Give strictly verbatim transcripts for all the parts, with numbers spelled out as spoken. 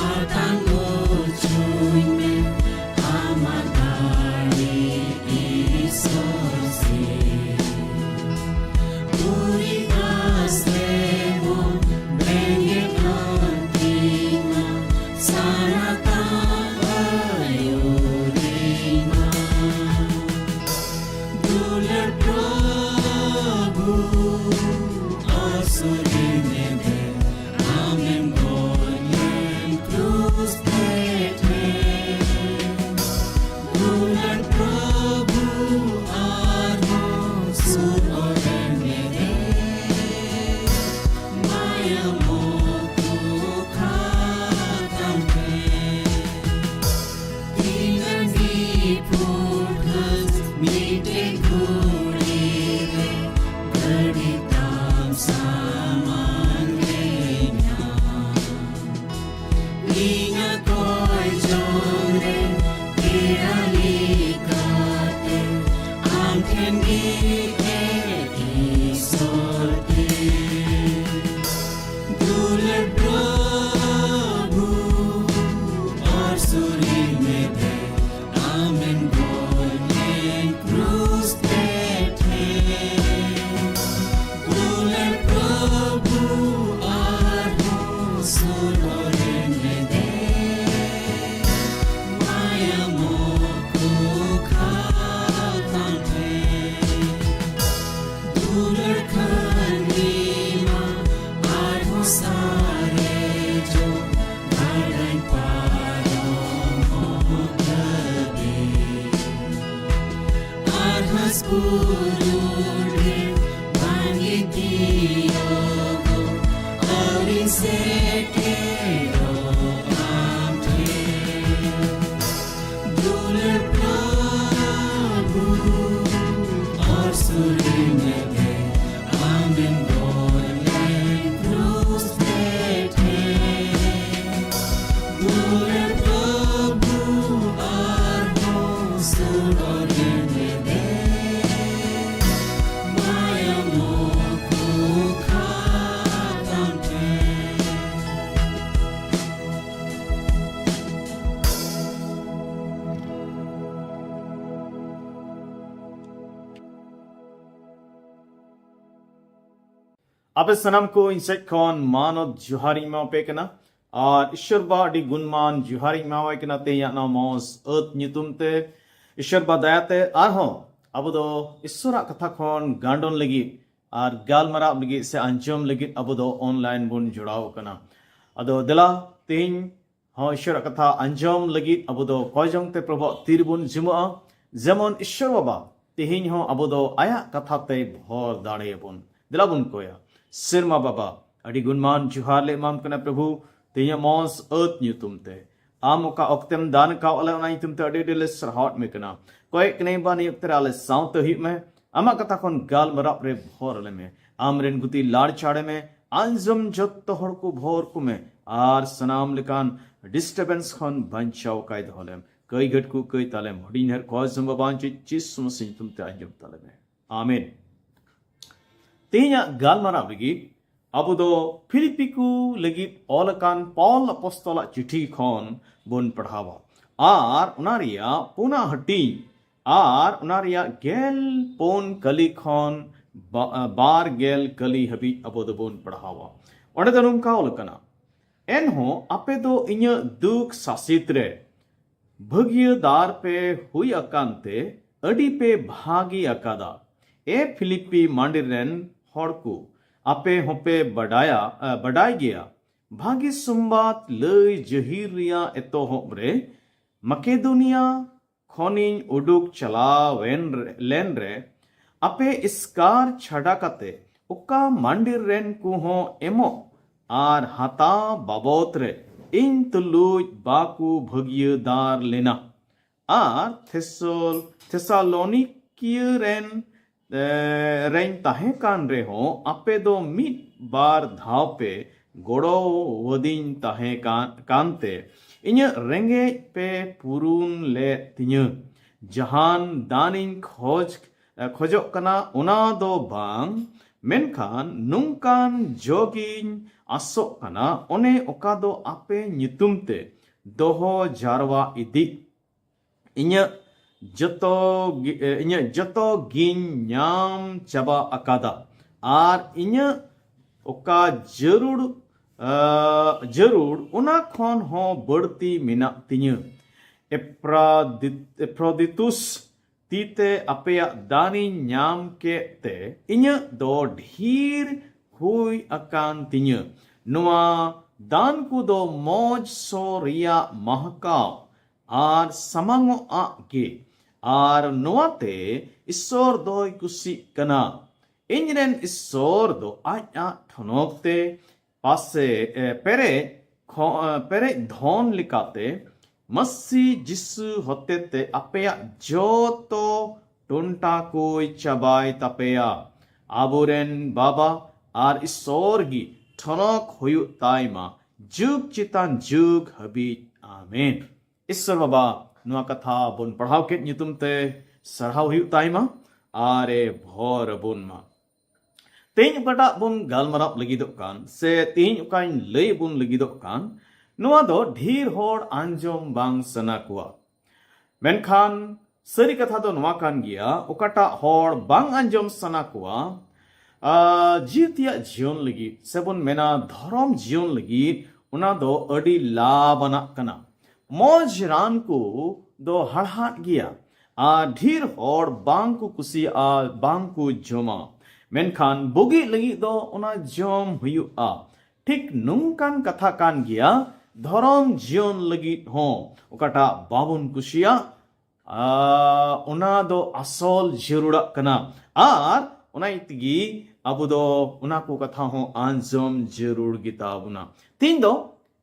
ᱟᱛᱟᱝ ᱚᱪᱚᱧ ᱢᱮ ᱟᱢᱟᱜ ᱫᱟᱲᱮ ᱤᱥᱚᱨ ᱥᱤᱨ᱾ ᱯᱩᱨᱤ ᱟᱥ ᱨᱮᱵᱚᱱ ᱵᱮᱸᱜᱮᱫ ᱟᱹᱛᱤᱧ ᱢᱟ, ᱥᱟᱨᱟ ᱛᱟᱢ ᱟᱹᱭᱩᱨᱤᱧ ᱢᱟ᱾ ᱫᱩᱞᱟᱹᱲ ᱯᱨᱚᱵᱷᱩ, ᱚᱥᱩᱨᱤ ᱢᱮᱫᱮ, ᱟᱢᱮᱢ ᱜᱚᱡ ᱞᱮᱱ ᱠᱨᱩᱥ ᱛᱮ ᱴᱷᱮᱱ᱾ ᱫᱩᱞᱟᱹᱲ ᱯᱨᱚᱵᱷᱩ, ᱟᱨᱦᱚᱸ ᱥᱩᱨ ᱚᱨᱮ ᱢᱮᱫᱮ, ᱢᱟᱭᱟᱢ ᱚᱠᱚ ᱠᱷᱟᱛᱟᱢ ᱴᱷᱮᱱ᱾ ᱛᱤᱱᱟᱹᱜ ᱱᱤᱯᱷᱩᱴ ᱜᱷᱟᱹᱥ ᱢᱤᱫᱴᱮᱱ ᱜᱷᱩᱲᱤ ᱨᱮ ᱜᱟᱹᱰᱤ ᱛᱟᱢ ᱥᱟᱢᱟᱝ ᱨᱮ ᱧᱟᱢ᱾ ᱤᱧᱟᱹᱜ ᱠᱚᱭ ᱡᱚᱝ ᱨᱮ ᱯᱮᱲᱟ ᱞᱮᱠᱟᱛᱮ ᱟᱢ ᱴᱷᱮᱱ ᱜᱮ ᱤᱥᱚᱨ ᱛᱤᱧ᱾ ᱫᱩᱞᱟᱹᱲ ᱯᱨᱚᱵᱷᱩ, ᱚᱨ ᱥᱩᱨᱤ ᱢᱮᱫᱮ, ᱟᱢᱮᱢ ᱜᱚᱡ ᱞᱮᱱ ᱠᱨᱩᱥ ᱛᱮ ᱴᱷᱮᱱ᱾ ᱫᱩᱞᱟᱹᱲ ᱯᱨᱚᱵᱷᱩ, ᱟᱨᱦᱚᱸ ᱥᱩᱨ ᱚᱨᱮ ᱢᱮᱫᱮ, ᱢᱟᱭᱟᱢ ᱚᱠᱚ ᱠᱷᱟᱛᱟᱢ ᱴᱷᱮᱱ᱾ ᱫᱩᱞᱟᱹᱲ ᱠᱷᱟᱹᱱᱤ ᱢᱟ ᱟᱨᱦᱚᱸ ᱥᱟᱨᱮᱡᱚᱜ, ᱜᱟᱰᱟᱧ ᱯᱟᱨᱚᱢᱚᱜ ᱫᱷᱟᱹᱵᱤᱡ᱾ ᱟᱨ ᱦᱟᱸᱥ ᱵᱩᱨᱩ ᱨᱮ ᱵᱟᱝ ᱜᱮ ᱛᱤᱭᱳᱜᱚᱜ, ᱟᱹᱣᱨᱤᱧ ᱥᱮᱴᱮᱨᱚᱜ ᱟᱢ ᱴᱷᱮᱱ᱾ ᱫᱩᱞᱟᱹᱲ ᱯᱨᱚᱵᱷᱩ, ᱚᱨ ᱥᱩᱨᱤ ᱢᱮᱫᱮ, ᱟᱢᱮᱢ ᱜᱚᱡ ᱞᱮᱱ ᱠᱨᱩᱥ ᱛᱮ ᱴᱷᱮᱱ᱾ ᱫᱩᱞᱟᱹᱲ ᱯᱨᱚᱵᱷᱩ, ᱟᱨᱦᱚᱸ ᱥᱩᱨ ᱚᱨᱮ ᱢᱮᱫᱮ, ᱢᱟᱭᱟᱢ ᱚᱠᱚ ᱠᱷᱟᱛᱟᱢ ᱴᱷᱮᱱ᱾ ᱟᱯᱮ ᱥᱟᱱᱟᱢ ᱠᱚ ᱤᱧ ᱥᱮᱫ ᱠᱷᱚᱱ ᱢᱟᱱᱚᱛ ᱡᱚᱦᱟᱨ ᱤᱧ ᱮᱢᱟᱯᱮ ᱠᱟᱱᱟ᱾ ᱟᱨ ᱤᱥᱚᱨ ᱵᱟ ᱟᱹᱰᱤ ᱜᱩᱱᱢᱟᱱ ᱡᱚᱦᱟᱨ ᱤᱧ ᱮᱢᱟᱣᱟᱭ ᱠᱟᱱᱟ ᱛᱮᱦᱮᱧᱟᱜ ᱱᱚᱣᱟ ᱢᱚᱡᱽ ᱟᱹᱛ ᱧᱩᱛᱩᱢ ᱛᱮ᱾ ᱤᱥᱚᱨ ᱵᱟ ᱫᱟᱭᱟᱛᱮ ᱟᱨᱦᱚᱸ ᱟᱵᱚ ᱫᱚ ᱤᱥᱚᱨᱟᱜ ᱠᱟᱛᱷᱟ ᱠᱷᱚᱱ ᱜᱟᱱᱰᱚᱱ ᱞᱟᱹᱜᱤᱫ ᱟᱨ ᱜᱟᱞᱢᱟᱨᱟᱣ ᱞᱟᱹᱜᱤᱫ ᱥᱮ ᱟᱸᱡᱚᱢ ᱞᱟᱹᱜᱤᱫ ᱟᱵᱚ ᱫᱚ ᱚᱱᱞᱟᱭᱤᱱ ᱵᱚᱱ ᱡᱚᱲᱟᱣ ᱟᱠᱟᱱᱟ᱾ ᱟᱫᱚ ᱫᱮᱞᱟ ᱛᱮᱦᱮᱧ ᱦᱚᱸ ᱤᱥᱚᱨᱟᱜ ᱠᱟᱛᱷᱟ ᱟᱸᱡᱚᱢ ᱞᱟᱹᱜᱤᱫ ᱟᱵᱚ ᱫᱚ ᱠᱚᱭ ᱡᱚᱝ ᱛᱮ ᱯᱨᱚᱵᱷᱩᱣᱟᱜ ᱛᱤ ᱨᱮᱵᱚᱱ ᱡᱩᱢᱟᱹᱜᱼᱟ᱾ ᱡᱮᱢᱚᱱ ᱤᱥᱚᱨ ᱵᱟᱵᱟ ᱛᱮᱦᱮᱧ ᱦᱚᱸ ᱟᱵᱚ ᱫᱚ ᱟᱭᱟᱜ ᱠᱟᱛᱷᱟ ᱛᱮ ᱵᱷᱚᱨ ᱫᱟᱲᱮᱭᱟᱵᱚᱱ᱾ ᱫᱮᱞᱟ ᱵᱚᱱ ᱠᱚᱭᱟ᱾ ᱥᱮᱨᱢᱟ ᱵᱟᱵᱟ, ᱟᱹᱰᱤ ᱜᱩᱱᱢᱟᱱ ᱡᱚᱦᱟᱨ ᱞᱮ ᱮᱢᱟᱢ ᱠᱟᱱᱟ ᱯᱨᱚᱵᱷᱩ, ᱛᱮᱦᱮᱧᱟᱜ ᱢᱚᱡᱽ ᱟᱹᱛ ᱧᱩᱛᱩᱢ ᱛᱮ᱾ ᱟᱢ ᱚᱠᱟ ᱚᱠᱛᱮᱢ ᱫᱟᱱ ᱠᱟᱣ ᱟᱞᱮ ᱚᱱᱟ ᱧᱩᱛᱩᱢ ᱛᱮ ᱟᱹᱰᱤ ᱟᱹᱰᱤ ᱞᱮ ᱥᱟᱨᱦᱟᱣᱮᱫ ᱢᱮ ᱠᱟᱱᱟ᱾ ᱠᱚᱭᱮᱜ ᱠᱟᱹᱱᱟᱹᱧ ᱵᱟ ᱱᱤᱭᱟᱹ ᱚᱠᱛᱮ ᱨᱮ ᱟᱞᱮ ᱥᱟᱶᱛᱮ ᱦᱩᱭᱩᱜ ᱢᱮ᱾ ᱟᱢᱟᱜ ᱠᱟᱛᱷᱟ ᱠᱷᱚᱱ ᱜᱟᱞᱢᱟᱨᱟᱣ ᱨᱮ ᱵᱷᱚᱨ ᱟᱞᱮ ᱢᱮ᱾ ᱟᱢ ᱨᱮᱱ ᱜᱩᱛᱤ ᱞᱟᱲ ᱪᱟᱲᱮ ᱢᱮ᱾ ᱟᱸᱡᱚᱢ ᱡᱚᱛᱚ ᱦᱚᱲ ᱠᱚ ᱵᱷᱚᱨ ᱠᱚ ᱢᱮ᱾ ᱟᱨ ᱥᱟᱱᱟᱢ ᱞᱮᱠᱟᱱ ᱰᱤᱥᱴᱟᱨᱵᱮᱱᱥ ᱠᱷᱚᱱ ᱵᱟᱧᱪᱟᱣ ᱠᱟᱭ ᱫᱚᱦᱚ ᱞᱮᱢ᱾ ᱠᱟᱹᱭ ᱜᱷᱟᱹᱴ ᱠᱚ ᱠᱟᱹᱭ ᱛᱟᱞᱮᱢ᱾ ᱦᱩᱰᱤᱧ ᱰᱷᱮᱨ ᱠᱚ ᱡᱚᱢ ᱵᱟᱵᱟ ᱪᱮᱫ ᱪᱤᱥ ᱢᱟᱥᱤ ᱧᱩᱛᱩᱢ ᱛᱮ ᱟᱸᱡᱚᱢ ᱛᱟᱞᱮ ᱢᱮ᱾ ᱟᱢᱮᱱ᱾ ᱛᱮᱦᱮᱧᱟᱜ ᱜᱟᱞᱢᱟᱨᱟᱣ ᱞᱟᱹᱜᱤᱫ ᱟᱵᱚ ᱫᱚ ᱯᱷᱤᱞᱤᱯᱤ ᱠᱚ ᱞᱟᱹᱜᱤᱫ ᱚᱞ ᱟᱠᱟᱱ ᱯᱟᱣᱞ ᱟᱯᱚᱥᱛᱚᱞᱟᱜ ᱪᱤᱴᱷᱤ ᱠᱷᱚᱱ ᱵᱚᱱ ᱯᱟᱲᱦᱟᱣᱟ᱾ ᱟᱨ ᱚᱱᱟ ᱨᱮᱭᱟᱜ ᱯᱩᱱᱟ ᱦᱟᱹᱴᱤᱧ ᱟᱨ ᱚᱱᱟ ᱨᱮᱭᱟᱜ ᱜᱮᱞ ᱯᱩᱱ ᱠᱟᱹᱞᱤ ᱠᱷᱚᱱ ᱵᱟ-, ᱵᱟᱨ ᱜᱮᱞ ᱠᱟᱹᱞᱤ ᱦᱟᱹᱵᱤᱡ ᱟᱵᱚ ᱫᱚᱵᱚᱱ ᱯᱟᱲᱦᱟᱣᱟ᱾ ᱚᱸᱰᱮ ᱫᱚ ᱱᱚᱝᱠᱟ ᱚᱞ ᱟᱠᱟᱱᱟ, ᱮᱱᱦᱚᱸ ᱟᱯᱮ ᱫᱚ ᱤᱧᱟᱹᱜ ᱫᱩᱠ ᱥᱟᱥᱤᱛ ᱨᱮ ᱵᱷᱟᱹᱜᱤᱭᱟᱹ ᱫᱟᱨ ᱯᱮ ᱦᱩᱭ ᱟᱠᱟᱱ ᱛᱮ ᱟᱹᱰᱤ ᱯᱮ ᱵᱷᱟᱹᱜᱤ ᱟᱠᱟᱫᱟ᱾ ᱮ ᱯᱷᱤᱞᱤᱯᱤ ᱢᱟᱹᱰᱤ ᱨᱮᱱ ᱦᱚᱲ ᱠᱚ, ᱟᱯᱮ ᱦᱚᱸᱯᱮ ᱵᱟᱰᱟᱭᱟ, ᱟ, ᱵᱟᱰᱟᱭ ᱜᱮᱭᱟ, ᱵᱷᱟᱹᱜᱤ ᱥᱚᱢᱵᱟᱫ ᱞᱟᱹᱭ ᱡᱟᱹᱦᱤᱨ ᱨᱮᱭᱟᱜ ᱮᱛᱚᱦᱚᱵ ᱨᱮ ᱢᱟᱠᱮᱫᱳᱱᱤᱭᱟ ᱠᱷᱚᱱᱤᱧ ᱩᱰᱩᱠ ᱪᱟᱞᱟᱣ ᱮᱱ ᱨᱮ, ᱞᱮᱱ ᱨᱮ ᱟᱯᱮ ᱮᱥᱠᱟᱨ ᱪᱷᱟᱰᱟ ᱠᱟᱛᱮ ᱚᱠᱟ ᱢᱟᱹᱰᱤ ᱨᱮᱱ ᱠᱚᱦᱚᱸ ᱮᱢᱚᱜ ᱟᱨ ᱦᱟᱛᱟᱣ ᱵᱟᱵᱚᱛ ᱨᱮ ᱤᱧ ᱛᱩᱞᱩᱡ ᱵᱟᱠᱚ ᱵᱷᱟᱹᱜᱤᱭᱟᱹ ᱫᱟᱨ ᱞᱮᱱᱟ᱾ ᱟᱨ ᱛᱷᱮᱥᱚᱞ-, ᱛᱷᱮᱥᱟᱞᱳᱱᱤᱠᱤᱭᱟᱹ ᱨᱮᱱ, ᱮ, ᱨᱮᱧ ᱛᱟᱦᱮᱸ ᱠᱟᱱ ᱨᱮᱦᱚᱸ ᱟᱯᱮ ᱫᱚ ᱢᱤᱫ ᱵᱟᱨ ᱫᱷᱟᱣ ᱯᱮ ᱜᱚᱲᱚᱣᱟᱫᱤᱧ ᱛᱟᱦᱮᱸ ᱠᱟᱱ, ᱠᱟᱱᱛᱮ ᱤᱧᱟᱹᱜ ᱨᱮᱸᱜᱮᱡ ᱯᱮ ᱯᱩᱨᱩᱱ ᱞᱮᱫ ᱛᱤᱧᱟᱹ᱾ ᱡᱟᱦᱟᱱ ᱫᱟᱱᱤᱧ ᱠᱷᱚᱡᱽ, ᱠᱷᱚᱡᱚᱜ ᱠᱟᱱᱟ ᱚᱱᱟ ᱫᱚ ᱵᱟᱝ, ᱢᱮᱱᱠᱷᱟᱱ ᱱᱚᱝᱠᱟᱱ ᱡᱚᱜᱤᱧ ᱟᱥᱚᱜ ᱠᱟᱱᱟ, ᱚᱱᱮ ᱚᱠᱟ ᱫᱚ ᱟᱯᱮ ᱧᱩᱛᱩᱢ ᱛᱮ ᱫᱚᱦᱚ ᱡᱟᱨᱣᱟ ᱤᱫᱤᱜ᱾ ᱤᱧᱟᱹᱜ ᱡᱚᱛᱚ ᱜᱮ-, ᱤᱧᱟᱹᱜ ᱡᱚᱛᱚ ᱜᱤᱧ ᱧᱟᱢ ᱪᱟᱵᱟ ᱟᱠᱟᱫᱟ, ᱟᱨ ᱤᱧᱟᱹᱜ ᱚᱠᱟ ᱡᱟᱹᱨᱩᱲ ᱟᱸ, ᱡᱟᱹᱨᱩᱲ ᱚᱱᱟ ᱠᱷᱚᱱ ᱦᱚᱸ ᱵᱟᱹᱲᱛᱤ ᱢᱮᱱᱟᱜ ᱛᱤᱧᱟᱹ᱾ ᱮᱯᱨᱟᱫᱤᱛ- ᱮᱯᱨᱚᱫᱤᱛᱩᱥ ᱛᱤ ᱛᱮ ᱟᱯᱮᱭᱟᱜ ᱫᱟᱱᱤᱧ ᱧᱟᱢ ᱠᱮᱫ ᱛᱮ ᱤᱧᱟᱹᱜ ᱫᱚ ᱰᱷᱤᱨ ᱦᱩᱭ ᱟᱠᱟᱱ ᱛᱤᱧᱟᱹ᱾ ᱱᱚᱣᱟ ᱫᱟᱱ ᱠᱚᱫᱚ ᱢᱚᱡᱽ ᱥᱚ ᱨᱮᱭᱟᱜ ᱢᱟᱦᱠᱟᱣ ᱟᱨ ᱥᱟᱢᱟᱝᱚᱜ ᱟᱜ ᱜᱮ, ᱟᱨ ᱱᱚᱣᱟᱛᱮ ᱤᱥᱥᱚᱨ ᱫᱚᱭ ᱠᱩᱥᱤᱜ ᱠᱟᱱᱟ᱾ ᱤᱧᱨᱮᱱ ᱤᱥᱥᱚᱨ ᱫᱚ ᱟᱡᱟᱜ ᱴᱷᱚᱱᱚᱠ ᱛᱮ ᱯᱟᱥᱮ ᱮ, ᱯᱮᱨᱮᱡ ᱠᱷᱚ- ᱮ, ᱯᱮᱨᱮᱡ ᱫᱷᱚᱱ ᱞᱮᱠᱟᱛᱮ ᱢᱟᱹᱥᱤ ᱡᱤᱥᱩ ᱦᱚᱛᱮᱛᱮ ᱟᱯᱮᱭᱟᱜ ᱡᱚᱛᱚ ᱴᱚᱱᱴᱟ ᱠᱚᱭ ᱪᱟᱵᱟᱭ ᱛᱟᱯᱮᱭᱟ᱾ ᱟᱵᱚᱨᱮᱱ ᱵᱟᱵᱟ ᱟᱨ ᱤᱥᱥᱚᱨ ᱜᱮ ᱴᱷᱚᱱᱚᱠ ᱦᱩᱭᱩᱜ ᱛᱟᱭ ᱢᱟ ᱡᱩᱜᱽ ᱪᱮᱛᱟᱱ ᱡᱩᱜᱽ ᱦᱟᱹᱵᱤᱡ᱾ ᱟᱢᱮᱱ᱾ ᱤᱥᱥᱚᱨ ᱵᱟᱵᱟ ᱱᱚᱣᱟ ᱠᱟᱛᱷᱟ ᱵᱚᱱ ᱯᱟᱲᱦᱟᱣ ᱠᱮᱫ ᱧᱩᱛᱩᱢ ᱛᱮ ᱥᱟᱨᱦᱟᱣ ᱦᱩᱭᱩᱜ ᱛᱟᱭ ᱢᱟ ᱟᱨ ᱮ ᱵᱷᱚᱨ ᱟᱵᱚᱱ ᱢᱟ᱾ ᱛᱮᱦᱮᱧ ᱚᱠᱟᱴᱟᱜ ᱵᱚᱱ ᱜᱟᱞᱢᱟᱨᱟᱣ ᱞᱟᱹᱜᱤᱫᱚᱜ ᱠᱟᱱ ᱥᱮ ᱛᱮᱦᱮᱧ ᱚᱠᱟᱧ ᱞᱟᱹᱭ ᱵᱚᱱ ᱞᱟᱹᱜᱤᱫᱚᱜ ᱠᱟᱱ, ᱱᱚᱣᱟ ᱫᱚ ᱰᱷᱮᱨ ᱦᱚᱲ ᱟᱸᱡᱚᱢ ᱵᱟᱝ ᱥᱟᱱᱟ ᱠᱚᱣᱟ᱾ ᱢᱮᱱᱠᱷᱟᱱ ᱥᱟᱹᱨᱤ ᱠᱟᱛᱷᱟ ᱫᱚ ᱱᱚᱣᱟ ᱠᱟᱱ ᱜᱮᱭᱟ, ᱚᱠᱟᱴᱟᱜ ᱦᱚᱲ ᱵᱟᱝ ᱟᱸᱡᱚᱢ ᱥᱟᱱᱟ ᱠᱚᱣᱟ, ᱟ, ᱡᱤᱣᱤ ᱛᱮᱭᱟᱜ ᱡᱤᱭᱚᱱ ᱞᱟᱹᱜᱤᱫ ᱥᱮᱵᱚᱱ ᱢᱮᱱᱟ ᱫᱷᱚᱨᱚᱢ ᱡᱤᱭᱚᱱ ᱞᱟᱹᱜᱤᱫ, ᱚᱱᱟ ᱫᱚ ᱟᱹᱰᱤ ᱞᱟᱵᱷ ᱟᱱᱟᱜ ᱠᱟᱱᱟ᱾ ᱢᱚᱡᱽ ᱨᱟᱱ ᱠᱚ ᱫᱚ ᱦᱟᱲᱦᱟᱫ ᱜᱮᱭᱟ ᱟᱨ ᱰᱷᱮᱨ ᱦᱚᱲ ᱵᱟᱝ ᱠᱚ ᱠᱩᱥᱤᱭᱟᱜᱼᱟ, ᱵᱟᱝ ᱠᱚ ᱡᱚᱢᱟ᱾ ᱢᱮᱱᱠᱷᱟᱱ ᱵᱩᱜᱤ ᱞᱟᱹᱜᱤᱫ ᱫᱚ ᱚᱱᱟ ᱡᱚᱢ ᱦᱩᱭᱩᱜᱼᱟ᱾ ᱴᱷᱤᱠ ᱱᱚᱝᱠᱟᱱ ᱠᱟᱛᱷᱟ ᱠᱟᱱ ᱜᱮᱭᱟ ᱫᱷᱚᱨᱚᱢ ᱡᱤᱭᱚᱱ ᱞᱟᱹᱜᱤᱫ ᱦᱚᱸ᱾ ᱚᱠᱟᱴᱟᱜ ᱵᱟᱵᱚᱱ ᱠᱩᱥᱤᱭᱟᱜ, ᱟ, ᱚᱱᱟ ᱫᱚ ᱟᱥᱚᱞ ᱡᱟᱹᱨᱩᱲᱟᱜ ᱠᱟᱱᱟ᱾ ᱟᱨ ᱚᱱᱟ ᱛᱮᱜᱮ ᱟᱵᱚ ᱫᱚ ᱚᱱᱟ ᱠᱚ ᱠᱟᱛᱷᱟ ᱦᱚᱸ ᱟᱸᱡᱚᱢ ᱡᱟᱹᱨᱩᱲ ᱜᱮᱛᱟ ᱵᱚᱱᱟ᱾ ᱛᱮᱦᱮᱧ ᱫᱚ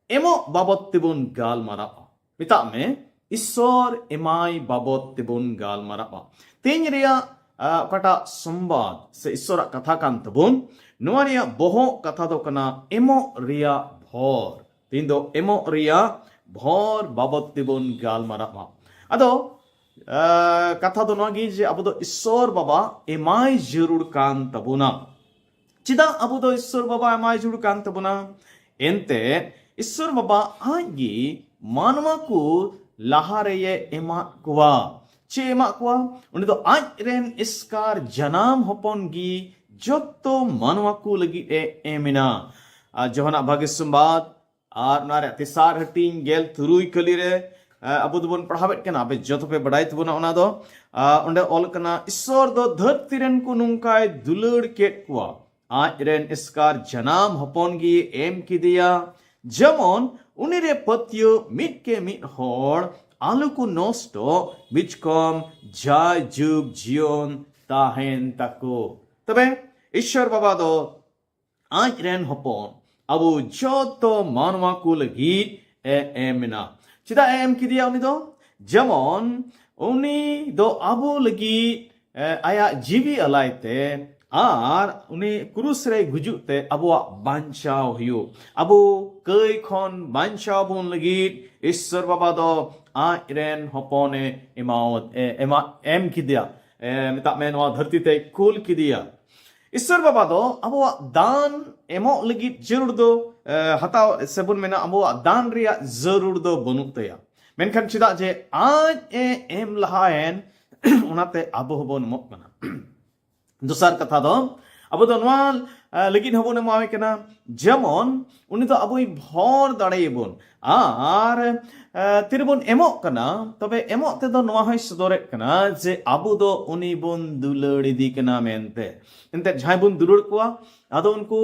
ᱮᱢᱚᱜ ᱵᱟᱵᱚᱫ ᱛᱮᱵᱚᱱ ᱜᱟᱞᱢᱟᱨᱟᱜᱼᱟ᱾ ᱢᱮᱛᱟᱜ ᱢᱮ, ᱤᱥᱥᱚᱨ ᱮᱢᱟᱭ ᱵᱟᱵᱚᱫ ᱛᱮᱵᱚᱱ ᱜᱟᱞᱢᱟᱨᱟᱜᱼᱟ᱾ ᱛᱮᱦᱮᱧ ᱨᱮᱭᱟᱜ, ᱟ, ᱚᱠᱟᱴᱟᱜ ᱥᱚᱢᱵᱟᱫ ᱥᱮ ᱤᱥᱥᱚᱨᱟᱜ ᱠᱟᱛᱷᱟ ᱠᱟᱱ ᱛᱟᱵᱚᱱ, ᱱᱚᱣᱟ ᱨᱮᱭᱟᱜ ᱵᱚᱦᱚᱜ ᱠᱟᱛᱷᱟ ᱫᱚ ᱠᱟᱱᱟ ᱮᱢᱚᱜ ᱨᱮᱭᱟᱜ ᱵᱷᱚᱨ᱾ ᱛᱮᱦᱮᱧ ᱫᱚ ᱮᱢᱚᱜ ᱨᱮᱭᱟᱜ ᱵᱷᱚᱨ ᱵᱟᱵᱚᱫ ᱛᱮᱵᱚᱱ ᱜᱟᱞᱢᱟᱨᱟᱜᱼᱟ᱾ ᱟᱫᱚ, ᱟ, ᱠᱟᱛᱷᱟ ᱫᱚ ᱱᱚᱣᱟ ᱜᱮ ᱡᱮ ᱟᱵᱚ ᱫᱚ ᱤᱥᱥᱚᱨ ᱵᱟᱵᱟ ᱮᱢᱟᱭ ᱡᱟᱹᱨᱩᱲ ᱠᱟᱱ ᱛᱟᱵᱚᱱᱟ᱾ ᱪᱮᱫᱟᱜ ᱟᱵᱚ ᱫᱚ ᱤᱥᱥᱚᱨ ᱵᱟᱵᱟ ᱮᱢᱟᱭ ᱡᱟᱹᱨᱩᱲ ᱠᱟᱱ ᱛᱟᱵᱚᱱᱟ? ᱮᱱᱛᱮ ᱤᱥᱥᱚᱨ ᱵᱟᱵᱟ ᱟᱡ ᱜᱮ ᱢᱟᱱᱣᱟ ᱠᱚ ᱞᱟᱦᱟ ᱨᱮᱭᱮ ᱮᱢᱟᱜ ᱠᱚᱣᱟ᱾ ᱪᱮᱫ ᱮᱢᱟᱜ ᱠᱚᱣᱟ? ᱩᱱᱤ ᱫᱚ ᱟᱡ ᱨᱮᱱ ᱮᱥᱠᱟᱨ ᱡᱟᱱᱟᱢ ᱦᱚᱯᱚᱱ ᱜᱮ ᱡᱚᱛᱚ ᱢᱟᱱᱣᱟ ᱠᱚ ᱞᱟᱹᱜᱤᱫ ᱮ ᱮᱢ ᱮᱱᱟ᱾ ᱟᱨ ᱡᱚᱦᱟᱱᱟᱜ ᱵᱷᱟᱜᱮ ᱥᱚᱢᱵᱟᱫ ᱟᱨ ᱚᱱᱟ ᱨᱮᱭᱟᱜ ᱛᱮᱥᱟᱨ ᱦᱟᱹᱴᱤᱧ ᱜᱮᱞ ᱛᱩᱨᱩᱭ ᱠᱟᱹᱞᱤ ᱨᱮ, ᱮ, ᱟᱵᱚ ᱫᱚᱵᱚᱱ ᱯᱟᱲᱦᱟᱣᱮᱫ ᱠᱟᱱᱟ, ᱟᱯᱮ ᱡᱚᱛᱚ ᱯᱮ ᱵᱟᱰᱟᱭ ᱛᱟᱵᱚᱱᱟ ᱚᱱᱟ ᱫᱚ᱾ ᱟ, ᱚᱸᱰᱮ ᱚᱞ ᱠᱟᱱᱟ, ᱤᱥᱥᱚᱨ ᱫᱚ ᱫᱷᱟᱹᱨᱛᱤ ᱨᱮᱱ ᱠᱚ ᱱᱚᱝᱠᱟᱭ ᱫᱩᱞᱟᱹᱲ ᱠᱮᱫ ᱠᱚᱣᱟ, ᱟᱡ ᱨᱮᱱ ᱮᱥᱠᱟᱨ ᱡᱟᱱᱟᱢ ᱦᱚᱯᱚᱱ ᱜᱮ ᱮᱢ ᱠᱮᱫᱮᱭᱟ, ᱡᱮᱢᱚᱱ ᱩᱱᱤ ᱨᱮ ᱯᱟᱹᱛᱭᱟᱹᱣ ᱢᱤᱫ ᱠᱮ ᱢᱤᱫ ᱦᱚᱲ ᱟᱞᱚ ᱠᱚ ᱱᱚᱥᱴᱚᱜ, ᱵᱤᱪᱠᱚᱢ ᱡᱟᱭ ᱡᱩᱜᱽ ᱡᱤᱭᱚᱱ ᱛᱟᱦᱮᱱ ᱛᱟᱠᱚ᱾ ᱛᱚᱵᱮ ᱤᱥᱥᱚᱨ ᱵᱟᱵᱟ ᱫᱚ ᱟᱡ ᱨᱮᱱ ᱦᱚᱯᱚᱱ ᱟᱵᱚ ᱡᱚᱛᱚ ᱢᱟᱱᱣᱟ ᱠᱚ ᱞᱟᱹᱜᱤᱫ ᱮ ᱮᱢ ᱮᱱᱟ᱾ ᱪᱮᱫᱟᱜ ᱮ ᱮᱢ ᱠᱮᱫᱮᱭᱟ ᱩᱱᱤ ᱫᱚ? ᱡᱮᱢᱚᱱ ᱩᱱᱤ ᱫᱚ ᱟᱵᱚ ᱞᱟᱹᱜᱤᱫ, ᱮ, ᱟᱭᱟᱜ ᱡᱤᱣᱤ ᱟᱞᱟᱭ ᱛᱮ ᱟᱨ ᱩᱱᱤ ᱠᱨᱩᱥ ᱨᱮ ᱜᱩᱡᱩᱜ ᱛᱮ ᱟᱵᱚᱣᱟᱜ ᱵᱟᱧᱪᱟᱣ ᱦᱩᱭᱩᱜ, ᱟᱵᱚ ᱠᱟᱹᱭ ᱠᱷᱚᱱ ᱵᱟᱧᱪᱟᱣ ᱵᱚᱱ ᱞᱟᱹᱜᱤᱫ ᱤᱥᱥᱚᱨ ᱵᱟᱵᱟ ᱫᱚ ᱟᱡ ᱨᱮᱱ ᱦᱚᱯᱚᱱ ᱮ ᱮᱢᱟᱣᱟᱫ, ᱮ, ᱮᱢᱟ-, ᱮᱢ ᱠᱮᱫᱮᱭᱟ᱾ ᱮ, ᱢᱮᱛᱟᱜ ᱢᱮ, ᱱᱚᱣᱟ ᱫᱷᱟᱹᱨᱛᱤ ᱛᱮᱭ ᱠᱩᱞ ᱠᱮᱫᱮᱭᱟ᱾ ᱤᱥᱥᱚᱨ ᱵᱟᱵᱟ ᱫᱚ ᱟᱵᱚᱣᱟᱜ ᱫᱟᱱ ᱮᱢᱚᱜ ᱞᱟᱹᱜᱤᱫ ᱡᱟᱹᱨᱩᱲ ᱫᱚ, ᱮ, ᱦᱟᱛᱟᱣ ᱥᱮᱵᱚᱱ ᱢᱮᱱᱟ, ᱟᱵᱚᱣᱟᱜ ᱫᱟᱱ ᱨᱮᱭᱟᱜ ᱡᱟᱹᱨᱩᱲ ᱫᱚ ᱵᱟᱹᱱᱩᱜ ᱛᱟᱭᱟ᱾ ᱢᱮᱱᱠᱷᱟᱱ ᱪᱮᱫᱟᱜ ᱡᱮ ᱟᱡ ᱮ ᱮᱢ ᱞᱟᱦᱟᱭᱮᱱ, ᱚᱱᱟᱛᱮ ᱟᱵᱚ ᱦᱚᱸᱵᱚᱱ ᱮᱢᱚᱜ ᱠᱟᱱᱟ᱾ ᱫᱚᱥᱟᱨ ᱠᱟᱛᱷᱟ ᱫᱚ, ᱟᱵᱚ ᱫᱚ ᱱᱚᱣᱟ, ᱮ, ᱞᱟᱹᱜᱤᱫ ᱦᱚᱸᱵᱚᱱ ᱮᱢᱟᱣᱟᱭ ᱠᱟᱱᱟ, ᱡᱮᱢᱚᱱ ᱩᱱᱤ ᱫᱚ ᱟᱵᱚᱭ ᱵᱷᱚᱨ ᱫᱟᱲᱮᱭᱟᱵᱚᱱ᱾ ᱟᱨ, ᱮ, ᱛᱤᱨᱮᱵᱚᱱ ᱮᱢᱚᱜ ᱠᱟᱱᱟ, ᱛᱚᱵᱮ ᱮᱢᱚᱜ ᱛᱮᱫᱚ ᱱᱚᱣᱟ ᱦᱚᱸᱭ ᱥᱚᱫᱚᱨᱮᱫ ᱠᱟᱱᱟ ᱡᱮ ᱟᱵᱚ ᱫᱚ ᱩᱱᱤ ᱵᱚᱱ ᱫᱩᱞᱟᱹᱲ ᱤᱫᱤ ᱠᱟᱱᱟ ᱢᱮᱱᱛᱮ᱾ ᱮᱱᱛᱮᱫ ᱡᱟᱦᱟᱸᱭ ᱵᱚᱱ ᱫᱩᱞᱟᱹᱲ ᱠᱚᱣᱟ, ᱟᱫᱚ ᱩᱱᱠᱩ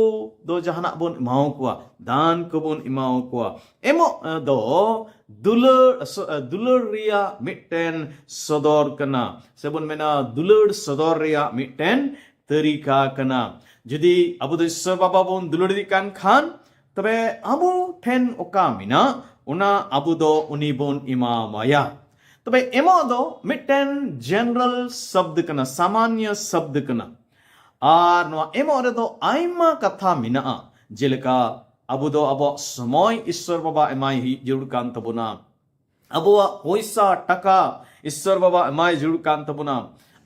ᱫᱚ ᱡᱟᱦᱟᱱᱟᱜ ᱵᱚᱱ ᱮᱢᱟᱣ ᱠᱚᱣᱟ, ᱫᱟᱱ ᱠᱚᱵᱚᱱ ᱮᱢᱟᱣ ᱠᱚᱣᱟ᱾ ᱮᱢᱚᱜ, ᱮ, ᱫᱚ ᱫᱩᱞᱟᱹᱲ, ᱥᱚ-, ᱮ, ᱫᱩᱞᱟᱹᱲ ᱨᱮᱭᱟᱜ ᱢᱤᱫᱴᱮᱱ ᱥᱚᱫᱚᱨ ᱠᱟᱱᱟ, ᱥᱮᱵᱚᱱ ᱢᱮᱱᱟ ᱫᱩᱞᱟᱹᱲ ᱥᱚᱫᱚᱨ ᱨᱮᱭᱟᱜ ᱢᱤᱫᱴᱮᱱ ᱛᱟᱹᱨᱤᱠᱟ ᱠᱟᱱᱟ᱾ ᱡᱩᱫᱤ ᱟᱵᱚ ᱫᱚ ᱤᱥᱥᱚᱨ ᱵᱟᱵᱟ ᱵᱚᱱ ᱫᱩᱞᱟᱹᱲ ᱤᱫᱤ ᱠᱟᱱ ᱠᱷᱟᱱ, ᱛᱚᱵᱮ ᱟᱵᱚ ᱴᱷᱮᱱ ᱚᱠᱟ ᱢᱮᱱᱟᱜ, ᱚᱱᱟ ᱟᱵᱚ ᱫᱚ ᱩᱱᱤ ᱵᱚᱱ ᱮᱢᱟᱣᱟᱭᱟ᱾ ᱛᱚᱵᱮ ᱮᱢᱚᱜ ᱫᱚ ᱢᱤᱫᱴᱮᱱ ᱡᱮᱱᱟᱨᱮᱞ ᱥᱚᱵᱫ ᱠᱟᱱᱟ, ᱥᱟᱢᱟᱱᱭᱚ ᱥᱚᱵᱫ ᱠᱟᱱᱟ᱾ ᱟᱨ ᱱᱚᱣᱟ ᱮᱢᱚᱜ ᱨᱮᱫᱚ ᱟᱭᱢᱟ ᱠᱟᱛᱷᱟ ᱢᱮᱱᱟᱜᱼᱟ, ᱡᱮᱞᱮᱠᱟ ᱟᱵᱚ ᱫᱚ ᱟᱵᱚᱣᱟᱜ ᱥᱚᱢᱚᱭ ᱤᱥᱥᱚᱨ ᱵᱟᱵᱟ ᱮᱢᱟᱭ ᱦᱩᱭᱩᱜ ᱡᱟᱹᱨᱩᱲ ᱠᱟᱱ ᱛᱟᱵᱚᱱᱟ᱾ ᱟᱵᱚᱣᱟᱜ ᱯᱚᱭᱥᱟ ᱴᱟᱠᱟ ᱤᱥᱥᱚᱨ ᱵᱟᱵᱟ ᱮᱢᱟᱭ ᱡᱟᱹᱨᱩᱲ ᱠᱟᱱ ᱛᱟᱵᱚᱱᱟ᱾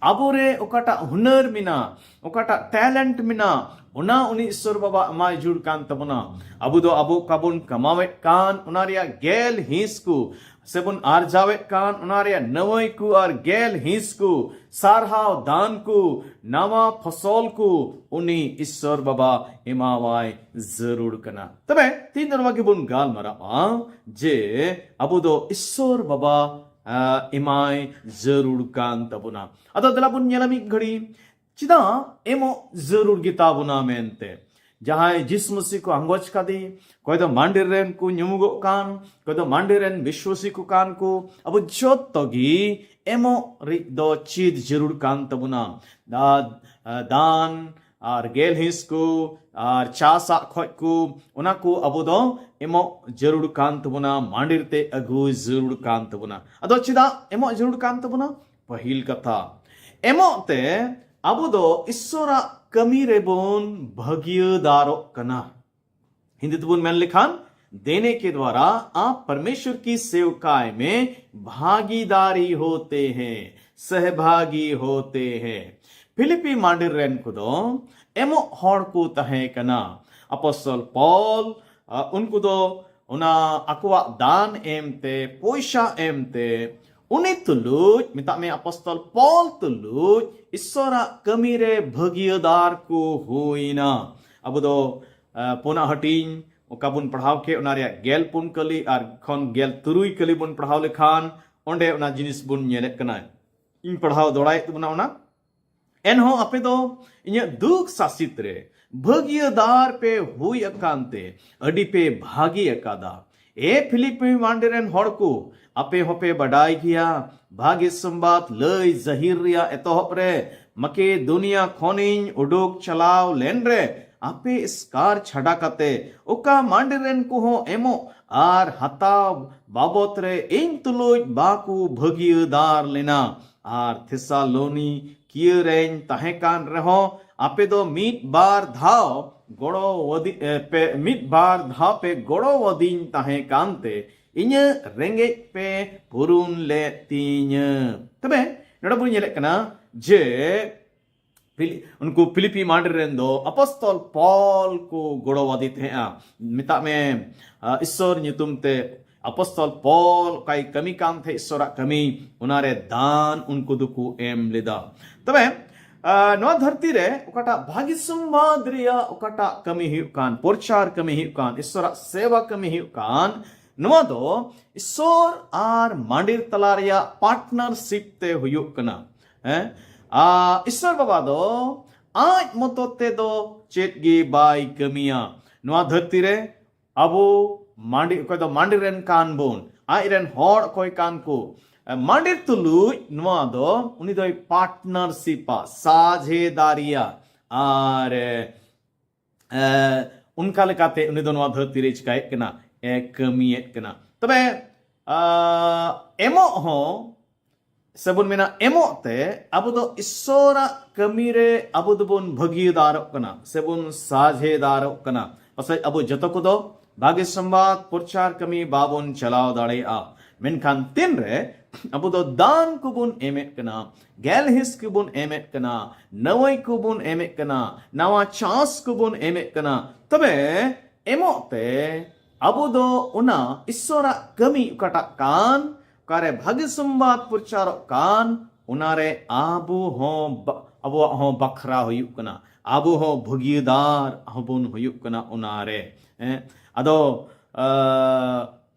ᱟᱵᱚᱨᱮ ᱚᱠᱟᱴᱟᱜ ᱦᱩᱱᱟᱹᱨ ᱢᱮᱱᱟᱜ, ᱚᱠᱟᱴᱟᱜ ᱴᱮᱞᱮᱱᱴ ᱢᱮᱱᱟᱜ, ᱚᱱᱟ ᱩᱱᱤ ᱤᱥᱥᱚᱨ ᱵᱟᱵᱟ ᱮᱢᱟᱭ ᱡᱟᱹᱨᱩᱲ ᱠᱟᱱ ᱛᱟᱵᱚᱱᱟ᱾ ᱟᱵᱚ ᱫᱚ ᱟᱵᱚ ᱚᱠᱟ ᱵᱚᱱ ᱠᱟᱢᱟᱣᱮᱫ ᱠᱟᱱ, ᱚᱱᱟ ᱨᱮᱭᱟᱜ ᱜᱮᱞ ᱦᱤᱸᱥ ᱠᱚ ᱥᱮᱵᱚᱱ ᱟᱨᱡᱟᱣᱮᱫ ᱠᱟᱱ, ᱚᱱᱟ ᱨᱮᱭᱟᱜ ᱱᱟᱹᱣᱟᱹᱭ ᱠᱚ ᱟᱨ ᱜᱮᱞ ᱦᱤᱸᱥ ᱠᱚ, ᱥᱟᱨᱦᱟᱣ ᱫᱟᱱ ᱠᱚ, ᱱᱟᱣᱟ ᱯᱷᱚᱥᱚᱞ ᱠᱚ ᱩᱱᱤ ᱤᱥᱥᱚᱨ ᱵᱟᱵᱟ ᱮᱢᱟᱣᱟᱭ ᱡᱟᱹᱨᱩᱲ ᱠᱟᱱᱟ᱾ ᱛᱚᱵᱮ ᱛᱤᱦᱤᱧ ᱫᱚ ᱱᱚᱣᱟ ᱜᱮᱵᱚᱱ ᱜᱟᱞᱢᱟᱨᱟᱜᱼᱟ ᱡᱮ ᱟᱵᱚ ᱫᱚ ᱤᱥᱥᱚᱨ ᱵᱟᱵᱟ, ᱟ, ᱮᱢᱟᱭ ᱡᱟᱹᱨᱩᱲ ᱠᱟᱱ ᱛᱟᱵᱚᱱᱟ᱾ ᱟᱫᱚ ᱫᱮᱞᱟ ᱵᱚᱱ ᱧᱮᱞᱟ ᱢᱤᱫ ᱜᱷᱟᱹᱲᱤ, ᱪᱮᱫᱟᱜ ᱮᱢᱚᱜ ᱡᱟᱹᱨᱩᱲ ᱜᱮᱛᱟ ᱵᱚᱱᱟ ᱢᱮᱱᱛᱮ᱾ ᱡᱟᱦᱟᱸᱭ ᱡᱤᱥᱩ ᱢᱟᱹᱥᱤ ᱠᱚ ᱟᱸᱜᱚᱪ ᱠᱟᱫᱮ, ᱚᱠᱚᱭ ᱫᱚ ᱢᱟᱱᱰᱤᱨ ᱨᱮᱱ ᱠᱚ ᱧᱩᱢᱩᱜᱚᱜ ᱠᱟᱱ, ᱚᱠᱚᱭ ᱫᱚ ᱢᱟᱱᱰᱤᱨ ᱨᱮᱱ ᱵᱤᱥᱣᱟᱥᱤ ᱠᱚ ᱠᱟᱱ ᱠᱚ, ᱟᱵᱚ ᱡᱚᱛᱚ ᱜᱮ ᱮᱢᱚᱜ ᱨᱤᱡ ᱫᱚ ᱪᱮᱫ ᱡᱟᱹᱨᱩᱲ ᱠᱟᱱ ᱛᱟᱵᱚᱱᱟ᱾ ᱫᱟ-, ᱫᱟᱱ ᱟᱨ ᱜᱮᱞ ᱦᱤᱸᱥ ᱠᱚ ᱟᱨ ᱪᱟᱥᱟᱜ ᱠᱷᱚᱡ ᱠᱚ, ᱚᱱᱟ ᱠᱚ ᱟᱵᱚ ᱫᱚ ᱮᱢᱚᱜ ᱡᱟᱹᱨᱩᱲ ᱠᱟᱱ ᱛᱟᱵᱚᱱᱟ, ᱢᱟᱱᱰᱤᱨ ᱛᱮ ᱟᱹᱜᱩ ᱡᱟᱹᱨᱩᱲ ᱠᱟᱱ ᱛᱟᱵᱚᱱᱟ᱾ ᱟᱫᱚ ᱪᱮᱫᱟᱜ ᱮᱢᱚᱜ ᱡᱟᱹᱨᱩᱲ ᱠᱟᱱ ᱛᱟᱵᱚᱱᱟ? ᱯᱟᱹᱦᱤᱞ ᱠᱟᱛᱷᱟ, ᱮᱢᱚᱜ ᱛᱮ ᱟᱵᱚ ᱫᱚ ᱤᱥᱥᱚᱨᱟᱜ ᱠᱟᱹᱢᱤ ᱨᱮᱵᱚᱱ ᱵᱷᱟᱹᱜᱤᱭᱟᱹᱫᱟᱨᱚᱜ ᱠᱟᱱᱟ᱾ ᱦᱤᱱᱫᱤ ᱛᱮᱵᱚᱱ ᱢᱮᱱ ᱞᱮᱠᱷᱟᱱ, देने के द्वारा आप परमेश्वर की सेवकाई में भागीदारी होते हैं, सहभागी होते हैं। ᱯᱷᱤᱞᱤᱯᱤ ᱢᱟᱱᱰᱤᱨ ᱨᱮᱱ ᱠᱚᱫᱚ ᱮᱢᱚᱜ ᱦᱚᱲ ᱠᱚ ᱛᱟᱦᱮᱸ ᱠᱟᱱᱟ᱾ ᱟᱯᱚᱥᱛᱚᱞ ᱯᱚᱞ, ᱟ, ᱩᱱᱠᱩ ᱫᱚ ᱚᱱᱟ ᱟᱠᱚᱣᱟᱜ ᱫᱟᱱ ᱮᱢᱛᱮ, ᱯᱚᱭᱥᱟ ᱮᱢᱛᱮ, ᱩᱱᱤ ᱛᱩᱞᱩᱡ, ᱢᱮᱛᱟᱜ ᱢᱮ ᱟᱯᱚᱥᱛᱚᱞ ᱯᱚᱞ ᱛᱩᱞᱩᱡ, ᱤᱥᱥᱚᱨᱟᱜ ᱠᱟᱹᱢᱤ ᱨᱮ ᱵᱷᱟᱹᱜᱤᱭᱟᱹᱫᱟᱨ ᱠᱚ ᱦᱩᱭᱱᱟ᱾ ᱟᱵᱚ ᱫᱚ, ᱟ, ᱯᱩᱱᱟᱜ ᱦᱟᱹᱴᱤᱧ ᱚᱠᱟ ᱵᱚᱱ ᱯᱟᱲᱦᱟᱣ ᱠᱮᱫ, ᱚᱱᱟ ᱨᱮᱭᱟᱜ ᱜᱮᱞ ᱯᱩᱱ ᱠᱟᱹᱞᱤ ᱟᱨ ᱠᱷᱚᱱ ᱜᱮᱞ ᱛᱩᱨᱩᱭ ᱠᱟᱹᱞᱤ ᱵᱚᱱ ᱯᱟᱲᱦᱟᱣ ᱞᱮᱠᱷᱟᱱ, ᱚᱸᱰᱮ ᱚᱱᱟ ᱡᱤᱱᱤᱥ ᱵᱚᱱ ᱧᱮᱞᱮᱫ ᱠᱟᱱᱟ᱾ ᱤᱧ ᱯᱟᱲᱦᱟᱣ ᱫᱚᱲᱟᱭᱮᱫ ᱛᱟᱵᱚᱱᱟ ᱚᱱᱟ᱾ ᱮᱱᱦᱚᱸ ᱟᱯᱮ ᱫᱚ ᱤᱧᱟᱹᱜ ᱫᱩᱠ ᱥᱟᱥᱤᱛ ᱨᱮ ᱵᱷᱟᱹᱜᱤᱭᱟᱹᱫᱟᱨ ᱯᱮ ᱦᱩᱭ ᱟᱠᱟᱱ ᱛᱮ ᱟᱹᱰᱤ ᱯᱮ ᱵᱷᱟᱹᱜᱤ ᱟᱠᱟᱫᱟ᱾ ᱮ ᱯᱷᱤᱞᱤᱯᱤ ᱢᱟᱱᱰᱤ ᱨᱮᱱ ᱦᱚᱲ ᱠᱚ, ᱟᱯᱮ ᱦᱚᱸᱯᱮ ᱵᱟᱰᱟᱭ ᱜᱮᱭᱟ, ᱵᱷᱟᱹᱜᱤ ᱥᱚᱢᱵᱟᱫ ᱞᱟᱹᱭ ᱡᱟᱹᱦᱤᱨ ᱨᱮᱭᱟᱜ ᱮᱛᱚᱦᱚᱵ ᱨᱮ ᱢᱟᱠᱮᱫᱳᱱᱤᱭᱟ ᱠᱷᱚᱱᱤᱧ ᱩᱰᱩᱠ ᱪᱟᱞᱟᱣ ᱞᱮᱱ ᱨᱮ ᱟᱯᱮ ᱮᱥᱠᱟᱨ ᱪᱷᱟᱰᱟ ᱠᱟᱛᱮ ᱚᱠᱟ ᱢᱟᱱᱰᱤ ᱨᱮᱱ ᱠᱚᱦᱚᱸ ᱮᱢᱚᱜ ᱟᱨ ᱦᱟᱛᱟᱣ ᱵᱟᱵᱚᱛ ᱨᱮ ᱤᱧ ᱛᱩᱞᱩᱡ ᱵᱟᱠᱚ ᱵᱷᱟᱹᱜᱤᱭᱟᱹᱫᱟᱨ ᱞᱮᱱᱟ᱾ ᱟᱨ ᱛᱷᱮᱥᱟᱞᱳᱱᱤᱠᱤᱭᱟᱹ ᱨᱮᱧ ᱛᱟᱦᱮᱸ ᱠᱟᱱ ᱨᱮᱦᱚᱸ ᱟᱯᱮ ᱫᱚ ᱢᱤᱫ ᱵᱟᱨ ᱫᱷᱟᱣ ᱜᱚᱲᱚ ᱟᱹᱫᱤ-, ᱮ, ᱯᱮ, ᱢᱤᱫ ᱵᱟᱨ ᱫᱷᱟᱣ ᱯᱮ ᱜᱚᱲᱚ ᱟᱹᱫᱤᱧ ᱛᱟᱦᱮᱸ ᱠᱟᱱᱛᱮ ᱤᱧᱟᱹᱜ ᱨᱮᱸᱜᱮᱡ ᱯᱮ ᱯᱩᱨᱩᱱ ᱞᱮᱫ ᱛᱤᱧᱟᱹ᱾ ᱛᱚᱵᱮ ᱱᱚᱰᱮ ᱵᱚᱱ ᱧᱮᱞᱮᱫ ᱠᱟᱱᱟ ᱡᱮ ᱯᱷᱤᱞᱤ- ᱩᱱᱠᱩ ᱯᱷᱤᱞᱤᱯᱤ ᱢᱟᱹᱰᱤ ᱨᱮᱱ ᱫᱚ ᱟᱯᱚᱥᱛᱚᱞ ᱯᱚᱞ ᱠᱚ ᱜᱚᱲᱚᱣᱟᱫᱮ ᱛᱟᱦᱮᱸᱜᱼᱟ᱾ ᱢᱮᱛᱟᱜ ᱢᱮ, ᱟ, ᱤᱥᱥᱚᱨ ᱧᱩᱛᱩᱢ ᱛᱮ ᱟᱯᱚᱥᱛᱚᱞ ᱯᱚᱞ ᱚᱠᱟᱭ ᱠᱟᱹᱢᱤ ᱠᱟᱱ ᱛᱟᱦᱮᱸ, ᱤᱥᱥᱚᱨᱟᱜ ᱠᱟᱹᱢᱤ, ᱚᱱᱟᱨᱮ ᱫᱟᱱ ᱩᱱᱠᱩ ᱫᱚᱠᱚ ᱮᱢ ᱞᱮᱫᱟ᱾ ᱛᱚᱵᱮ, ᱟ, ᱱᱚᱣᱟ ᱫᱷᱟᱹᱨᱛᱤ ᱨᱮ ᱚᱠᱟᱴᱟᱜ ᱵᱷᱟᱹᱜᱤ ᱥᱚᱢᱵᱟᱫ ᱨᱮᱭᱟᱜ ᱚᱠᱟᱴᱟᱜ ᱠᱟᱹᱢᱤ ᱦᱩᱭᱩᱜ ᱠᱟᱱ, ᱯᱨᱚᱪᱟᱨ ᱠᱟᱹᱢᱤ ᱦᱩᱭᱩᱜ ᱠᱟᱱ, ᱤᱥᱥᱚᱨᱟᱜ ᱥᱮᱵᱟ ᱠᱟᱹᱢᱤ ᱦᱩᱭᱩᱜ ᱠᱟᱱ, ᱱᱚᱣᱟ ᱫᱚ ᱤᱥᱥᱚᱨ ᱟᱨ ᱢᱟᱹᱰᱤᱨ ᱛᱟᱞᱟ ᱨᱮᱭᱟᱜ ᱯᱟᱨᱴᱱᱟᱨᱥᱤᱯ ᱛᱮ ᱦᱩᱭᱩᱜ ᱠᱟᱱᱟ᱾ ᱦᱮᱸ? ᱟ, ᱤᱥᱥᱚᱨ ᱵᱟᱵᱟ ᱫᱚ ᱟᱡ ᱢᱚᱛᱚ ᱛᱮᱫᱚ ᱪᱮᱫ ᱜᱮ ᱵᱟᱭ ᱠᱟᱹᱢᱤᱭᱟ᱾ ᱱᱚᱣᱟ ᱫᱷᱟᱹᱨᱛᱤ ᱨᱮ ᱟᱵᱚ ᱢᱟᱹᱰᱤ, ᱚᱠᱚᱭ ᱫᱚ ᱢᱟᱹᱰᱤ ᱨᱮᱱ ᱠᱟᱱ ᱵᱚᱱ, ᱟᱡ ᱨᱮᱱ ᱦᱚᱲ ᱚᱠᱚᱭ ᱠᱟᱱ ᱠᱚ, ᱢᱟᱹᱰᱤ ᱛᱩᱞᱩᱡ ᱱᱚᱣᱟ ᱫᱚ ᱩᱱᱤ ᱫᱚᱭ ᱯᱟᱨᱴᱱᱟᱨᱥᱤᱯᱟ, ᱥᱟᱡᱷᱮᱫᱟᱨᱤᱭᱟ᱾ ᱟᱨ, ᱮ, ᱚᱱᱠᱟ ᱞᱮᱠᱟᱛᱮ ᱩᱱᱤ ᱫᱚ ᱱᱚᱣᱟ ᱫᱷᱟᱹᱨᱛᱤ ᱨᱮ ᱪᱤᱠᱟᱭᱮᱫ ᱠᱟᱱᱟ? ᱮ, ᱠᱟᱹᱢᱤᱭᱮᱫ ᱠᱟᱱᱟ᱾ ᱛᱚᱵᱮ, ᱟ, ᱮᱢᱚᱜ ᱦᱚᱸ, ᱥᱮᱵᱚᱱ ᱢᱮᱱᱟ ᱮᱢᱚᱜ ᱛᱮ, ᱟᱵᱚ ᱫᱚ ᱤᱥᱥᱚᱨᱟᱜ ᱠᱟᱹᱢᱤ ᱨᱮ ᱟᱵᱚ ᱫᱚᱵᱚᱱ ᱵᱷᱟᱹᱜᱤᱫᱟᱨᱚᱜ ᱠᱟᱱᱟ, ᱥᱮᱵᱚᱱ ᱥᱟᱡᱷᱮᱫᱟᱨᱚᱜ ᱠᱟᱱᱟ᱾ ᱯᱟᱥᱮᱡ ᱟᱵᱚ ᱡᱚᱛᱚ ᱠᱚᱫᱚ ᱵᱷᱟᱜᱮ ᱥᱚᱢᱵᱟᱫ ᱯᱨᱚᱪᱟᱨ ᱠᱟᱹᱢᱤ ᱵᱟᱵᱚᱱ ᱪᱟᱞᱟᱣ ᱫᱟᱲᱮᱭᱟᱜᱼᱟ, ᱢᱮᱱᱠᱷᱟᱱ ᱛᱤᱱᱨᱮ ᱟᱵᱚ ᱫᱚ ᱫᱟᱱ ᱠᱚᱵᱚᱱ ᱮᱢᱮᱫ ᱠᱟᱱᱟ, ᱜᱮᱞ ᱦᱤᱸᱥ ᱠᱚᱵᱚᱱ ᱮᱢᱮᱫ ᱠᱟᱱᱟ, ᱱᱟᱹᱣᱟᱹᱭ ᱠᱚᱵᱚᱱ ᱮᱢᱮᱫ ᱠᱟᱱᱟ, ᱱᱟᱣᱟ ᱪᱟᱥ ᱠᱚᱵᱚᱱ ᱮᱢᱮᱫ ᱠᱟᱱᱟ, ᱛᱚᱵᱮ ᱮᱢᱚᱜ ᱛᱮ ᱟᱵᱚ ᱫᱚ ᱚᱱᱟ ᱤᱥᱥᱚᱨᱟᱜ ᱠᱟᱹᱢᱤ ᱚᱠᱟᱴᱟᱜ ᱠᱟᱱ, ᱚᱠᱟᱨᱮ ᱵᱷᱟᱹᱜᱤ ᱥᱚᱢᱵᱟᱫ ᱯᱨᱚᱪᱟᱨᱚᱜ ᱠᱟᱱ, ᱚᱱᱟᱨᱮ ᱟᱵᱚ ᱦᱚᱸ ᱵᱟ-, ᱟᱵᱚᱣᱟᱜ ᱦᱚᱸ ᱵᱟᱠᱷᱨᱟ ᱦᱩᱭᱩᱜ ᱠᱟᱱᱟ, ᱟᱵᱚ ᱦᱚᱸ ᱵᱷᱟᱹᱜᱤᱫᱟᱨ ᱦᱚᱸᱵᱚᱱ ᱦᱩᱭᱩᱜ ᱠᱟᱱᱟ ᱚᱱᱟᱨᱮ᱾ ᱦᱮᱸ? ᱟᱫᱚ, ᱟ,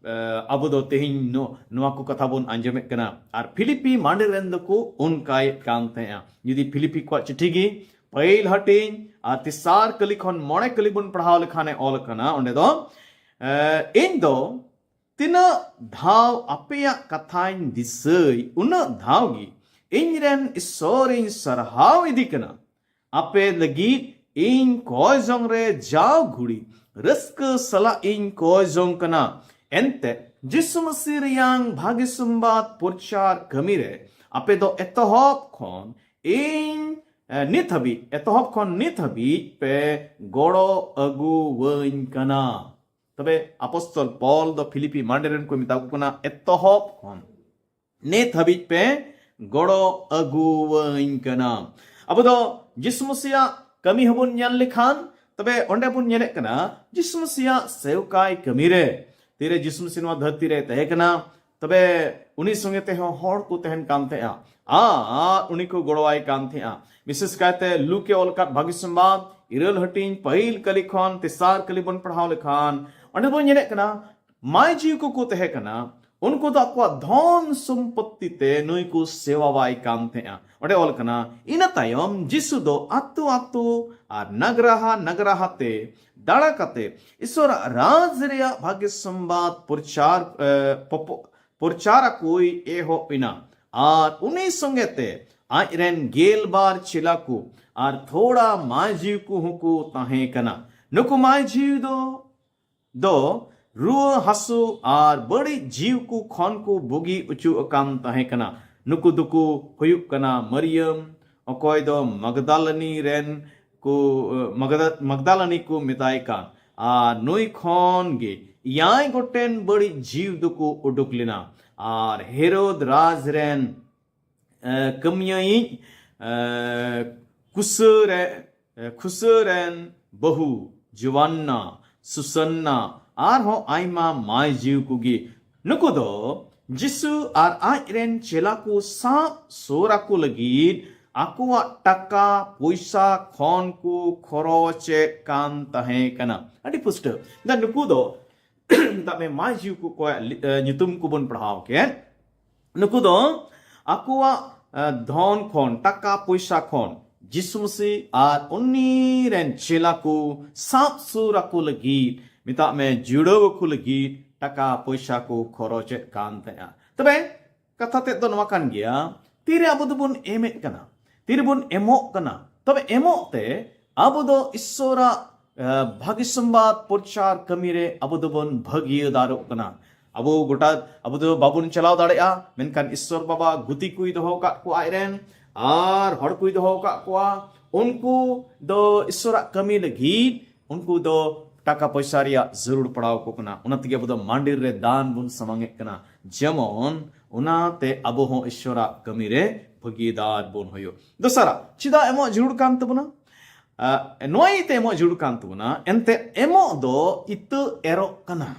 ᱟ, ᱟᱵᱚ ᱫᱚ ᱛᱮᱦᱮᱧ ᱱᱚ-, ᱱᱚᱣᱟ ᱠᱚ ᱠᱟᱛᱷᱟ ᱵᱚᱱ ᱟᱸᱡᱚᱢᱮᱫ ᱠᱟᱱᱟ᱾ ᱟᱨ ᱯᱷᱤᱞᱤᱯᱤ ᱢᱟᱹᱰᱤ ᱨᱮᱱ ᱫᱚᱠᱚ ᱚᱱᱠᱟᱭᱮᱫ ᱠᱟᱱ ᱛᱟᱦᱮᱸᱜᱼᱟ᱾ ᱡᱩᱫᱤ ᱯᱷᱤᱞᱤᱯᱤ ᱠᱚᱣᱟᱜ ᱪᱤᱴᱷᱤ ᱜᱮ ᱯᱟᱹᱦᱤᱞ ᱦᱟᱹᱴᱤᱧ ᱟᱨ ᱛᱮᱥᱟᱨ ᱠᱟᱹᱞᱤ ᱠᱷᱚᱱ ᱢᱚᱬᱮ ᱠᱟᱹᱞᱤ ᱵᱚᱱ ᱯᱟᱲᱦᱟᱣ ᱞᱮᱠᱷᱟᱱᱮ ᱚᱞ ᱠᱟᱱᱟ ᱚᱸᱰᱮ ᱫᱚ, ᱮ, ᱤᱧ ᱫᱚ ᱛᱤᱱᱟᱹᱜ ᱫᱷᱟᱣ ᱟᱯᱮᱭᱟᱜ ᱠᱟᱛᱷᱟᱧ ᱫᱤᱥᱟᱹᱭ, ᱩᱱᱟᱹᱜ ᱫᱷᱟᱣ ᱜᱮ ᱤᱧ ᱨᱮᱱ ᱤᱥᱥᱚᱨᱤᱧ ᱥᱟᱨᱦᱟᱣ ᱤᱫᱤ ᱠᱟᱱᱟ᱾ ᱟᱯᱮ ᱞᱟᱹᱜᱤᱫ ᱤᱧ ᱠᱚᱭ ᱡᱚᱝ ᱨᱮ ᱡᱟᱣ ᱜᱷᱩᱲᱤ ᱨᱟᱹᱥᱠᱟᱹ ᱥᱟᱞᱟᱜ ᱤᱧ ᱠᱚᱭ ᱡᱚᱝ ᱠᱟᱱᱟ᱾ ᱮᱱᱛᱮ, ᱡᱤᱥᱩ ᱢᱟᱹᱥᱤ ᱨᱮᱭᱟᱝ ᱵᱷᱟᱹᱜᱤ ᱥᱚᱢᱵᱟᱫ ᱯᱨᱚᱪᱟᱨ ᱠᱟᱹᱢᱤ ᱨᱮ ᱟᱯᱮ ᱫᱚ ᱮᱛᱚᱦᱚᱵ ᱠᱷᱚᱱ ᱤᱧ, ᱮ, ᱱᱤᱛ ᱦᱟᱹᱵᱤᱡ, ᱮᱛᱚᱦᱚᱵ ᱠᱷᱚᱱ ᱱᱤᱛ ᱦᱟᱹᱵᱤᱡ ᱯᱮ ᱜᱚᱲᱚ ᱟᱹᱜᱩᱣᱟᱹᱧ ᱠᱟᱱᱟ᱾ ᱛᱚᱵᱮ ᱟᱯᱚᱥᱛᱚᱞ ᱯᱚᱞ ᱫᱚ ᱯᱷᱤᱞᱤᱯᱤ ᱢᱟᱹᱰᱤ ᱨᱮᱱ ᱠᱚ ᱢᱮᱛᱟ ᱠᱚ ᱠᱟᱱᱟ, ᱮᱛᱚᱦᱚᱵ ᱠᱷᱚᱱ ᱱᱤᱛ ᱦᱟᱹᱵᱤᱡ ᱯᱮ ᱜᱚᱲᱚ ᱟᱹᱜᱩᱣᱟᱹᱧ ᱠᱟᱱᱟ᱾ ᱟᱵᱚ ᱫᱚ ᱡᱤᱥᱩ ᱢᱟᱹᱥᱤᱭᱟᱜ ᱠᱟᱹᱢᱤ ᱦᱚᱸᱵᱚᱱ ᱧᱮᱞ ᱞᱮᱠᱷᱟᱱ, ᱛᱚᱵᱮ ᱚᱸᱰᱮ ᱵᱚᱱ ᱧᱮᱞᱮᱫ ᱠᱟᱱᱟ ᱡᱤᱥᱩ ᱢᱟᱹᱥᱤᱭᱟᱜ ᱥᱮᱣᱠᱟᱭ ᱠᱟᱹᱢᱤ ᱨᱮ, ᱛᱤᱨᱮ ᱡᱤᱥᱩ ᱢᱟᱹᱥᱤ ᱱᱚᱣᱟ ᱫᱷᱟᱹᱨᱛᱤ ᱨᱮ ᱛᱟᱦᱮᱸ ᱠᱟᱱᱟ, ᱛᱚᱵᱮ ᱩᱱᱤ ᱥᱚᱸᱜᱮ ᱛᱮᱦᱚᱸ ᱦᱚᱲ ᱠᱚ ᱛᱟᱦᱮᱱ ᱠᱟᱱ ᱛᱟᱦᱮᱸᱜᱼᱟ ᱟᱨ ᱩᱱᱤ ᱠᱚ ᱜᱚᱲᱚᱣᱟᱭ ᱠᱟᱱ ᱛᱟᱦᱮᱸᱜᱼᱟ᱾ ᱵᱤᱥᱮᱥ ᱠᱟᱭᱛᱮ ᱞᱩᱠᱮ ᱚᱞ ᱟᱠᱟᱫ ᱵᱷᱟᱹᱜᱤ ᱥᱚᱢᱵᱟᱫ ᱤᱨᱟᱹᱞ ᱦᱟᱹᱴᱤᱧ ᱯᱟᱹᱦᱤᱞ ᱠᱟᱹᱞᱤ ᱠᱷᱚᱱ ᱛᱮᱥᱟᱨ ᱠᱟᱹᱞᱤ ᱵᱚᱱ ᱯᱟᱲᱦᱟᱣ ᱞᱮᱠᱷᱟᱱ, ᱚᱸᱰᱮ ᱵᱚᱱ ᱧᱮᱞᱮᱫ ᱠᱟᱱᱟ ᱢᱟᱹᱭ ᱡᱤᱣᱤ ᱠᱚᱠᱚ ᱛᱟᱦᱮᱸ ᱠᱟᱱᱟ, ᱩᱱᱠᱩ ᱫᱚ ᱟᱠᱚᱣᱟᱜ ᱫᱷᱚᱱ ᱥᱚᱢᱯᱚᱛᱛᱤ ᱛᱮ ᱱᱩᱭ ᱠᱚ ᱥᱮᱣᱟᱣᱟᱭ ᱠᱟᱱ ᱛᱟᱦᱮᱸᱜᱼᱟ᱾ ᱚᱸᱰᱮ ᱚᱞ ᱠᱟᱱᱟ, ᱤᱱᱟᱹ ᱛᱟᱭᱚᱢ ᱡᱤᱥᱩ ᱫᱚ ᱟᱛᱳ ᱟᱛᱳ ᱟᱨ ᱱᱟᱜᱽᱨᱟᱦᱟ ᱱᱟᱜᱽᱨᱟᱦᱟ ᱛᱮ ᱫᱟᱬᱟ ᱠᱟᱛᱮ ᱤᱥᱚᱨᱟᱜ ᱨᱟᱡᱽ ᱨᱮᱭᱟᱜ ᱵᱷᱟᱜᱮ ᱥᱚᱢᱵᱟᱫ ᱯᱨᱚᱪᱟᱨ, ᱮ, ᱯᱚᱯᱚ-, ᱯᱨᱚᱪᱟᱨ ᱟᱠᱚᱭ ᱮᱦᱚᱵ ᱮᱱᱟ᱾ ᱟᱨ ᱩᱱᱤ ᱥᱚᱸᱜᱮ ᱛᱮ ᱟᱡ ᱨᱮᱱ ᱜᱮᱞ ᱵᱟᱨ ᱪᱮᱞᱟ ᱠᱚ ᱟᱨ ᱛᱷᱚᱲᱟ ᱢᱟᱹᱭ ᱡᱤᱣᱤ ᱠᱚᱦᱚᱸ ᱠᱚ ᱛᱟᱦᱮᱸ ᱠᱟᱱᱟ᱾ ᱱᱩᱠᱩ ᱢᱟᱹᱭ ᱡᱤᱣᱤ ᱫᱚ, ᱫᱚ ᱨᱩᱣᱟᱹ ᱦᱟᱹᱥᱩ ᱟᱨ ᱵᱟᱹᱲᱤᱡ ᱡᱤᱣᱤ ᱠᱚ ᱠᱷᱚᱱ ᱠᱚ ᱵᱩᱜᱤ ᱚᱪᱚ ᱟᱠᱟᱱ ᱛᱟᱦᱮᱸ ᱠᱟᱱᱟ᱾ ᱱᱩᱠᱩ ᱫᱚᱠᱚ ᱦᱩᱭᱩᱜ ᱠᱟᱱᱟ ᱢᱟᱨᱤᱭᱟᱢ, ᱚᱠᱚᱭ ᱫᱚ ᱢᱟᱜᱫᱟᱞᱟᱱᱤ ᱨᱮᱱ ᱠᱚ, ᱢᱟᱜᱫᱟ-, ᱢᱟᱜᱫᱟᱞᱟᱱᱤ ᱠᱚ ᱢᱮᱛᱟᱭ ᱠᱟᱱ, ᱟᱨ ᱱᱩᱭ ᱠᱷᱚᱱ ᱜᱮ ᱮᱭᱟᱭ ᱜᱚᱴᱮᱱ ᱵᱟᱹᱲᱤᱡ ᱡᱤᱣᱤ ᱫᱚᱠᱚ ᱩᱰᱩᱠ ᱞᱮᱱᱟ᱾ ᱟᱨ ᱦᱮᱨᱳᱫ ᱨᱟᱡᱽ ᱨᱮᱱ, ᱮ, ᱠᱟᱹᱢᱤᱭᱟᱹᱭᱤᱡ, ᱮ, ᱠᱩᱥᱟᱹ ᱨᱮ, ᱮ, ᱠᱷᱩᱥᱟᱹ ᱨᱮᱱ ᱵᱟᱹᱦᱩ ᱡᱳᱣᱟᱱᱱᱟ, ᱥᱩᱥᱟᱱᱱᱟ, ᱟᱨᱦᱚᱸ ᱟᱭᱢᱟ ᱢᱟᱹᱭ ᱡᱤᱣᱤ ᱠᱚᱜᱮ᱾ ᱱᱩᱠᱩ ᱫᱚ ᱡᱤᱥᱩ ᱟᱨ ᱟᱡ ᱨᱮᱱ ᱪᱮᱞᱟ ᱠᱚ ᱥᱟᱵ ᱥᱩᱨ ᱟᱠᱚ ᱞᱟᱹᱜᱤᱫ ᱟᱠᱚᱣᱟᱜ ᱴᱟᱠᱟ ᱯᱚᱭᱥᱟ ᱠᱷᱚᱱ ᱠᱚ ᱠᱷᱚᱨᱚᱪᱮᱫ ᱠᱟᱱ ᱛᱟᱦᱮᱸ ᱠᱟᱱᱟ᱾ ᱟᱹᱰᱤ ᱯᱩᱥᱴᱟᱹᱣ᱾ ᱫᱟ ᱱᱩᱠᱩ ᱫᱚ ᱢᱮᱛᱟᱜ ᱢᱮ ᱢᱟᱹᱭ ᱡᱤᱣᱤ ᱠᱚ ᱚᱠᱚᱭᱟᱜ ᱞᱤ-, ᱮ, ᱧᱩᱛᱩᱢ ᱠᱚᱵᱚᱱ ᱯᱟᱲᱦᱟᱣ ᱠᱮᱫ, ᱱᱩᱠᱩ ᱫᱚ ᱟᱠᱚᱣᱟᱜ, ᱮ, ᱫᱷᱚᱱ ᱠᱷᱚᱱ, ᱴᱟᱠᱟ ᱯᱚᱭᱥᱟ ᱠᱷᱚᱱ ᱡᱤᱥᱩ ᱢᱟᱹᱥᱤ ᱟᱨ ᱩᱱᱤ ᱨᱮᱱ ᱪᱮᱞᱟ ᱠᱚ ᱥᱟᱵ ᱥᱩᱨ ᱟᱠᱚ ᱞᱟᱹᱜᱤᱫ, ᱢᱮᱛᱟᱜ ᱢᱮ ᱡᱩᱲᱟᱹᱣ ᱟᱠᱚ ᱞᱟᱹᱜᱤᱫ ᱴᱟᱠᱟ ᱯᱚᱭᱥᱟ ᱠᱚ ᱠᱷᱚᱨᱚᱪᱮᱫ ᱠᱟᱱ ᱛᱟᱦᱮᱸᱜᱼᱟ᱾ ᱛᱚᱵᱮ ᱠᱟᱛᱷᱟ ᱛᱮᱫ ᱫᱚ ᱱᱚᱣᱟ ᱠᱟᱱ ᱜᱮᱭᱟ, ᱛᱤᱨᱮ ᱟᱵᱚ ᱫᱚᱵᱚᱱ ᱮᱢᱮᱫ ᱠᱟᱱᱟ, ᱛᱤᱨᱮᱵᱚᱱ ᱮᱢᱚᱜ ᱠᱟᱱᱟ, ᱛᱚᱵᱮ ᱮᱢᱚᱜ ᱛᱮ ᱟᱵᱚ ᱫᱚ ᱤᱥᱥᱚᱨᱟᱜ, ᱮ, ᱵᱷᱟᱹᱜᱤ ᱥᱚᱢᱵᱟᱫ ᱯᱨᱚᱪᱟᱨ ᱠᱟᱹᱢᱤ ᱨᱮ ᱟᱵᱚ ᱫᱚᱵᱚᱱ ᱵᱷᱟᱹᱜᱤᱭᱟᱹᱫᱟᱨᱚᱜ ᱠᱟᱱᱟ᱾ ᱟᱵᱚ ᱜᱚᱴᱟ, ᱟᱵᱚ ᱫᱚ ᱵᱟᱵᱚᱱ ᱪᱟᱞᱟᱣ ᱫᱟᱲᱮᱭᱟᱜᱼᱟ, ᱢᱮᱱᱠᱷᱟᱱ ᱤᱥᱥᱚᱨ ᱵᱟᱵᱟ ᱜᱩᱛᱤ ᱠᱚᱭ ᱫᱚᱦᱚ ᱟᱠᱟᱫ ᱠᱚᱣᱟ ᱟᱡᱨᱮᱱ, ᱟᱨ ᱦᱚᱲ ᱠᱚᱭ ᱫᱚᱦᱚ ᱟᱠᱟᱫ ᱠᱚᱣᱟ᱾ ᱩᱱᱠᱩ ᱫᱚ ᱤᱥᱥᱚᱨᱟᱜ ᱠᱟᱹᱢᱤ ᱞᱟᱹᱜᱤᱫ ᱩᱱᱠᱩ ᱫᱚ ᱴᱟᱠᱟ ᱯᱚᱭᱥᱟ ᱨᱮᱭᱟᱜ ᱡᱟᱹᱨᱩᱲ ᱯᱟᱲᱟᱣ ᱟᱠᱚ ᱠᱟᱱᱟ᱾ ᱚᱱᱟ ᱛᱮᱜᱮ ᱟᱵᱚ ᱫᱚ ᱢᱟᱱᱰᱤᱨ ᱨᱮ ᱫᱟᱱ ᱵᱚᱱ ᱥᱟᱢᱟᱝ ᱮᱫ ᱠᱟᱱᱟ, ᱡᱮᱢᱚᱱ ᱚᱱᱟᱛᱮ ᱟᱵᱚ ᱦᱚᱸ ᱤᱥᱥᱚᱨᱟᱜ ᱠᱟᱹᱢᱤ ᱨᱮ ᱵᱷᱟᱹᱜᱤᱫᱟᱨ ᱵᱚᱱ ᱦᱩᱭᱩᱜ᱾ ᱫᱚᱥᱟᱨᱟᱜ, ᱪᱮᱫᱟᱜ ᱮᱢᱚᱜ ᱡᱟᱹᱨᱩᱲ ᱠᱟᱱ ᱛᱟᱵᱚᱱᱟ? ᱟᱜ, ᱱᱚᱣᱟ ᱤᱭᱟᱹᱛᱮ ᱮᱢᱚᱜ ᱡᱟᱹᱨᱩᱲ ᱠᱟᱱ ᱛᱟᱵᱚᱱᱟ, ᱮᱱᱛᱮ ᱮᱢᱚᱜ ᱫᱚ ᱤᱛᱟᱹ ᱮᱨᱚᱜ ᱠᱟᱱᱟ᱾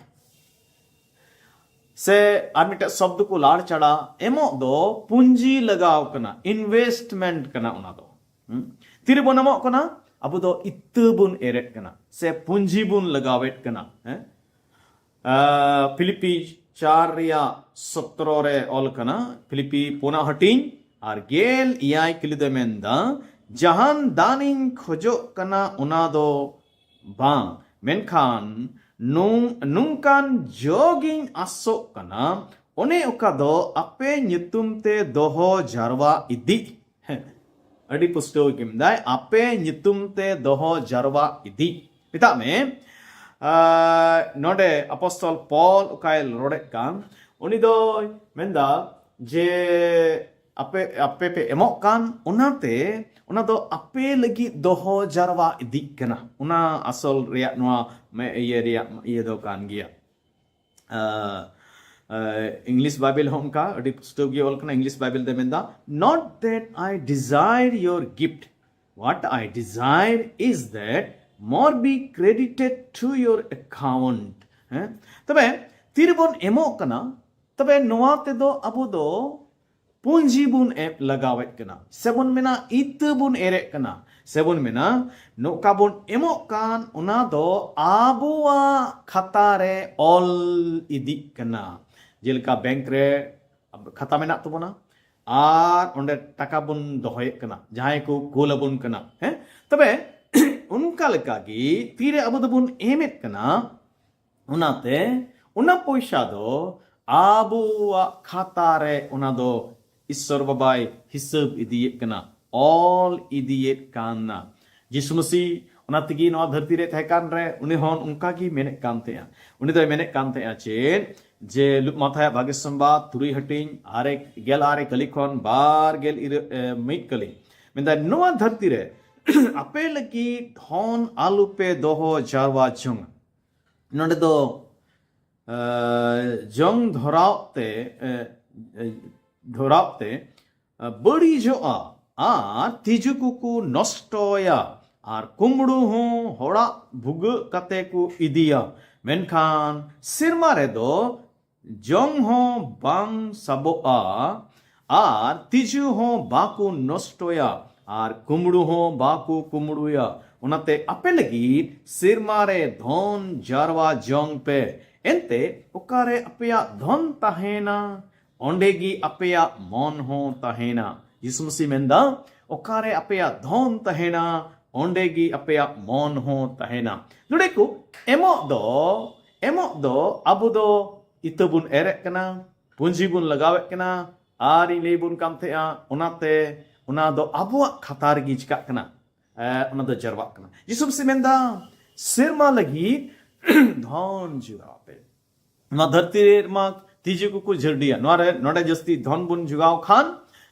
ᱥᱮ ᱟᱨ ᱢᱤᱫᱴᱮᱡ ᱥᱚᱵᱫ ᱠᱚ ᱞᱟᱲ ᱪᱟᱲᱟ, ᱮᱢᱚᱜ ᱫᱚ ᱯᱩᱸᱡᱤ ᱞᱟᱜᱟᱣ ᱠᱟᱱᱟ, investment ᱠᱟᱱᱟ ᱚᱱᱟ ᱫᱚ᱾ ᱦᱩᱸ? ᱛᱤᱨᱮᱵᱚᱱ ᱮᱢᱚᱜ ᱠᱟᱱᱟ? ᱟᱵᱚ ᱫᱚ ᱤᱛᱟᱹ ᱵᱚᱱ ᱮᱨᱮᱫ ᱠᱟᱱᱟ ᱥᱮ ᱯᱩᱸᱡᱤ ᱵᱚᱱ ᱞᱟᱜᱟᱣᱮᱫ ᱠᱟᱱᱟ᱾ ᱦᱮᱸ? ᱟᱨ ᱯᱷᱤᱞᱤᱯᱤ ᱪᱟᱨ ᱨᱮᱭᱟᱜ ᱥᱚᱛᱨᱚ ᱨᱮ ᱚᱞ ᱠᱟᱱᱟ, ᱯᱷᱤᱞᱤᱯᱤ ᱯᱩᱱᱟᱜ ᱦᱟᱹᱴᱤᱧ, ᱟᱨ ᱜᱮᱞ ᱮᱭᱟᱭ ᱠᱤᱞᱤ ᱫᱚᱭ ᱢᱮᱱᱫᱟ, ᱡᱟᱦᱟᱱ ᱫᱟᱱ ᱤᱧ ᱠᱷᱚᱡᱚᱜ ᱠᱟᱱᱟ ᱚᱱᱟ ᱫᱚ ᱵᱟᱝ, ᱢᱮᱱᱠᱷᱟᱱ ᱱᱩᱝ-, ᱱᱚᱝᱠᱟᱱ ᱡᱚᱜᱤᱧ ᱟᱥᱚᱜ ᱠᱟᱱᱟ, ᱚᱱᱮ ᱚᱠᱟ ᱫᱚ ᱟᱯᱮ ᱧᱩᱛᱩᱢ ᱛᱮ ᱫᱚᱦᱚ ᱡᱟᱨᱣᱟ ᱤᱫᱤᱜ᱾ ᱟᱹᱰᱤ ᱯᱩᱥᱴᱟᱹᱣ ᱜᱮ ᱢᱮᱱᱫᱟᱭ, ᱟᱯᱮ ᱧᱩᱛᱩᱢ ᱛᱮ ᱫᱚᱦᱚ ᱡᱟᱨᱣᱟ ᱤᱫᱤᱜ᱾ ᱢᱮᱛᱟᱜ ᱢᱮ, ᱟᱨ ᱱᱚᱰᱮ ᱟᱯᱚᱥᱛᱚᱞ ᱯᱚᱞ ᱚᱠᱟᱭ ᱨᱚᱲᱮᱫ ᱠᱟᱱ, ᱩᱱᱤ ᱫᱚᱭ ᱢᱮᱱᱫᱟ ᱡᱮ ᱟᱯᱮ, ᱟᱯᱮ ᱯᱮ ᱮᱢᱚᱜ ᱠᱟᱱ, ᱚᱱᱟᱛᱮ ᱚᱱᱟ ᱫᱚ ᱟᱯᱮ ᱞᱟᱹᱜᱤᱫ ᱫᱚᱦᱚ ᱡᱟᱨᱣᱟ ᱤᱫᱤᱜ ᱠᱟᱱᱟ᱾ ᱚᱱᱟ ᱟᱥᱚᱞ ᱨᱮᱭᱟᱜ ᱱᱚᱣᱟ ᱢᱮ-, ᱤᱭᱟᱹ ᱨᱮᱭᱟᱜ ᱤᱭᱟᱹ ᱫᱚ ᱠᱟᱱ ᱜᱮᱭᱟ᱾ ᱟᱨ, ᱟᱨ, ᱤᱝᱞᱤᱥ ᱵᱟᱭᱵᱮᱞ ᱦᱚᱸ ᱚᱱᱠᱟ ᱟᱹᱰᱤ ᱯᱩᱥᱴᱟᱹᱣ ᱜᱮ ᱚᱞ ᱠᱟᱱᱟ᱾ ᱤᱝᱞᱤᱥ ᱵᱟᱭᱵᱮᱞ ᱫᱚ ᱢᱮᱱᱫᱟ, "Not that I desire your gift, what I desire is that more be credited to your account." ᱦᱮᱸ? ᱛᱚᱵᱮ ᱛᱤᱨᱮᱵᱚᱱ ᱮᱢᱚᱜ ᱠᱟᱱᱟ, ᱛᱚᱵᱮ ᱱᱚᱣᱟ ᱛᱮᱫᱚ ᱟᱵᱚ ᱫᱚ ᱯᱩᱸᱡᱤ ᱵᱚᱱ ᱮ-, ᱞᱟᱜᱟᱣᱮᱫ ᱠᱟᱱᱟ, ᱥᱮᱵᱚᱱ ᱢᱮᱱᱟ ᱤᱛᱟᱹ ᱵᱚᱱ ᱮᱨᱮᱫ ᱠᱟᱱᱟ, ᱥᱮᱵᱚᱱ ᱢᱮᱱᱟ ᱱᱚᱝᱠᱟ ᱵᱚᱱ ᱮᱢᱚᱜ ᱠᱟᱱ, ᱚᱱᱟ ᱫᱚ ᱟᱵᱚᱣᱟᱜ ᱠᱷᱟᱛᱟ ᱨᱮ ᱚᱞ ᱤᱫᱤᱜ ᱠᱟᱱᱟ᱾ ᱡᱮᱞᱮᱠᱟ ᱵᱮᱝᱠ ᱨᱮ ᱠᱷᱟᱛᱟ ᱢᱮᱱᱟᱜ ᱛᱟᱵᱚᱱᱟ, ᱟᱨ ᱚᱸᱰᱮ ᱴᱟᱠᱟ ᱵᱚᱱ ᱫᱚᱦᱚᱭᱮᱫ ᱠᱟᱱᱟ, ᱡᱟᱦᱟᱸᱭ ᱠᱚ ᱠᱳᱞ ᱟᱵᱚᱱ ᱠᱟᱱᱟ᱾ ᱦᱮᱸ, ᱛᱚᱵᱮ ᱚᱱᱠᱟ ᱞᱮᱠᱟᱜᱮ ᱛᱤᱨᱮ ᱟᱵᱚ ᱫᱚᱵᱚᱱ ᱮᱢᱮᱫ ᱠᱟᱱᱟ, ᱚᱱᱟᱛᱮ ᱚᱱᱟ ᱯᱚᱭᱥᱟ ᱫᱚ ᱟᱵᱚᱣᱟᱜ ᱠᱷᱟᱛᱟ ᱨᱮ ᱚᱱᱟ ᱫᱚ ᱤᱥᱥᱚᱨ ᱵᱟᱵᱟᱭ ᱦᱤᱥᱟᱹᱵ ᱤᱫᱤᱭᱮᱫ ᱠᱟᱱᱟ, ᱚᱞ ᱤᱫᱤᱭᱮᱫ ᱠᱟᱱᱟ᱾ ᱡᱤᱥᱩ ᱢᱟᱹᱥᱤ ᱚᱱᱟ ᱛᱮᱜᱮ ᱱᱚᱣᱟ ᱫᱷᱟᱹᱨᱛᱤ ᱨᱮ ᱛᱟᱦᱮᱸ ᱠᱟᱱ ᱨᱮ ᱩᱱᱤ ᱦᱚᱸ ᱚᱱᱠᱟ ᱜᱮ ᱢᱮᱱᱮᱫ ᱠᱟᱱ ᱛᱟᱦᱮᱸᱜᱼᱟ᱾ ᱩᱱᱤ ᱫᱚᱭ ᱢᱮᱱᱮᱫ ᱠᱟᱱ ᱛᱟᱦᱮᱸᱜᱼᱟ ᱪᱮᱫ? ᱡᱮ ᱞᱩ-, ᱢᱟᱛᱷᱟᱭᱟᱜ ᱵᱷᱟᱜᱮ ᱥᱚᱢᱵᱟᱫ ᱛᱩᱨᱩᱭ ᱦᱟᱹᱴᱤᱧ ᱟᱨᱮ, ᱜᱮᱞ ᱟᱨᱮ ᱠᱟᱹᱞᱤ ᱠᱷᱚᱱ ᱵᱟᱨ ᱜᱮᱞ ᱤᱨᱟᱹ-, ᱮ, ᱢᱤᱫ ᱠᱟᱹᱞᱤ ᱢᱮᱱᱫᱟᱭ, ᱱᱚᱣᱟ ᱫᱷᱟᱹᱨᱛᱤ ᱨᱮ ᱟᱯᱮ ᱞᱟᱹᱜᱤᱫ ᱫᱷᱚᱱ ᱟᱞᱚᱯᱮ ᱫᱚᱦᱚ ᱡᱟᱨᱣᱟ ᱡᱚᱝᱟ᱾ ᱱᱚᱰᱮ ᱫᱚ, ᱮ, ᱡᱚᱝ ᱫᱷᱚᱨᱟᱣ ᱛᱮ, ᱮ, ᱮ, ᱫᱷᱚᱨᱟᱣ ᱛᱮ ᱵᱟᱹᱲᱤᱡᱚᱜᱼᱟ ᱟᱨ ᱛᱤᱡᱩ ᱠᱚᱠᱚ ᱱᱚᱥᱴᱚᱭᱟ ᱟᱨ ᱠᱩᱢᱵᱽᱲᱩ ᱦᱚᱸ ᱦᱚᱲᱟᱜ ᱵᱷᱩᱜᱟᱹᱜ ᱠᱟᱛᱮ ᱠᱚ ᱤᱫᱤᱭᱟ᱾ ᱢᱮᱱᱠᱷᱟᱱ ᱥᱮᱨᱢᱟ ᱨᱮᱫᱚ ᱡᱚᱝ ᱦᱚᱸ ᱵᱟᱝ ᱥᱟᱵᱚᱜᱼᱟ ᱟᱨ ᱛᱤᱡᱩ ᱦᱚᱸ ᱵᱟᱠᱚ ᱱᱚᱥᱴᱚᱭᱟ ᱟᱨ ᱠᱩᱢᱵᱽᱲᱩ ᱦᱚᱸ ᱵᱟᱠᱚ ᱠᱩᱢᱵᱽᱲᱩᱭᱟ᱾ ᱚᱱᱟᱛᱮ ᱟᱯᱮ ᱞᱟᱹᱜᱤᱫ ᱥᱮᱨᱢᱟ ᱨᱮ ᱫᱷᱚᱱ ᱡᱟᱨᱣᱟ ᱡᱚᱝ ᱯᱮ᱾ ᱮᱱᱛᱮ ᱚᱠᱟᱨᱮ ᱟᱯᱮᱭᱟᱜ ᱫᱷᱚᱱ ᱛᱟᱦᱮᱱᱟ, ᱚᱸᱰᱮ ᱜᱮ ᱟᱯᱮᱭᱟᱜ ᱢᱚᱱ ᱦᱚᱸ ᱛᱟᱦᱮᱱᱟ᱾ ᱡᱤᱥᱩ ᱢᱟᱹᱥᱤ ᱢᱮᱱᱫᱟ, ᱚᱠᱟᱨᱮ ᱟᱯᱮᱭᱟᱜ ᱫᱷᱚᱱ ᱛᱟᱦᱮᱱᱟ, ᱚᱸᱰᱮ ᱜᱮ ᱟᱯᱮᱭᱟᱜ ᱢᱚᱱ ᱦᱚᱸ ᱛᱟᱦᱮᱱᱟ᱾ ᱱᱚᱰᱮ ᱠᱚ ᱮᱢᱚᱜ ᱫᱚ, ᱮᱢᱚᱜ ᱫᱚ ᱟᱵᱚ ᱫᱚ ᱤᱛᱟᱹ ᱵᱚᱱ ᱮᱨᱮᱫ ᱠᱟᱱᱟ, ᱯᱩᱸᱡᱤ ᱵᱚᱱ ᱞᱟᱜᱟᱣᱮᱫ ᱠᱟᱱᱟ, ᱟᱨ ᱤᱧ ᱞᱟᱹᱭ ᱵᱚᱱ ᱠᱟᱱ ᱛᱟᱦᱮᱸᱜᱼᱟ, ᱚᱱᱟᱛᱮ ᱚᱱᱟ ᱫᱚ ᱟᱵᱚᱣᱟᱜ ᱠᱷᱟᱛᱟ ᱨᱮᱜᱮ ᱪᱤᱠᱟᱜ ᱠᱟᱱᱟ, ᱮ, ᱚᱱᱟ ᱫᱚ ᱡᱟᱨᱣᱟᱜ ᱠᱟᱱᱟ᱾ ᱡᱤᱥᱩ ᱢᱟᱹᱥᱤ ᱢᱮᱱᱫᱟ, ᱥᱮᱨᱢᱟ ᱞᱟᱹᱜᱤᱫ ᱫᱷᱚᱱ ᱡᱚᱜᱟᱣ ᱯᱮ᱾ ᱱᱚᱣᱟ ᱫᱷᱟᱹᱨᱛᱤ ᱨᱮ ᱢᱟ ᱛᱤᱡᱩ ᱠᱚᱠᱚ ᱡᱷᱟᱹᱨᱰᱤᱭᱟ᱾ ᱱᱚᱣᱟ ᱨᱮ, ᱱᱚᱰᱮ ᱡᱟᱹᱥᱛᱤ ᱫᱷᱚᱱ ᱵᱚᱱ ᱡᱚᱜᱟᱣ ᱠᱷᱟᱱ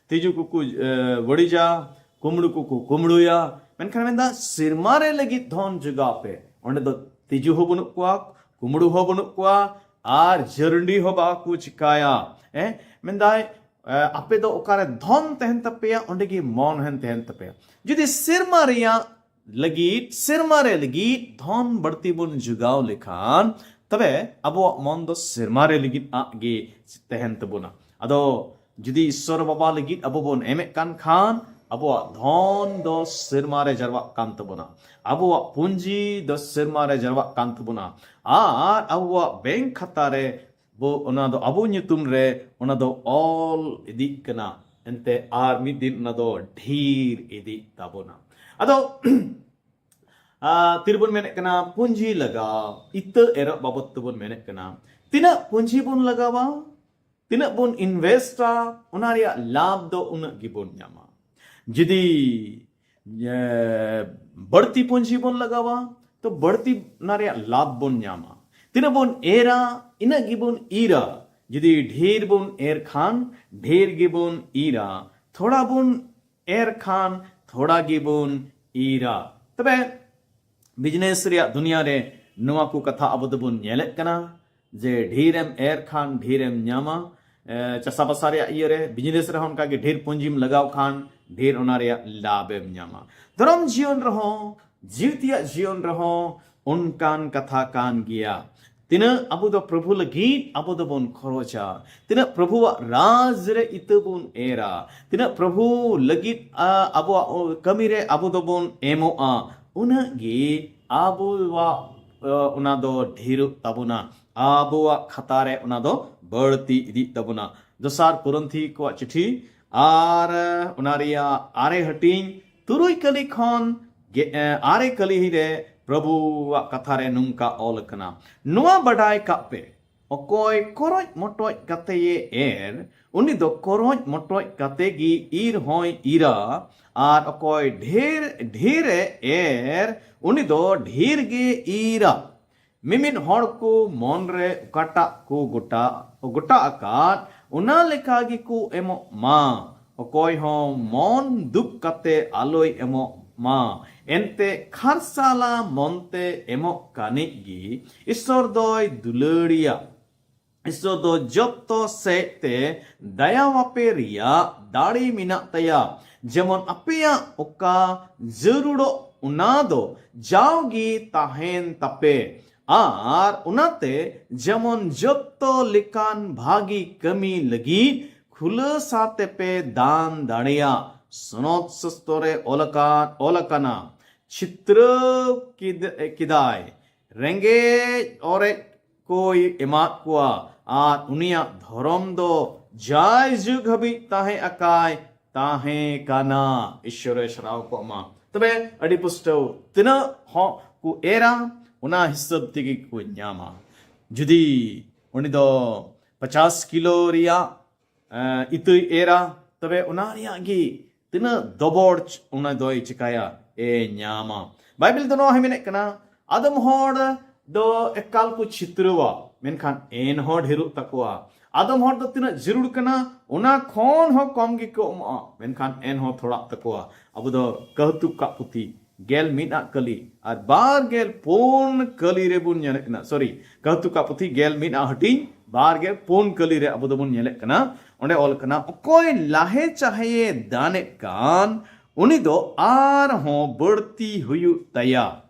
ᱛᱤᱡᱩ ᱠᱚᱠᱚ, ᱮ, ᱵᱟᱹᱲᱤᱡᱟ, ᱠᱩᱢᱵᱽᱲᱩ ᱠᱚᱠᱚ ᱠᱩᱢᱵᱽᱲᱩᱭᱟ᱾ ᱢᱮᱱᱠᱷᱟᱱ ᱢᱮᱱᱫᱟ, ᱥᱮᱨᱢᱟ ᱨᱮ ᱞᱟᱹᱜᱤᱫ ᱫᱷᱚᱱ ᱡᱚᱜᱟᱣ ᱯᱮ᱾ ᱚᱸᱰᱮ ᱫᱚ ᱛᱤᱡᱩ ᱦᱚᱸ ᱵᱟᱹᱱᱩᱜ ᱠᱚᱣᱟ, ᱠᱩᱢᱵᱽᱲᱩ ᱦᱚᱸ ᱵᱟᱹᱱᱩᱜ ᱠᱚᱣᱟ, ᱟᱨ ᱡᱷᱟᱹᱨᱰᱤ ᱦᱚᱸ ᱵᱟᱠᱚ ᱪᱤᱠᱟᱭᱟ᱾ ᱦᱮᱸ, ᱢᱮᱱᱫᱟᱭ, ᱮ, ᱟᱯᱮ ᱫᱚ ᱚᱠᱟᱨᱮ ᱫᱷᱚᱱ ᱛᱟᱦᱮᱱ ᱛᱟᱯᱮᱭᱟ, ᱚᱸᱰᱮ ᱜᱮ ᱢᱚᱱ ᱦᱚᱸ ᱛᱟᱦᱮᱱ ᱛᱟᱯᱮᱭᱟ᱾ ᱡᱩᱫᱤ ᱥᱮᱨᱢᱟ ᱨᱮᱭᱟᱜ ᱞᱟᱹᱜᱤᱫ, ᱥᱮᱨᱢᱟ ᱨᱮ ᱞᱟᱹᱜᱤᱫ ᱫᱷᱚᱱ ᱵᱟᱹᱲᱛᱤ ᱵᱚᱱ ᱡᱚᱜᱟᱣ ᱞᱮᱠᱷᱟᱱ, ᱛᱚᱵᱮ ᱟᱵᱚᱣᱟᱜ ᱢᱚᱱ ᱫᱚ ᱥᱮᱨᱢᱟ ᱨᱮ ᱞᱟᱹᱜᱤᱫ ᱟᱜ ᱜᱮ ᱛᱟᱦᱮᱱ ᱛᱟᱵᱚᱱᱟ᱾ ᱟᱫᱚ ᱡᱩᱫᱤ ᱤᱥᱥᱚᱨ ᱵᱟᱵᱟ ᱞᱟᱹᱜᱤᱫ ᱟᱵᱚ ᱵᱚᱱ ᱮᱢᱮᱫ ᱠᱟᱱ ᱠᱷᱟᱱ, ᱟᱵᱚᱣᱟᱜ ᱫᱷᱚᱱ ᱫᱚ ᱥᱮᱨᱢᱟ ᱨᱮ ᱡᱟᱨᱣᱟᱜ ᱠᱟᱱ ᱛᱟᱵᱚᱱᱟ, ᱟᱵᱚᱣᱟᱜ ᱯᱩᱸᱡᱤ ᱫᱚ ᱥᱮᱨᱢᱟ ᱨᱮ ᱡᱟᱨᱣᱟᱜ ᱠᱟᱱ ᱛᱟᱵᱚᱱᱟ, ᱟᱨ ᱟᱵᱚᱣᱟᱜ ᱵᱮᱝᱠ ᱠᱷᱟᱛᱟ ᱨᱮ ᱵᱚ, ᱚᱱᱟ ᱫᱚ ᱟᱵᱚ ᱧᱩᱛᱩᱢ ᱨᱮ ᱚᱱᱟ ᱫᱚ ᱚᱞ ᱤᱫᱤᱜ ᱠᱟᱱᱟ᱾ ᱮᱱᱛᱮ ᱟᱨ ᱢᱤᱫ ᱫᱤᱱ ᱚᱱᱟ ᱫᱚ ᱰᱷᱮᱨ ᱤᱫᱤᱜ ᱛᱟᱵᱚᱱᱟ᱾ ᱟᱫᱚ ᱟᱨ ᱛᱤᱨᱮᱵᱚᱱ ᱢᱮᱱᱮᱫ ᱠᱟᱱᱟ ᱯᱩᱸᱡᱤ ᱞᱟᱜᱟᱣ, ᱤᱛᱟᱹ ᱮᱨᱚᱜ ᱵᱟᱵᱚᱫ ᱛᱮᱵᱚᱱ ᱢᱮᱱᱮᱫ ᱠᱟᱱᱟ᱾ ᱛᱤᱱᱟᱹᱜ ᱯᱩᱸᱡᱤ ᱵᱚᱱ ᱞᱟᱜᱟᱣᱟ, ᱛᱤᱱᱟᱹᱜ ᱵᱚᱱ ᱤᱱᱵᱷᱮᱥᱴᱟ, ᱚᱱᱟ ᱨᱮᱭᱟᱜ ᱞᱟᱵᱷ ᱫᱚ ᱩᱱᱟᱹᱜ ᱜᱮᱵᱚᱱ ᱧᱟᱢᱟ᱾ ᱡᱩᱫᱤ, ᱮ, ᱵᱟᱹᱲᱛᱤ ᱯᱩᱸᱡᱤ ᱵᱚᱱ ᱞᱟᱜᱟᱣᱟ, ᱛᱚ ᱵᱟᱹᱲᱛᱤ ᱚᱱᱟ ᱨᱮᱭᱟᱜ ᱞᱟᱵᱷ ᱵᱚᱱ ᱧᱟᱢᱟ᱾ ᱛᱤᱱᱟᱹᱜ ᱵᱚᱱ ᱮᱨᱟ, ᱤᱱᱟᱹᱜ ᱜᱮᱵᱚᱱ ᱤᱨᱟ᱾ ᱡᱩᱫᱤ ᱰᱷᱮᱨ ᱵᱚᱱ ᱮᱨ ᱠᱷᱟᱱ, ᱰᱷᱮᱨ ᱜᱮᱵᱚᱱ ᱤᱨᱟ᱾ ᱛᱷᱚᱲᱟ ᱵᱚᱱ ᱮᱨ ᱠᱷᱟᱱ, ᱛᱷᱚᱲᱟ ᱜᱮᱵᱚᱱ ᱤᱨᱟ᱾ ᱛᱚᱵᱮ ᱵᱤᱡᱽᱱᱮᱥ ᱨᱮᱭᱟᱜ ᱫᱩᱱᱤᱭᱟᱹ ᱨᱮ ᱱᱚᱣᱟ ᱠᱚ ᱠᱟᱛᱷᱟ ᱟᱵᱚ ᱫᱚᱵᱚᱱ ᱧᱮᱞᱮᱫ ᱠᱟᱱᱟ ᱡᱮ ᱰᱷᱮᱨᱮᱢ ᱮᱨ ᱠᱷᱟᱱ ᱰᱷᱮᱨᱮᱢ ᱧᱟᱢᱟ, ᱮ, ᱪᱟᱥᱟᱵᱟᱥᱟ ᱨᱮᱭᱟᱜ ᱤᱭᱟᱹᱨᱮ, ᱵᱤᱡᱽᱱᱮᱥ ᱨᱮᱦᱚᱸ ᱚᱱᱠᱟᱜᱮ ᱰᱷᱮᱨ ᱯᱩᱸᱡᱤᱢ ᱞᱟᱜᱟᱣ ᱠᱷᱟᱱ ᱰᱷᱮᱨ ᱚᱱᱟ ᱨᱮᱭᱟᱜ ᱞᱟᱵᱷ ᱮᱢ ᱧᱟᱢᱟ᱾ ᱫᱷᱚᱨᱚᱢ ᱡᱤᱭᱚᱱ ᱨᱮᱦᱚᱸ, ᱡᱤᱣᱤᱛᱤᱭᱟᱜ ᱡᱤᱭᱚᱱ ᱨᱮᱦᱚᱸ ᱚᱱᱠᱟᱱ ᱠᱟᱛᱷᱟ ᱠᱟᱱ ᱜᱮᱭᱟ᱾ ᱛᱤᱱᱟᱹᱜ ᱟᱵᱚ ᱫᱚ ᱯᱨᱚᱵᱷᱩ ᱞᱟᱹᱜᱤᱫ ᱟᱵᱚ ᱫᱚᱵᱚᱱ ᱠᱷᱚᱨᱚᱪᱟ, ᱛᱤᱱᱟᱹᱜ ᱯᱨᱚᱵᱷᱩᱣᱟᱜ ᱨᱟᱡᱽ ᱨᱮ ᱤᱛᱟᱹ ᱵᱚᱱ ᱮᱨᱟ, ᱛᱤᱱᱟᱹᱜ ᱯᱨᱚᱵᱷᱩ ᱞᱟᱹᱜᱤᱫ, ᱟ, ᱟᱵᱚᱣᱟᱜ ᱠᱟᱹᱢᱤ ᱨᱮ ᱟᱵᱚ ᱫᱚᱵᱚᱱ ᱮᱢᱚᱜᱼᱟ, ᱩᱱᱟᱹᱜ ᱜᱮ ᱟᱵᱚᱣᱟᱜ, ᱟ, ᱚᱱᱟ ᱫᱚ ᱰᱷᱮᱨᱚᱜ ᱛᱟᱵᱚᱱᱟ, ᱟᱵᱚᱣᱟᱜ ᱠᱷᱟᱛᱟ ᱨᱮ ᱚᱱᱟ ᱫᱚ ᱵᱟᱹᱲᱛᱤ ᱤᱫᱤᱜ ᱛᱟᱵᱚᱱᱟ᱾ ᱫᱚᱥᱟᱨ ᱠᱚᱨᱤᱱᱛᱷᱤ ᱠᱚᱣᱟᱜ ᱪᱤᱴᱷᱤ ᱟᱨ ᱚᱱᱟ ᱨᱮᱭᱟᱜ ᱟᱨᱮ ᱦᱟᱹᱴᱤᱧ ᱛᱩᱨᱩᱭ ᱠᱟᱹᱞᱤ ᱠᱷᱚᱱ ᱜᱮ, ᱮ, ᱟᱨᱮ ᱠᱟᱹᱞᱤ ᱨᱮ ᱯᱨᱚᱵᱷᱩᱣᱟᱜ ᱠᱟᱛᱷᱟ ᱨᱮ ᱱᱚᱝᱠᱟ ᱚᱞ ᱟᱠᱟᱱᱟ, ᱱᱚᱣᱟ ᱵᱟᱰᱟᱭ ᱠᱟᱜ ᱯᱮ, ᱚᱠᱚᱭ ᱠᱚᱨᱚᱡ ᱢᱚᱴᱚᱡ ᱠᱟᱛᱮᱭᱮ ᱮᱨ, ᱩᱱᱤ ᱫᱚ ᱠᱚᱨᱚᱡ ᱢᱚᱴᱚᱡ ᱠᱟᱛᱮ ᱜᱮ ᱤᱨ ᱦᱚᱸᱭ ᱤᱨᱟ, ᱟᱨ ᱚᱠᱚᱭ ᱰᱷᱮᱨ ᱰᱷᱮᱨᱮ ᱮᱨ, ᱩᱱᱤ ᱫᱚ ᱰᱷᱮᱨ ᱜᱮ ᱤᱨᱟ᱾ ᱢᱤᱢᱤᱫ ᱦᱚᱲ ᱠᱚ ᱢᱚᱱ ᱨᱮ ᱚᱠᱟᱴᱟᱜ ᱠᱚ ᱜᱚᱴᱟ, ᱜᱚᱴᱟ ᱟᱠᱟᱫ, ᱚᱱᱟ ᱞᱮᱠᱟ ᱜᱮᱠᱚ ᱮᱢᱚᱜ ᱢᱟ᱾ ᱚᱠᱚᱭ ᱦᱚᱸ ᱢᱚᱱ ᱫᱩᱠ ᱠᱟᱛᱮ ᱟᱞᱚᱭ ᱮᱢᱚᱜ ᱢᱟ᱾ ᱮᱱᱛᱮ ᱠᱷᱟᱨᱥᱟᱞᱟ ᱢᱚᱱᱛᱮ ᱮᱢᱚᱜ ᱠᱟᱹᱱᱤᱡ ᱜᱮ ᱤᱥᱥᱚᱨ ᱫᱚᱭ ᱫᱩᱞᱟᱹᱲᱤᱭᱟ᱾ ᱤᱥᱥᱚᱨ ᱫᱚ ᱡᱚᱛᱚ ᱥᱮᱫ ᱛᱮ ᱫᱟᱭᱟᱣᱟᱯᱮ ᱨᱮᱭᱟᱜ ᱫᱟᱲᱮ ᱢᱮᱱᱟᱜ ᱛᱟᱭᱟ᱾ ᱡᱮᱢᱚᱱ ᱟᱯᱮᱭᱟᱜ ᱚᱠᱟ ᱡᱟᱹᱨᱩᱲᱚᱜ ᱚᱱᱟ ᱫᱚ ᱡᱟᱣᱜᱮ ᱛᱟᱦᱮᱱ ᱛᱟᱯᱮ᱾ ᱟᱨ ᱚᱱᱟᱛᱮ ᱡᱮᱢᱚᱱ ᱡᱚᱛᱚ ᱞᱮᱠᱟᱱ ᱵᱷᱟᱹᱜᱤ ᱠᱟᱹᱢᱤ ᱞᱟᱹᱜᱤᱫ ᱠᱷᱩᱞᱟᱹᱥᱟ ᱛᱮᱯᱮ ᱫᱟᱱ ᱫᱟᱲᱮᱭᱟᱜ᱾ ᱥᱚᱱᱚᱛ ᱥᱟᱥᱛᱚ ᱨᱮ ᱚᱞ ᱟᱠᱟᱱ, ᱚᱞ ᱟᱠᱟᱱᱟ, ᱪᱷᱤᱛᱨᱟᱹᱣ ᱠᱮᱫ-, ᱠᱮᱫᱟᱭ, ᱨᱮᱸᱜᱮᱡ ᱚᱨᱮᱡ ᱠᱚᱭ ᱮᱢᱟᱫ ᱠᱚᱣᱟ, ᱟᱨ ᱩᱱᱤᱭᱟᱜ ᱫᱷᱚᱨᱚᱢ ᱫᱚ ᱡᱟᱭ ᱡᱩᱜᱽ ᱦᱟᱹᱵᱤᱡ ᱛᱟᱦᱮᱸ ᱟᱠᱟᱭ, ᱛᱟᱦᱮᱸ ᱠᱟᱱᱟ᱾ ᱤᱥᱥᱚᱨᱮ ᱥᱟᱨᱦᱟᱣ ᱠᱚᱜ ᱢᱟ᱾ ᱛᱚᱵᱮ ᱟᱹᱰᱤ ᱯᱩᱥᱴᱟᱹᱣ ᱛᱤᱱᱟᱹᱜ ᱦᱚᱸ ᱠᱚ ᱮᱨᱟ, ᱚᱱᱟ ᱦᱤᱥᱟᱹᱵ ᱛᱮᱜᱮ ᱠᱚ ᱧᱟᱢᱟ᱾ ᱡᱩᱫᱤ ᱩᱱᱤ ᱫᱚ ᱯᱚᱪᱟᱥ ᱠᱤᱞᱳ ᱨᱮᱭᱟᱜ, ᱮ, ᱤᱛᱟᱹᱭ ᱮᱨᱟ, ᱛᱚᱵᱮ ᱚᱱᱟ ᱨᱮᱭᱟᱜ ᱜᱮ ᱛᱤᱱᱟᱹᱜ ᱫᱚᱵᱚᱲ ᱪ-, ᱚᱱᱟ ᱫᱚᱭ ᱪᱤᱠᱟᱭᱟ, ᱮ, ᱧᱟᱢᱟ᱾ ᱵᱟᱭᱵᱮᱞ ᱫᱚ ᱱᱚᱣᱟ ᱦᱚᱸᱭ ᱢᱮᱱᱮᱫ ᱠᱟᱱᱟ, ᱟᱫᱚᱢ ᱦᱚᱲ ᱫᱚ ᱮᱠᱟᱞ ᱠᱚ ᱪᱷᱤᱛᱨᱟᱹᱣᱟ, ᱢᱮᱱᱠᱷᱟᱱ ᱮᱱᱦᱚᱸ ᱰᱷᱮᱨᱚᱜ ᱛᱟᱠᱚᱣᱟ᱾ ᱟᱫᱚᱢ ᱦᱚᱲ ᱫᱚ ᱛᱤᱱᱟᱹᱜ ᱡᱟᱹᱨᱩᱲ ᱠᱟᱱᱟ, ᱚᱱᱟ ᱠᱷᱚᱱ ᱦᱚᱸ ᱠᱚᱢ ᱜᱮᱠᱚ ᱮᱢᱚᱜᱼᱟ, ᱢᱮᱱᱠᱷᱟᱱ ᱮᱱᱦᱚᱸ ᱛᱷᱚᱲᱟᱜ ᱛᱟᱠᱚᱣᱟ᱾ ᱟᱵᱚ ᱫᱚ ᱠᱟᱹᱦᱛᱩᱠᱟᱜ ᱯᱩᱛᱷᱤ ᱜᱮᱞ ᱢᱤᱫ ᱟᱜ ᱠᱟᱹᱞᱤ ᱟᱨ ᱵᱟᱨ ᱜᱮᱞ ᱯᱩᱱ ᱠᱟᱹᱞᱤ ᱨᱮᱵᱚᱱ ᱧᱮᱞᱮᱫ ᱠᱟᱱᱟ, ᱥᱚᱨᱤ, ᱠᱟᱹᱦᱛᱩᱠᱟ ᱯᱩᱛᱷᱤ ᱜᱮᱞ ᱢᱤᱫ ᱟᱜ ᱦᱟᱹᱴᱤᱧ ᱵᱟᱨ ᱜᱮᱞ ᱯᱩᱱ ᱠᱟᱹᱞᱤ ᱨᱮ ᱟᱵᱚ ᱫᱚᱵᱚᱱ ᱧᱮᱞᱮᱫ ᱠᱟᱱᱟ, ᱚᱸᱰᱮ ᱚᱞ ᱠᱟᱱᱟ, ᱚᱠᱚᱭ ᱞᱟᱦᱮ ᱪᱟᱦᱮᱭᱮ ᱫᱟᱱᱮᱫ ᱠᱟᱱ, ᱩᱱᱤ ᱫᱚ ᱟᱨᱦᱚᱸ ᱵᱟᱹᱲᱛᱤ ᱦᱩᱭᱩᱜ ᱛᱟᱭᱟ᱾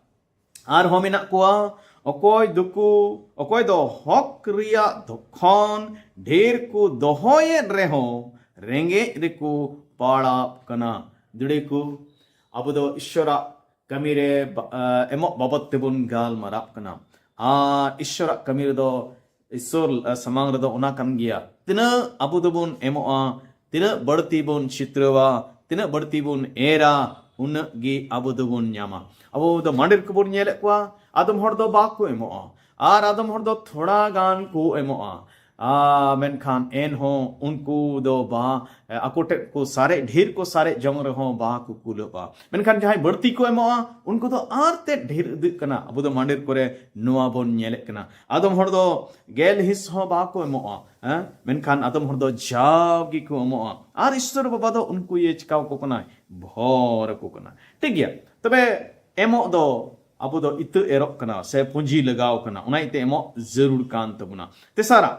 ᱟᱨᱦᱚᱸ ᱢᱮᱱᱟᱜ ᱠᱚᱣᱟ, ᱚᱠᱚᱭ ᱫᱚᱠᱚ, ᱚᱠᱚᱭ ᱫᱚ ᱦᱚᱠ ᱨᱮᱭᱟᱜ ᱫᱚᱠᱷᱚᱱ ᱰᱷᱮᱨ ᱠᱚ ᱫᱚᱦᱚᱭᱮᱫ ᱨᱮᱦᱚᱸ ᱨᱮᱸᱜᱮᱡ ᱨᱮᱠᱚ ᱯᱟᱲᱟᱜ ᱠᱟᱱᱟ᱾ ᱫᱟᱹᱲᱮ ᱠᱚ, ᱟᱵᱚ ᱫᱚ ᱤᱥᱥᱚᱨᱟᱜ ᱠᱟᱹᱢᱤ ᱨᱮ ᱵᱟ-, ᱟ, ᱮᱢᱚᱜ ᱵᱟᱵᱚᱫ ᱛᱮᱵᱚᱱ ᱜᱟᱞᱢᱟᱨᱟᱜ ᱠᱟᱱᱟ᱾ ᱟᱨ ᱤᱥᱥᱚᱨᱟᱜ ᱠᱟᱹᱢᱤ ᱨᱮᱫᱚ, ᱤᱥᱥᱚᱨ, ᱟ, ᱥᱟᱢᱟᱝ ᱨᱮᱫᱚ ᱚᱱᱟ ᱠᱟᱱ ᱜᱮᱭᱟ, ᱛᱤᱱᱟᱹᱜ ᱟᱵᱚ ᱫᱚᱵᱚᱱ ᱮᱢᱚᱜᱼᱟ, ᱛᱤᱱᱟᱹᱜ ᱵᱟᱹᱲᱛᱤ ᱵᱚᱱ ᱪᱷᱤᱛᱨᱟᱹᱣᱟ, ᱛᱤᱱᱟᱹᱜ ᱵᱟᱹᱲᱛᱤ ᱵᱚᱱ ᱮᱨᱟ, ᱩᱱᱟᱹᱜ ᱜᱮ ᱟᱵᱚ ᱫᱚᱵᱚᱱ ᱧᱟᱢᱟ᱾ ᱟᱵᱚ ᱫᱚ ᱢᱟᱸᱰᱮᱨ ᱠᱚᱵᱚᱱ ᱧᱮᱞᱮᱫ ᱠᱚᱣᱟ, ᱟᱫᱚᱢ ᱦᱚᱲ ᱫᱚ ᱵᱟᱠᱚ ᱮᱢᱚᱜᱼᱟ, ᱟᱨ ᱟᱫᱚᱢ ᱦᱚᱲ ᱫᱚ ᱛᱷᱚᱲᱟ ᱜᱟᱱ ᱠᱚ ᱮᱢᱚᱜᱼᱟ᱾ ᱟᱨ ᱢᱮᱱᱠᱷᱟᱱ ᱮᱱᱦᱚᱸ ᱩᱱᱠᱩ ᱫᱚ ᱵᱟ, ᱟᱠᱚ ᱴᱷᱮᱱ ᱠᱚ ᱥᱟᱨᱮᱡ, ᱰᱷᱮᱨ ᱠᱚ ᱥᱟᱨᱮᱡ ᱡᱚᱝ ᱨᱮᱦᱚᱸ ᱵᱟᱠᱚ ᱠᱩᱞᱟᱹᱜᱼᱟ᱾ ᱢᱮᱱᱠᱷᱟᱱ ᱡᱟᱦᱟᱸᱭ ᱵᱟᱹᱲᱛᱤ ᱠᱚ ᱮᱢᱚᱜᱼᱟ, ᱩᱱᱠᱩ ᱫᱚ ᱟᱨ ᱛᱮᱫ ᱰᱷᱮᱨ ᱤᱫᱤᱜ ᱠᱟᱱᱟ᱾ ᱟᱵᱚ ᱫᱚ ᱢᱟᱸᱰᱮᱨ ᱠᱚᱨᱮ ᱱᱚᱣᱟ ᱵᱚᱱ ᱧᱮᱞᱮᱫ ᱠᱟᱱᱟ᱾ ᱟᱫᱚᱢ ᱦᱚᱲ ᱫᱚ ᱜᱮᱞ ᱦᱤᱸᱥ ᱦᱚᱸ ᱵᱟᱠᱚ ᱮᱢᱚᱜᱼᱟ, ᱦᱮᱸ? ᱢᱮᱱᱠᱷᱟᱱ ᱟᱫᱚᱢ ᱦᱚᱲ ᱫᱚ ᱡᱟᱣ ᱜᱮᱠᱚ ᱮᱢᱚᱜᱼᱟ᱾ ᱟᱨ ᱤᱥᱥᱚᱨ ᱵᱟᱵᱟ ᱫᱚ ᱩᱱᱠᱩ ᱤᱭᱟᱹ ᱪᱤᱠᱟᱹ ᱟᱠᱚ ᱠᱟᱱᱟᱭ? ᱵᱷᱚᱨ ᱟᱠᱚ ᱠᱟᱱᱟ᱾ ᱴᱷᱤᱠ ᱜᱮᱭᱟ, ᱛᱚᱵᱮ ᱮᱢᱚᱜ ᱫᱚ ᱟᱵᱚ ᱫᱚ ᱤᱛᱟᱹ ᱮᱨᱚᱜ ᱠᱟᱱᱟ ᱥᱮ ᱯᱩᱸᱡᱤ ᱞᱟᱜᱟᱣ ᱠᱟᱱᱟ, ᱚᱱᱟ ᱤᱭᱟᱹᱛᱮ ᱮᱢᱚᱜ ᱡᱟᱹᱨᱩᱲ ᱠᱟᱱ ᱛᱟᱵᱚᱱᱟ᱾ ᱛᱮᱥᱟᱨᱟᱜ,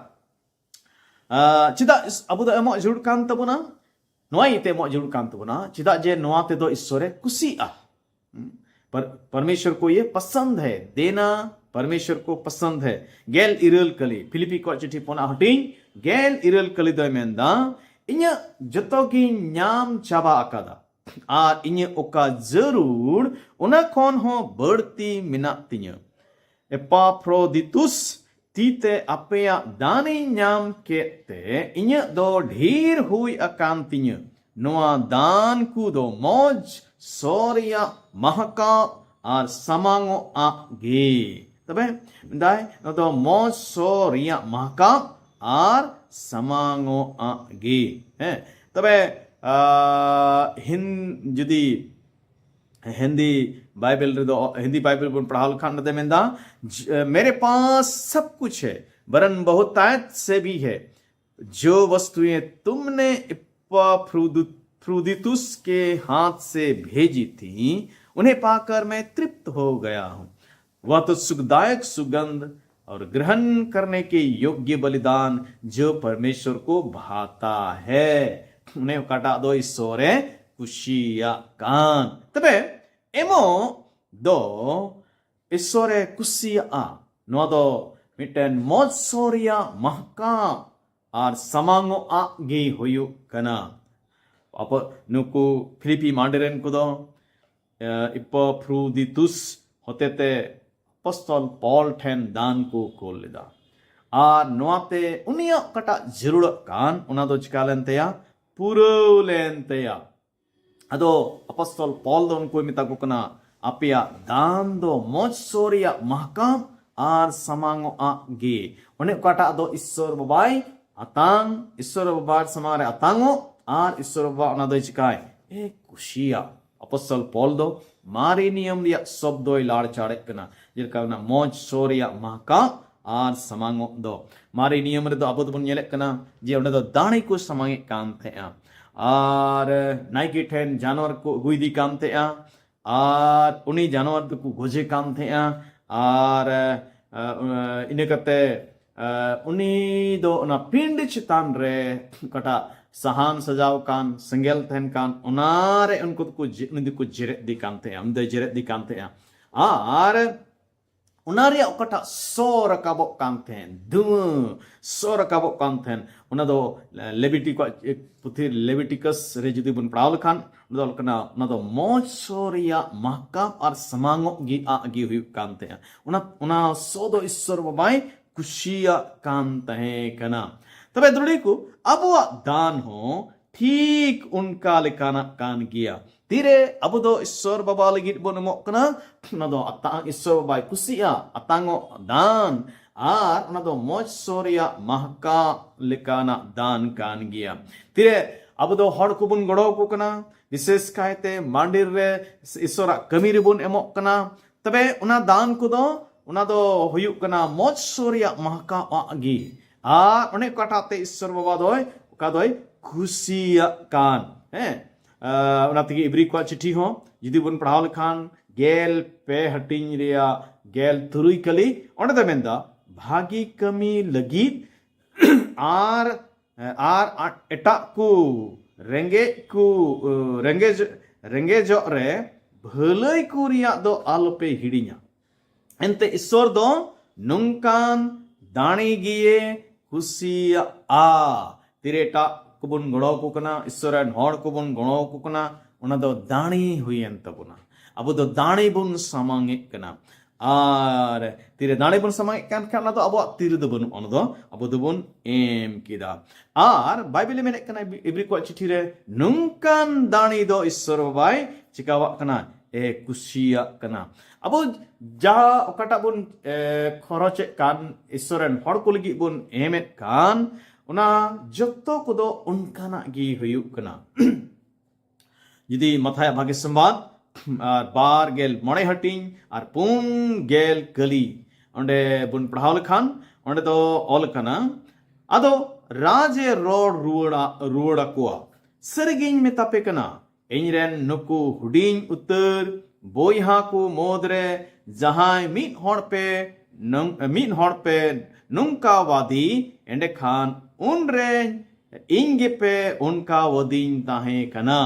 ᱟᱸ, ᱪᱮᱫᱟᱜ ᱤᱥ-, ᱟᱵᱚ ᱫᱚ ᱮᱢᱚᱜ ᱡᱟᱹᱨᱩᱲ ᱠᱟᱱ ᱛᱟᱵᱚᱱᱟ? ᱱᱚᱣᱟ ᱤᱭᱟᱹᱛᱮ ᱮᱢᱚᱜ ᱡᱟᱹᱨᱩᱲ ᱠᱟᱱ ᱛᱟᱵᱚᱱᱟ, ᱪᱮᱫᱟᱜ ᱡᱮ ᱱᱚᱣᱟ ᱛᱮᱫᱚ ᱤᱥᱥᱚᱨᱮ ᱠᱩᱥᱤᱜᱼᱟ᱾ ᱦᱩᱸ? पर-, परमेश्वर को ये पसंद है, देना परमेश्वर को पसंद है। ᱜᱮᱞ ᱤᱨᱟᱹᱞ ᱠᱟᱹᱞᱤ, ᱯᱷᱤᱞᱤᱯᱤ ᱠᱚᱣᱟᱜ ᱪᱤᱴᱷᱤ ᱯᱩᱱᱟᱜ ᱦᱟᱹᱴᱤᱧ ᱜᱮᱞ ᱤᱨᱟᱹᱞ ᱠᱟᱹᱞᱤ ᱫᱚᱭ ᱢᱮᱱᱫᱟ, ᱤᱧᱟᱹᱜ ᱡᱚᱛᱚ ᱜᱤᱧ ᱧᱟᱢ ᱪᱟᱵᱟ ᱟᱠᱟᱫᱟ, ᱟᱨ ᱤᱧᱟᱹᱜ ᱚᱠᱟ ᱡᱟᱹᱨᱩᱲ, ᱚᱱᱟ ᱠᱷᱚᱱ ᱦᱚᱸ ᱵᱟᱹᱲᱛᱤ ᱢᱮᱱᱟᱜ ᱛᱤᱧᱟᱹ᱾ ᱮᱯᱟᱯᱷᱨᱚᱫᱤᱛᱩᱥ ᱛᱤ ᱛᱮ ᱟᱯᱮᱭᱟᱜ ᱫᱟᱱᱤᱧ ᱧᱟᱢ ᱠᱮᱫ ᱛᱮ ᱤᱧᱟᱹᱜ ᱫᱚ ᱰᱷᱮᱨ ᱦᱩᱭ ᱟᱠᱟᱱ ᱛᱤᱧᱟᱹ᱾ ᱱᱚᱣᱟ ᱫᱟᱱ ᱠᱚᱫᱚ ᱢᱚᱡᱽ ᱥᱚ ᱨᱮᱭᱟᱜ ᱢᱟᱦᱠᱟᱯ ᱟᱨ ᱥᱟᱢᱟᱝᱚᱜ ᱟᱜ ᱜᱮ᱾ ᱛᱚᱵᱮ ᱢᱮᱱᱫᱟᱭ, ᱱᱚᱣᱟ ᱫᱚ ᱢᱚᱡᱽ ᱥᱚ ᱨᱮᱭᱟᱜ ᱢᱟᱦᱠᱟᱯ ᱟᱨ ᱥᱟᱢᱟᱝᱚᱜ ᱟᱜ ᱜᱮ᱾ ᱦᱮᱸ, ᱛᱚᱵᱮ, ᱟ, ᱦᱤᱱ-, ᱡᱩᱫᱤ ᱦᱤᱱᱫᱤ ᱵᱟᱭᱵᱮᱞ ᱨᱮᱫᱚ, ᱦᱤᱱᱫᱤ ᱵᱟᱭᱵᱮᱞ ᱵᱚᱱ ᱯᱟᱲᱦᱟᱣ ᱞᱮᱠᱷᱟᱱ ᱚᱸᱰᱮ ᱢᱮᱱᱫᱟ, ᱡ-, "मेरे पास सब कुछ है, वरन बहुतायत से भी है। जो वस्तुएं तुमने इप्पाफ्रोदि-, फ्रोदितुस के हाथ से भेजी थीं, उन्हें पाकर मैं तृप्त हो गया हूं। वह तो सुखदायक सुगंध और ग्रहण करने के योग्य बलिदान जो परमेश्वर को भाता है, ᱩᱱᱤ ᱚᱠᱟᱴᱟᱜ ᱫᱚ ᱤᱥᱥᱚᱨᱮ ᱠᱩᱥᱤᱭᱟᱜ ᱠᱟᱱ᱾ ᱛᱚᱵᱮ ᱮᱢᱚᱜ ᱫᱚ ᱤᱥᱥᱚᱨᱮ ᱠᱩᱥᱤᱭᱟᱜᱼᱟ, ᱱᱚᱣᱟ ᱫᱚ ᱢᱤᱫᱴᱮᱱ ᱢᱚᱡᱽ ᱥᱚ ᱨᱮᱭᱟᱜ ᱢᱟᱦᱠᱟ ᱟᱨ ᱥᱟᱢᱟᱝᱚᱜ ᱟᱜ ᱜᱮ ᱦᱩᱭᱩᱜ ᱠᱟᱱᱟ᱾ ᱟᱯᱚ ᱱᱩᱠᱩ ᱯᱷᱤᱞᱤᱯᱤ ᱢᱟᱹᱰᱤ ᱨᱮᱱ ᱠᱚᱫᱚ ᱮᱯᱟᱯᱷᱨᱚᱫᱤᱛᱩᱥ ᱦᱚᱛᱮᱛᱮ ᱟᱯᱚᱥᱛᱚᱞ ᱯᱚᱞ ᱴᱷᱮᱱ ᱫᱟᱱ ᱠᱚ ᱠᱳᱞ ᱞᱮᱫᱟ᱾ ᱟᱨ ᱱᱚᱣᱟᱛᱮ ᱩᱱᱤᱭᱟᱜ ᱚᱠᱟᱴᱟᱜ ᱡᱟᱹᱨᱩᱲᱚᱜ ᱠᱟᱱ, ᱚᱱᱟ ᱫᱚ ᱪᱤᱠᱟ ᱞᱮᱱ ᱛᱟᱭᱟ? ᱯᱩᱨᱟᱹᱣ ᱞᱮᱱ ᱛᱟᱭᱟ᱾ ᱟᱫᱚ ᱟᱯᱚᱥᱛᱚᱞ ᱯᱚᱞ ᱫᱚ ᱩᱱᱠᱩᱭ ᱢᱮᱛᱟ ᱠᱚ ᱠᱟᱱᱟ, ᱟᱯᱮᱭᱟᱜ ᱫᱟᱱ ᱫᱚ ᱢᱚᱡᱽ ᱥᱚ ᱨᱮᱭᱟᱜ ᱢᱟᱦᱠᱟᱢ ᱟᱨ ᱥᱟᱢᱟᱝᱚᱜ ᱟᱜ ᱜᱮ᱾ ᱚᱱᱮ ᱚᱠᱟᱴᱟᱜ ᱫᱚ ᱤᱥᱥᱚᱨ ᱵᱟᱵᱟᱭ ᱟᱛᱟᱝ, ᱤᱥᱥᱚᱨ ᱵᱟᱵᱟ ᱥᱟᱢᱟᱝ ᱨᱮ ᱟᱛᱟᱝᱚᱜ, ᱟᱨ ᱤᱥᱥᱚᱨ ᱵᱟᱵᱟ ᱚᱱᱟ ᱫᱚᱭ ᱪᱤᱠᱟᱭ? ᱮ, ᱠᱩᱥᱤᱭᱟᱜ᱾ ᱟᱯᱚᱥᱛᱚᱞ ᱯᱚᱞ ᱫᱚ ᱢᱟᱨᱮ ᱱᱤᱭᱚᱢ ᱨᱮᱭᱟᱜ ᱥᱚᱵᱫᱚᱭ ᱞᱟᱲᱪᱟᱲᱮᱫ ᱠᱟᱱᱟ, ᱡᱮᱞᱮᱠᱟ ᱚᱱᱟ ᱢᱚᱡᱽ ᱥᱚ ᱨᱮᱭᱟᱜ ᱢᱟᱦᱠᱟᱢ ᱟᱨ ᱥᱟᱢᱟᱝᱚᱜ ᱫᱚ᱾ ᱢᱟᱨᱮ ᱱᱤᱭᱚᱢ ᱨᱮᱫᱚ ᱟᱵᱚ ᱫᱚᱵᱚᱱ ᱧᱮᱞᱮᱫ ᱠᱟᱱᱟ ᱡᱮ ᱚᱸᱰᱮ ᱫᱚ ᱫᱟᱲᱮ ᱠᱚ ᱥᱟᱢᱟᱝᱮᱫ ᱠᱟᱱ ᱛᱟᱦᱮᱸᱜᱼᱟ, ᱟᱨ ᱱᱟᱭᱠᱮ ᱴᱷᱮᱱ ᱡᱟᱱᱣᱟᱨ ᱠᱚ ᱟᱹᱜᱩᱭᱮᱫᱮ ᱠᱟᱱ ᱛᱟᱦᱮᱸᱜᱼᱟ, ᱟᱨ ᱩᱱᱤ ᱡᱟᱱᱣᱟᱨ ᱫᱚᱠᱚ ᱜᱚᱡᱮ ᱠᱟᱱ ᱛᱟᱦᱮᱸᱜᱼᱟ, ᱟᱨ ᱤᱱᱟᱹ ᱠᱟᱛᱮ ᱩᱱᱤ ᱫᱚ ᱚᱱᱟ ᱯᱤᱸᱰ ᱪᱮᱛᱟᱱ ᱨᱮ ᱚᱠᱟᱴᱟᱜ ᱥᱟᱦᱟᱱ ᱥᱟᱡᱟᱣ ᱠᱟᱱ, ᱥᱮᱸᱜᱮᱞ ᱛᱟᱦᱮᱱ ᱠᱟᱱ, ᱚᱱᱟᱨᱮ ᱩᱱᱠᱩ ᱫᱚᱠᱚ ᱡᱮ-, ᱩᱱᱤ ᱫᱚᱠᱚ ᱡᱮᱨᱮᱫ ᱫᱮ ᱠᱟᱱ ᱛᱟᱦᱮᱸᱜᱼᱟ, ᱩᱱᱤ ᱫᱚᱭ ᱡᱮᱨᱮᱫ ᱫᱮ ᱠᱟᱱ ᱛᱟᱦᱮᱸᱜᱼᱟ᱾ ᱟᱨ ᱚᱱᱟ ᱨᱮᱭᱟᱜ ᱚᱠᱟᱴᱟᱜ ᱥᱚ ᱨᱟᱠᱟᱵᱚᱜ ᱠᱟᱱ ᱛᱟᱦᱮᱸᱫ, ᱫᱷᱩᱣᱟᱹ ᱥᱚ ᱨᱟᱠᱟᱵᱚᱜ ᱠᱟᱱ ᱛᱟᱦᱮᱸᱫ, ᱚᱱᱟ ᱫᱚ ᱞᱮᱵᱤᱴᱤ ᱠᱚᱣᱟᱜ ᱯᱩᱛᱷᱤ ᱞᱮᱵᱤᱴᱤᱠᱟᱥ ᱨᱮ ᱡᱩᱫᱤ ᱵᱚᱱ ᱯᱟᱲᱦᱟᱣ ᱞᱮᱠᱷᱟᱱ, ᱚᱱᱟ ᱫᱚ ᱚᱞ ᱠᱟᱱᱟ, ᱚᱱᱟ ᱫᱚ ᱢᱚᱡᱽ ᱥᱚ ᱨᱮᱭᱟᱜ ᱢᱟᱦᱠᱟᱢ ᱟᱨ ᱥᱟᱢᱟᱝᱚᱜ ᱜᱮ ᱟᱜ ᱜᱮ ᱦᱩᱭᱩᱜ ᱠᱟᱱ ᱛᱟᱦᱮᱸᱫ᱾ ᱚᱱᱟ, ᱚᱱᱟ ᱥᱚ ᱫᱚ ᱤᱥᱥᱚᱨ ᱵᱟᱵᱟᱭ ᱠᱩᱥᱤᱭᱟᱜ ᱠᱟᱱ ᱛᱟᱦᱮᱸ ᱠᱟᱱᱟ᱾ ᱛᱚᱵᱮ ᱫᱨᱚᱲᱤ ᱠᱚ, ᱟᱵᱚᱣᱟᱜ ᱫᱟᱱ ᱦᱚᱸ ᱴᱷᱤᱠ ᱚᱱᱠᱟ ᱞᱮᱠᱟᱱᱟᱜ ᱠᱟᱱ ᱜᱮᱭᱟ᱾ ᱛᱤᱨᱮ ᱟᱵᱚ ᱫᱚ ᱤᱥᱥᱚᱨ ᱵᱟᱵᱟ ᱞᱟᱹᱜᱤᱫ ᱵᱚᱱ ᱮᱢᱚᱜ ᱠᱟᱱᱟ, ᱚᱱᱟ ᱫᱚ ᱟᱛᱟᱝ, ᱤᱥᱥᱚᱨ ᱵᱟᱵᱟᱭ ᱠᱩᱥᱤᱭᱟᱜᱼᱟ, ᱟᱛᱟᱝᱚᱜ ᱫᱟᱱ, ᱟᱨ ᱚᱱᱟ ᱫᱚ ᱢᱚᱡᱽ ᱥᱚ ᱨᱮᱭᱟᱜ ᱢᱟᱦᱠᱟ ᱞᱮᱠᱟᱱᱟᱜ ᱫᱟᱱ ᱠᱟᱱ ᱜᱮᱭᱟ᱾ ᱛᱤᱨᱮ ᱟᱵᱚ ᱫᱚ ᱦᱚᱲ ᱠᱚᱵᱚᱱ ᱜᱚᱲᱚ ᱟᱠᱚ ᱠᱟᱱᱟ, ᱵᱤᱥᱮᱥ ᱠᱟᱭᱛᱮ ᱢᱟᱱᱰᱤᱨ ᱨᱮ ᱤᱥᱥᱚᱨᱟᱜ ᱠᱟᱹᱢᱤ ᱨᱮᱵᱚᱱ ᱮᱢᱚᱜ ᱠᱟᱱᱟ, ᱛᱚᱵᱮ ᱚᱱᱟ ᱫᱟᱱ ᱠᱚᱫᱚ, ᱚᱱᱟ ᱫᱚ ᱦᱩᱭᱩᱜ ᱠᱟᱱᱟ ᱢᱚᱡᱽ ᱥᱚ ᱨᱮᱭᱟᱜ ᱢᱟᱦᱠᱟᱣᱟᱜ ᱜᱮ᱾ ᱟᱨ ᱚᱱᱮ ᱚᱠᱟᱴᱟᱜ ᱛᱮ ᱤᱥᱥᱚᱨ ᱵᱟᱵᱟ ᱫᱚᱭ, ᱚᱠᱟ ᱫᱚᱭ ᱠᱩᱥᱤᱭᱟᱜ ᱠᱟᱱ, ᱦᱮᱸ, ᱟᱨ ᱚᱱᱟ ᱛᱮᱜᱮ ᱤᱵᱨᱤ ᱠᱚᱣᱟᱜ ᱪᱤᱴᱷᱤ ᱦᱚᱸ ᱡᱩᱫᱤ ᱵᱚᱱ ᱯᱟᱲᱦᱟᱣ ᱞᱮᱠᱷᱟᱱ ᱜᱮᱞ ᱯᱮ ᱦᱟᱹᱴᱤᱧ ᱨᱮᱭᱟᱜ ᱜᱮᱞ ᱛᱩᱨᱩᱭ ᱠᱟᱹᱞᱤ, ᱚᱸᱰᱮ ᱫᱚ ᱢᱮᱱᱫᱟ, ᱵᱷᱟᱹᱜᱤ ᱠᱟᱹᱢᱤ ᱞᱟᱹᱜᱤᱫ ᱟᱨ ᱟᱨ ᱮᱴᱟᱜ ᱠᱚ ᱨᱮᱸᱜᱮᱡ ᱠᱚ ᱨᱮᱸᱜᱮᱡ ᱨᱮᱸᱜᱮᱡᱚᱜ ᱨᱮ ᱵᱷᱟᱹᱞᱟᱹᱭ ᱠᱚ ᱨᱮᱭᱟᱜ ᱫᱚ ᱟᱞᱚᱯᱮ ᱦᱤᱲᱤᱧᱟ᱾ ᱮᱱᱛᱮ ᱤᱥᱥᱚᱨ ᱫᱚ ᱱᱚᱝᱠᱟᱱ ᱫᱟᱲᱮ ᱜᱮᱭᱮ ᱠᱩᱥᱤᱭᱟᱜᱼᱟ᱾ ᱛᱤᱨᱮ ᱮᱴᱟᱜ ᱠᱚᱵᱚᱱ ᱜᱚᱲᱚ ᱟᱠᱚ ᱠᱟᱱᱟ, ᱤᱥᱥᱚᱨ ᱨᱮᱱ ᱦᱚᱲ ᱠᱚᱵᱚᱱ ᱜᱚᱲᱚ ᱟᱠᱚ ᱠᱟᱱᱟ, ᱚᱱᱟ ᱫᱚ ᱫᱟᱲᱮ ᱦᱩᱭᱮᱱ ᱛᱟᱵᱚᱱᱟ᱾ ᱟᱵᱚ ᱫᱚ ᱫᱟᱲᱮ ᱵᱚᱱ ᱥᱟᱢᱟᱝ ᱮᱫ ᱠᱟᱱᱟ᱾ ᱟᱨ ᱛᱤᱨᱮ ᱫᱟᱲᱮ ᱵᱚᱱ ᱥᱟᱢᱟᱝ ᱮᱫ ᱠᱟᱱ ᱠᱷᱟᱱ, ᱚᱱᱟ ᱫᱚ ᱟᱵᱚᱣᱟᱜ ᱛᱤ ᱨᱮᱫᱚ ᱵᱟᱹᱱᱩᱜᱼᱟ, ᱚᱱᱟ ᱫᱚ ᱟᱵᱚ ᱫᱚᱵᱚᱱ ᱮᱢ ᱠᱮᱫᱟ᱾ ᱟᱨ ᱵᱟᱭᱵᱮᱞᱮ ᱢᱮᱱᱮᱫ ᱠᱟᱱᱟ ᱤᱵᱨᱤ ᱠᱚᱣᱟᱜ ᱪᱤᱴᱷᱤ ᱨᱮ, ᱱᱚᱝᱠᱟᱱ ᱫᱟᱲᱮ ᱫᱚ ᱤᱥᱥᱚᱨ ᱵᱟᱵᱟᱭ ᱪᱤᱠᱟᱣᱟᱜ ᱠᱟᱱᱟ, ᱮ ᱠᱩᱥᱤᱭᱟᱜ ᱠᱟᱱᱟ᱾ ᱟᱵᱚ ᱡᱟ ᱚᱠᱟᱴᱟᱜ ᱵᱚᱱ ᱮ, ᱠᱷᱚᱨᱚᱪᱮᱫ ᱠᱟᱱ, ᱤᱥᱥᱚᱨ ᱨᱮᱱ ᱦᱚᱲ ᱠᱚ ᱞᱟᱹᱜᱤᱫ ᱵᱚᱱ ᱮᱢᱮᱫ ᱠᱟᱱ, ᱚᱱᱟ ᱡᱚᱛᱚ ᱠᱚᱫᱚ ᱚᱱᱠᱟᱱᱟᱜ ᱜᱮ ᱦᱩᱭᱩᱜ ᱠᱟᱱᱟ᱾ ᱡᱩᱫᱤ ᱢᱟᱛᱷᱟᱭᱟᱜ ᱵᱷᱟᱜᱮ ᱥᱚᱢᱵᱟᱫ ᱟᱨ ᱵᱟᱨ ᱜᱮᱞ ᱢᱚᱬᱮ ᱦᱟᱹᱴᱤᱧ ᱟᱨ ᱯᱩᱱ ᱜᱮᱞ ᱠᱟᱹᱞᱤ ᱚᱸᱰᱮ ᱵᱚᱱ ᱯᱟᱲᱦᱟᱣ ᱞᱮᱠᱷᱟᱱ, ᱚᱸᱰᱮ ᱫᱚ ᱚᱞ ᱠᱟᱱᱟ, ᱟᱫᱚ ᱨᱟᱡᱽ ᱮ ᱨᱚᱲ ᱨᱩᱣᱟᱹᱲᱟ ᱨᱩᱣᱟᱹᱲ ᱟᱠᱚᱣᱟ, ᱥᱟᱹᱨᱤᱜᱤᱧ ᱢᱮᱛᱟᱯᱮ ᱠᱟᱱᱟ, ᱤᱧ ᱨᱮᱱ ᱱᱩᱠᱩ ᱦᱩᱰᱤᱧ ᱩᱛᱟᱹᱨ ᱵᱚᱭᱦᱟ ᱠᱚ ᱢᱩᱫᱽᱨᱮ ᱡᱟᱦᱟᱸᱭ ᱢᱤᱫ ᱦᱚᱲ ᱯᱮ ᱱᱚᱝ- ᱢᱤᱫ ᱦᱚᱲ ᱯᱮ ᱱᱚᱝᱠᱟᱣᱟᱫᱤ, ᱮᱸᱰᱮᱠᱷᱟᱱ ᱩᱱᱨᱮ ᱤᱧ ᱜᱮᱯᱮ ᱚᱱᱠᱟᱣᱟᱫᱤᱧ ᱛᱟᱦᱮᱸ ᱠᱟᱱᱟ᱾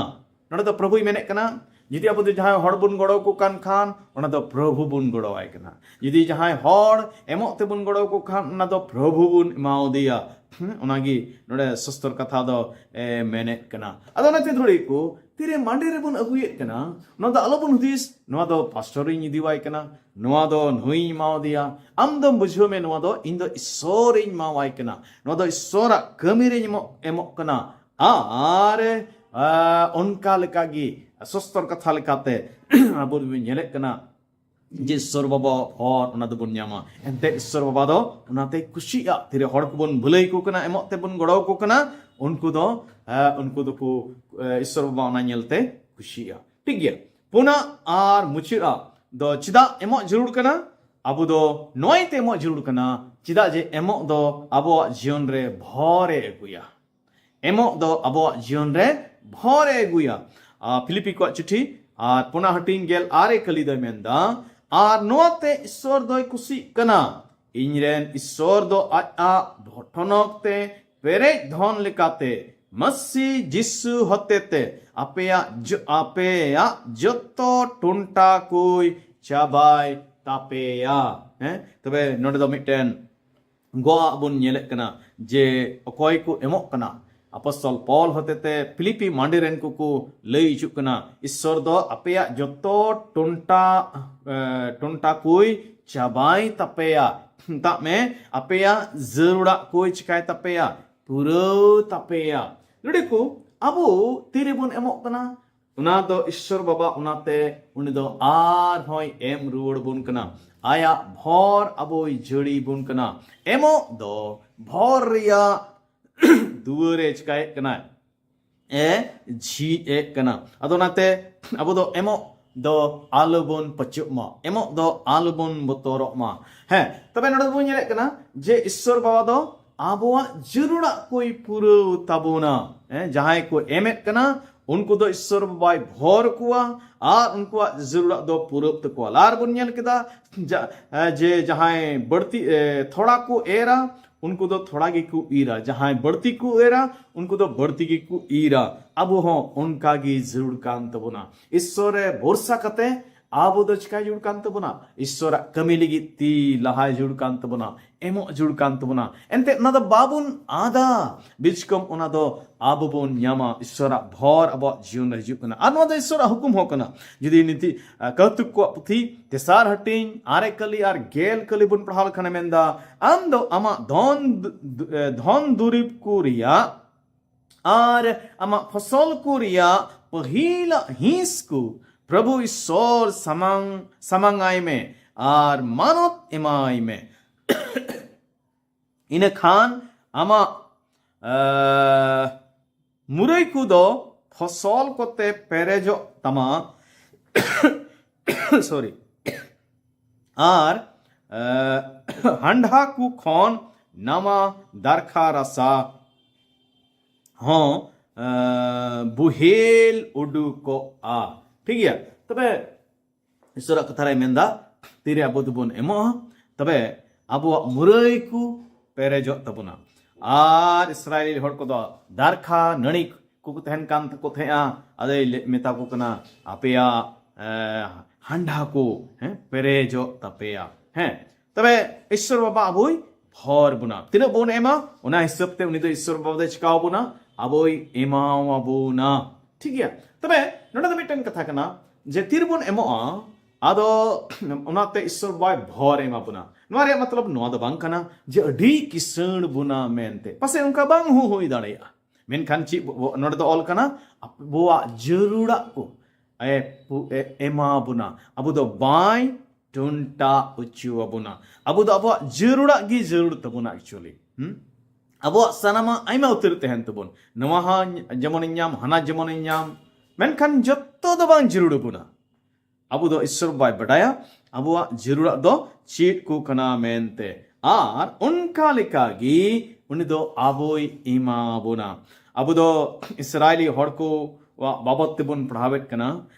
ᱱᱚᱰᱮ ᱫᱚ ᱯᱨᱚᱵᱷᱩᱭ ᱢᱮᱱᱮᱫ ᱠᱟᱱᱟ, ᱡᱩᱫᱤ ᱟᱵᱚ ᱫᱚ ᱡᱟᱦᱟᱸᱭ ᱦᱚᱲ ᱵᱚᱱ ᱜᱚᱲᱚ ᱟᱠᱚ ᱠᱟᱱ ᱠᱷᱟᱱ, ᱚᱱᱟ ᱫᱚ ᱯᱨᱚᱵᱷᱩ ᱵᱚᱱ ᱜᱚᱲᱚᱣᱟᱭ ᱠᱟᱱᱟ᱾ ᱡᱩᱫᱤ ᱡᱟᱦᱟᱸᱭ ᱦᱚᱲ ᱮᱢᱚᱜ ᱛᱮᱵᱚᱱ ᱜᱚᱲᱚ ᱟᱠᱚ ᱠᱷᱟᱱ, ᱚᱱᱟ ᱫᱚ ᱯᱨᱚᱵᱷᱩ ᱵᱚᱱ ᱮᱢᱟᱣᱟᱫᱮᱭᱟ᱾ ᱦᱮᱸ, ᱚᱱᱟᱜᱮ ᱱᱚᱰᱮ ᱥᱚᱥᱛᱚᱨ ᱠᱟᱛᱷᱟ ᱫᱚ ᱮ, ᱢᱮᱱᱮᱫ ᱠᱟᱱᱟ᱾ ᱟᱫᱚ ᱚᱱᱟᱛᱮ ᱫᱷᱩᱲᱤ ᱠᱚ ᱛᱤᱨᱮ ᱢᱟᱸᱰᱮ ᱨᱮᱵᱚᱱ ᱟᱹᱜᱩᱭᱮᱫ ᱠᱟᱱᱟ, ᱱᱚᱣᱟ ᱫᱚ ᱟᱞᱚᱵᱚᱱ ᱦᱩᱫᱤᱥ, ᱱᱚᱣᱟ ᱫᱚ ᱯᱟᱥᱴᱚᱨᱤᱧ ᱤᱫᱤᱣᱟᱭ ᱠᱟᱱᱟ, ᱱᱚᱣᱟ ᱫᱚ ᱱᱩᱭᱤᱧ ᱮᱢᱟᱣᱟᱫᱮᱭᱟ᱾ ᱟᱢ ᱫᱚᱢ ᱵᱩᱡᱷᱟᱹᱣ ᱢᱮ, ᱱᱚᱣᱟ ᱫᱚ ᱤᱧ ᱫᱚ ᱤᱥᱥᱚᱨᱤᱧ ᱮᱢᱟᱣᱟᱭ ᱠᱟᱱᱟ, ᱱᱚᱣᱟ ᱫᱚ ᱤᱥᱥᱚᱨᱟᱜ ᱠᱟᱹᱢᱤ ᱨᱮᱧ ᱮᱢᱚᱜ, ᱮᱢᱚᱜ ᱠᱟᱱᱟ᱾ ᱟᱨ ᱟ, ᱚᱱᱠᱟ ᱞᱮᱠᱟᱜᱮ ᱥᱚᱥᱛᱚᱨ ᱠᱟᱛᱷᱟ ᱞᱮᱠᱟᱛᱮ ᱟᱵᱚ ᱫᱚᱵᱚᱱ ᱧᱮᱞᱮᱫ ᱠᱟᱱᱟ ᱡᱮ ᱤᱥᱥᱚᱨ ᱵᱟᱵᱟ ᱦᱚᱨ ᱚᱱᱟ ᱫᱚᱵᱚᱱ ᱧᱟᱢᱟ᱾ ᱮᱱᱛᱮ ᱤᱥᱥᱚᱨ ᱵᱟᱵᱟ ᱫᱚ ᱚᱱᱟᱛᱮᱭ ᱠᱩᱥᱤᱜᱼᱟ᱾ ᱛᱤᱨᱮ ᱦᱚᱲ ᱠᱚᱵᱚᱱ ᱵᱷᱟᱹᱞᱟᱹᱭ ᱟᱠᱚ ᱠᱟᱱᱟ, ᱮᱢᱚᱜ ᱛᱮᱵᱚᱱ ᱜᱚᱲᱚ ᱟᱠᱚ ᱠᱟᱱᱟ, ᱩᱱᱠᱩ ᱫᱚ ᱮ, ᱩᱱᱠᱩ ᱫᱚᱠᱚ ᱮ, ᱤᱥᱥᱚᱨ ᱵᱟᱵᱟ ᱚᱱᱟ ᱧᱮᱞᱛᱮ ᱠᱩᱥᱤᱜᱼᱟ᱾ ᱴᱷᱤᱠ ᱜᱮᱭᱟ᱾ ᱯᱩᱱᱟᱜ ᱟᱨ ᱢᱩᱪᱟᱹᱫᱟᱜ ᱫᱚ ᱪᱮᱫᱟᱜ ᱮᱢᱚᱜ ᱡᱟᱹᱨᱩᱲ ᱠᱟᱱᱟ? ᱟᱵᱚ ᱫᱚ ᱱᱚᱣᱟᱭ ᱛᱮ ᱮᱢᱚᱜ ᱡᱟᱹᱨᱩᱲ ᱠᱟᱱᱟ, ᱪᱮᱫᱟᱜ ᱡᱮ ᱮᱢᱚᱜ ᱫᱚ ᱟᱵᱚᱣᱟᱜ ᱡᱤᱭᱚᱱ ᱨᱮ ᱵᱷᱚᱨ ᱮ ᱟᱹᱜᱩᱭᱟ᱾ ᱮᱢᱚᱜ ᱫᱚ ᱟᱵᱚᱣᱟᱜ ᱡᱤᱭᱚᱱ ᱨᱮ ᱵᱷᱚᱨ ᱮ ᱟᱹᱜᱩᱭᱟ᱾ ᱟᱨ ᱯᱷᱤᱞᱤᱯᱤ ᱠᱚᱣᱟᱜ ᱪᱤᱴᱷᱤ ᱟᱨ ᱯᱩᱱᱟ ᱦᱟᱹᱴᱤᱧ ᱜᱮᱞ ᱟᱨᱮ ᱠᱟᱹᱞᱤ ᱫᱚᱭ ᱢᱮᱱᱫᱟ, ᱟᱨ ᱱᱚᱣᱟᱛᱮ ᱤᱥᱥᱚᱨ ᱫᱚᱭ ᱠᱩᱥᱤᱜ ᱠᱟᱱᱟ, ᱤᱧᱨᱮᱱ ᱤᱥᱥᱚᱨ ᱫᱚ ᱟᱡᱟᱜ ᱵᱷᱚᱴᱚᱱᱚᱠ ᱛᱮ ᱯᱮᱨᱮᱡ ᱫᱷᱚᱱ ᱞᱮᱠᱟᱛᱮ ᱢᱟᱹᱥᱤ ᱡᱤᱥᱩ ᱦᱚᱛᱮᱛᱮ ᱟᱯᱮᱭᱟᱜ ᱡᱚ-, ᱟᱯᱮᱭᱟᱜ ᱡᱚᱛᱚ ᱴᱩᱱᱴᱟ ᱠᱚᱭ ᱪᱟᱵᱟᱭ ᱛᱟᱯᱮᱭᱟ᱾ ᱦᱮᱸ, ᱛᱚᱵᱮ ᱱᱚᱰᱮ ᱫᱚ ᱢᱤᱫᱴᱮᱱ ᱜᱚᱜ ᱵᱚᱱ ᱧᱮᱞᱮᱫ ᱠᱟᱱᱟ ᱡᱮ ᱚᱠᱚᱭ ᱠᱚ ᱮᱢᱚᱜ ᱠᱟᱱᱟ᱾ ᱟᱯᱚᱥᱛᱚᱞ ᱯᱚᱞ ᱦᱚᱛᱮᱛᱮ ᱯᱷᱤᱞᱤᱯᱤ ᱢᱟᱹᱰᱤ ᱨᱮᱱ ᱠᱚᱠᱚ ᱞᱟᱹᱭ ᱦᱤᱡᱩᱜ ᱠᱟᱱᱟ, ᱤᱥᱥᱚᱨ ᱫᱚ ᱟᱯᱮᱭᱟᱜ ᱡᱚᱛᱚ ᱴᱩᱱᱴᱟ, ᱮ, ᱴᱩᱱᱴᱟ ᱠᱚᱭ ᱪᱟᱵᱟᱭ ᱛᱟᱯᱮᱭᱟ᱾ ᱢᱮᱛᱟᱜ ᱢᱮ, ᱟᱯᱮᱭᱟᱜ ᱡᱟᱹᱨᱩᱲᱟᱜ ᱠᱚᱭ ᱪᱤᱠᱟᱭ ᱛᱟᱯᱮᱭᱟ, ᱯᱩᱨᱟᱹᱣ ᱛᱟᱯᱮᱭᱟ᱾ ᱱᱚᱰᱮ ᱠᱚ ᱟᱵᱚ ᱛᱤᱨᱮᱵᱚᱱ ᱮᱢᱚᱜ ᱠᱟᱱᱟ? ᱚᱱᱟ ᱫᱚ ᱤᱥᱥᱚᱨ ᱵᱟᱵᱟ, ᱚᱱᱟᱛᱮ ᱩᱱᱤ ᱫᱚ ᱟᱨᱦᱚᱸᱭ ᱮᱢ ᱨᱩᱣᱟᱹᱲ ᱵᱚᱱ ᱠᱟᱱᱟ᱾ ᱟᱭᱟᱜ ᱵᱷᱚᱨ ᱟᱵᱚᱭ ᱡᱟᱹᱲᱤ ᱵᱚᱱ ᱠᱟᱱᱟ᱾ ᱮᱢᱚᱜ ᱫᱚ ᱵᱷᱚᱨ ᱨᱮᱭᱟᱜ ᱫᱩᱣᱟᱹᱨᱮ ᱪᱤᱠᱟᱭᱮᱫ ᱠᱟᱱᱟᱭ, ᱮ ᱡᱷᱤᱡ ᱮᱫ ᱠᱟᱱᱟ᱾ ᱟᱫᱚ ᱚᱱᱟᱛᱮ ᱟᱵᱚ ᱫᱚ ᱮᱢᱚᱜ ᱫᱚ ᱟᱞᱚᱵᱚᱱ ᱯᱟᱹᱪᱟᱹᱜ ᱢᱟ, ᱮᱢᱚᱜ ᱫᱚ ᱟᱞᱚᱵᱚᱱ ᱵᱚᱛᱚᱨᱚᱜ ᱢᱟ᱾ ᱦᱮᱸ, ᱛᱚᱵᱮ ᱱᱚᱰᱮ ᱵᱚᱱ ᱧᱮᱞᱮᱫ ᱠᱟᱱᱟ ᱡᱮ ᱤᱥᱥᱚᱨ ᱵᱟᱵᱟ ᱫᱚ ᱟᱵᱚᱣᱟᱜ ᱡᱟᱹᱨᱩᱲᱟᱜ ᱠᱚᱭ ᱯᱩᱨᱟᱹᱣ ᱛᱟᱵᱚᱱᱟ᱾ ᱦᱮᱸ, ᱡᱟᱦᱟᱸᱭ ᱠᱚ ᱮᱢᱮᱫ ᱠᱟᱱᱟ, ᱩᱱᱠᱩ ᱫᱚ ᱤᱥᱥᱚᱨ ᱵᱟᱵᱟᱭ ᱵᱷᱚᱨ ᱠᱚᱣᱟ ᱟᱨ ᱩᱱᱠᱩᱣᱟᱜ ᱡᱟᱹᱨᱩᱲᱟᱜ ᱫᱚ ᱯᱩᱨᱟᱹᱜ ᱛᱟᱠᱚᱣᱟ᱾ ᱞᱟᱦᱟ ᱨᱮᱵᱚᱱ ᱧᱮᱞ ᱠᱮᱫᱟ ᱡᱟ-, ᱮ, ᱡᱮ ᱡᱟᱦᱟᱸᱭ ᱵᱟᱹᱲᱛᱤ, ᱮ, ᱛᱷᱚᱲᱟ ᱠᱚ ᱮᱨᱟ, ᱩᱱᱠᱩ ᱫᱚ ᱛᱷᱚᱲᱟ ᱜᱮᱠᱚ ᱤᱨᱟ᱾ ᱡᱟᱦᱟᱸᱭ ᱵᱟᱹᱲᱛᱤ ᱠᱚ ᱮᱨᱟ, ᱩᱱᱠᱩ ᱫᱚ ᱵᱟᱹᱲᱛᱤ ᱜᱮᱠᱚ ᱤᱨᱟ᱾ ᱟᱵᱚ ᱦᱚᱸ ᱚᱱᱠᱟ ᱜᱮ ᱡᱟᱹᱨᱩᱲ ᱠᱟᱱ ᱛᱟᱵᱚᱱᱟ᱾ ᱤᱥᱥᱚᱨ ᱨᱮ ᱵᱷᱚᱨᱥᱟ ᱠᱟᱛᱮ ᱟᱵᱚ ᱫᱚ ᱪᱤᱠᱟᱭ ᱡᱟᱹᱨᱩᱲ ᱠᱟᱱ ᱛᱟᱵᱚᱱᱟ? ᱤᱥᱥᱚᱨᱟᱜ ᱠᱟᱹᱢᱤ ᱞᱟᱹᱜᱤᱫ ᱛᱤ ᱞᱟᱦᱟᱭ ᱡᱟᱹᱨᱩᱲ ᱠᱟᱱ ᱛᱟᱵᱚᱱᱟ, ᱮᱢᱚᱜ ᱡᱟᱹᱨᱩᱲ ᱠᱟᱱ ᱛᱟᱵᱚᱱᱟ᱾ ᱮᱱᱛᱮ ᱚᱱᱟ ᱫᱚ ᱵᱟᱵᱚᱱ ᱟᱫᱟ, ᱵᱤᱪᱠᱚᱢ ᱚᱱᱟ ᱫᱚ ᱟᱵᱚ ᱵᱚᱱ ᱧᱟᱢᱟ᱾ ᱤᱥᱥᱚᱨᱟᱜ ᱵᱷᱚᱨ ᱟᱵᱚᱣᱟᱜ ᱡᱤᱭᱚᱱ ᱨᱮ ᱦᱤᱡᱩᱜ ᱠᱟᱱᱟ᱾ ᱟᱨ ᱱᱚᱣᱟ ᱫᱚ ᱤᱥᱥᱚᱨᱟᱜ ᱦᱩᱠᱩᱢ ᱦᱚᱸ ᱠᱟᱱᱟ᱾ ᱡᱩᱫᱤ ᱱᱤᱛᱤ, ᱟ, ᱠᱟᱹᱣᱛᱩᱠ ᱠᱚᱣᱟᱜ ᱯᱩᱛᱷᱤ ᱛᱮᱥᱟᱨ ᱦᱟᱹᱴᱤᱧ ᱟᱨᱮ ᱠᱟᱹᱞᱤ ᱟᱨ ᱜᱮᱞ ᱠᱟᱹᱞᱤ ᱵᱚᱱ ᱯᱟᱲᱦᱟᱣ ᱞᱮᱠᱷᱟᱱᱮ ᱢᱮᱱᱫᱟ, ᱟᱢ ᱫᱚ ᱟᱢᱟᱜ ᱫᱷᱚᱱ ᱫᱩ-, ᱫᱩ-, ᱮ, ᱫᱷᱚᱱ ᱫᱩᱨᱤᱵᱽ ᱠᱚ ᱨᱮᱭᱟᱜ ᱟᱨ ᱟᱢᱟᱜ ᱯᱷᱚᱥᱚᱞ ᱠᱚ ᱨᱮᱭᱟᱜ ᱯᱟᱹᱦᱤᱞᱟᱜ ᱦᱤᱸᱥ ᱠᱚ ᱯᱨᱚᱵᱷᱩ ᱤᱥᱥᱚᱨ ᱥᱟᱢᱟᱝ, ᱥᱟᱢᱟᱝᱟᱭ ᱢᱮ ᱟᱨ ᱢᱟᱱᱚᱛ ᱮᱢᱟᱭ ᱢᱮ᱾ ᱤᱱᱟᱹ ᱠᱷᱟᱱ ᱟᱢᱟᱜ, ᱮ, ᱢᱩᱨᱟᱹᱭ ᱠᱚᱫᱚ ᱯᱷᱚᱥᱚᱞ ᱠᱚᱛᱮ ᱯᱮᱨᱮᱡᱚᱜ ᱛᱟᱢᱟ᱾ ᱥᱚᱨᱤ᱾ ᱟᱨ, ᱮ, ᱦᱟᱱᱰᱷᱟ ᱠᱚ ᱠᱷᱚᱱ ᱱᱟᱣᱟ ᱫᱟᱨᱠᱷᱟ ᱨᱟᱥᱟ ᱦᱚᱸ ᱮᱸ, ᱵᱩᱦᱮᱞ ᱩᱰᱩᱠᱚᱜᱼᱟ᱾ ᱴᱷᱤᱠ ᱜᱮᱭᱟ? ᱛᱚᱵᱮ ᱤᱥᱚᱨᱟᱜ ᱠᱟᱛᱷᱟ ᱨᱮᱭ ᱢᱮᱱᱫᱟ, ᱛᱤᱨᱮ ᱟᱵᱚ ᱫᱚᱵᱚᱱ ᱮᱢᱚᱜᱼᱟ, ᱛᱚᱵᱮ ᱟᱵᱚᱣᱟᱜ ᱢᱩᱨᱟᱹᱭ ᱠᱚ ᱯᱮᱨᱮᱡᱚᱜ ᱛᱟᱵᱚᱱᱟ᱾ ᱟᱨ ᱤᱥᱨᱟᱭᱮᱞ ᱦᱚᱲ ᱠᱚᱫᱚ ᱫᱟᱨᱠᱷᱟ ᱱᱟᱹᱲᱤ ᱠᱚ ᱛᱟᱦᱮᱱ ᱠᱟᱱ ᱛᱟᱠᱚ ᱛᱟᱦᱮᱸᱜᱼᱟ᱾ ᱟᱫᱚᱭ ᱞᱟᱹ-, ᱢᱮᱛᱟ ᱠᱚ ᱠᱟᱱᱟ, ᱟᱯᱮᱭᱟᱜ, ᱮ, ᱦᱟᱱᱰᱷᱟ ᱠᱚ, ᱦᱮᱸ, ᱯᱮᱨᱮᱡᱚᱜ ᱛᱟᱯᱮᱭᱟ᱾ ᱦᱮᱸ, ᱛᱚᱵᱮ ᱤᱥᱚᱨ ᱵᱟᱵᱟ ᱟᱵᱚᱭ ᱵᱷᱚᱨ ᱵᱚᱱᱟ᱾ ᱛᱤᱱᱟᱹᱜ ᱵᱚᱱ ᱮᱢᱟ, ᱚᱱᱟ ᱦᱤᱥᱟᱹᱵ ᱛᱮ ᱩᱱᱤ ᱫᱚ ᱤᱥᱚᱨ ᱵᱟᱵᱟ ᱫᱚᱭ ᱪᱤᱠᱟᱣ ᱵᱚᱱᱟ? ᱟᱵᱚᱭ ᱮᱢᱟᱣᱟᱵᱚᱱᱟ᱾ ᱴᱷᱤᱠ ᱜᱮᱭᱟ? ᱛᱚᱵᱮ ᱱᱚᱰᱮ ᱫᱚ ᱢᱤᱫᱴᱮᱱ ᱠᱟᱛᱷᱟ ᱠᱟᱱᱟ ᱡᱮ ᱛᱤᱨᱮᱵᱚᱱ ᱮᱢᱚᱜᱼᱟ, ᱟᱫᱚ ᱚᱱᱟᱛᱮ ᱤᱥᱚᱨ ᱵᱟᱵᱟᱭ ᱵᱷᱚᱨ ᱮᱢᱟ ᱵᱚᱱᱟ᱾ ᱱᱚᱣᱟ ᱨᱮᱭᱟᱜ ᱢᱚᱛᱞᱚᱵ ᱱᱚᱣᱟ ᱫᱚ ᱵᱟᱝ ᱠᱟᱱᱟ ᱡᱮ ᱟᱹᱰᱤ ᱠᱤᱥᱟᱹᱬ ᱵᱚᱱᱟ ᱢᱮᱱᱛᱮ, ᱯᱟᱥᱮᱡ ᱚᱱᱠᱟ ᱵᱟᱝ ᱦᱚᱸ ᱦᱩᱭ ᱫᱟᱲᱮᱭᱟᱜᱼᱟ᱾ ᱢᱮᱱᱠᱷᱟᱱ ᱪᱮᱫ ᱵᱚ-, ᱱᱚᱰᱮ ᱫᱚ ᱚᱞ ᱠᱟᱱᱟ, ᱟᱵᱚᱣᱟᱜ ᱡᱟᱹᱨᱩᱲᱟᱜ ᱠᱚ ᱮ, ᱯᱩ-, ᱮ, ᱮᱢᱟ ᱵᱚᱱᱟ᱾ ᱟᱵᱚ ᱫᱚ ᱵᱟᱭ ᱴᱩᱱᱴᱟ ᱦᱚᱪᱚ ᱟᱵᱚᱱᱟ᱾ ᱟᱵᱚ ᱫᱚ ᱟᱵᱚᱣᱟᱜ ᱡᱟᱹᱨᱩᱲᱟᱜ ᱜᱮ ᱡᱟᱹᱨᱩᱲ ᱛᱟᱵᱚᱱᱟ actually᱾ ᱦᱩᱸ? ᱟᱵᱚᱣᱟᱜ ᱥᱟᱱᱟᱢᱟᱜ ᱟᱭᱢᱟ ᱩᱛᱟᱹᱨ ᱛᱟᱦᱮᱱ ᱛᱟᱵᱚᱱ᱾ ᱱᱚᱣᱟ ᱦᱚᱸ ᱡᱮᱢᱚᱱᱤᱧ ᱧᱟᱢ, ᱦᱟᱱᱟ ᱡᱮᱢᱚᱱᱤᱧ ᱧᱟᱢ᱾ ᱢᱮᱱᱠᱷᱟᱱ ᱡᱚᱛᱚ ᱫᱚ ᱵᱟᱝ ᱡᱟᱹᱨᱩᱲ ᱟᱵᱚᱱᱟ᱾ ᱟᱵᱚ ᱫᱚ ᱤᱥᱚᱨ ᱵᱟᱭ ᱵᱟᱰᱟᱭᱟ ᱟᱵᱚᱣᱟᱜ ᱡᱟᱹᱨᱩᱲᱟᱜ ᱫᱚ ᱪᱮᱫ ᱠᱚ ᱠᱟᱱᱟ ᱢᱮᱱᱛᱮ᱾ ᱟᱨ ᱚᱱᱠᱟ ᱞᱮᱠᱟ ᱜᱮ ᱩᱱᱤ ᱫᱚ ᱟᱵᱚᱭ ᱮᱢᱟ ᱵᱚᱱᱟ᱾ ᱟᱵᱚ ᱫᱚ ᱤᱥᱨᱟᱭᱮᱞᱤ ᱦᱚᱲ ᱠᱚᱣᱟᱜ ᱵᱟᱵᱚᱛ ᱛᱮᱵᱚᱱ ᱯᱟᱲᱦᱟᱣᱮᱫ ᱠᱟᱱᱟ᱾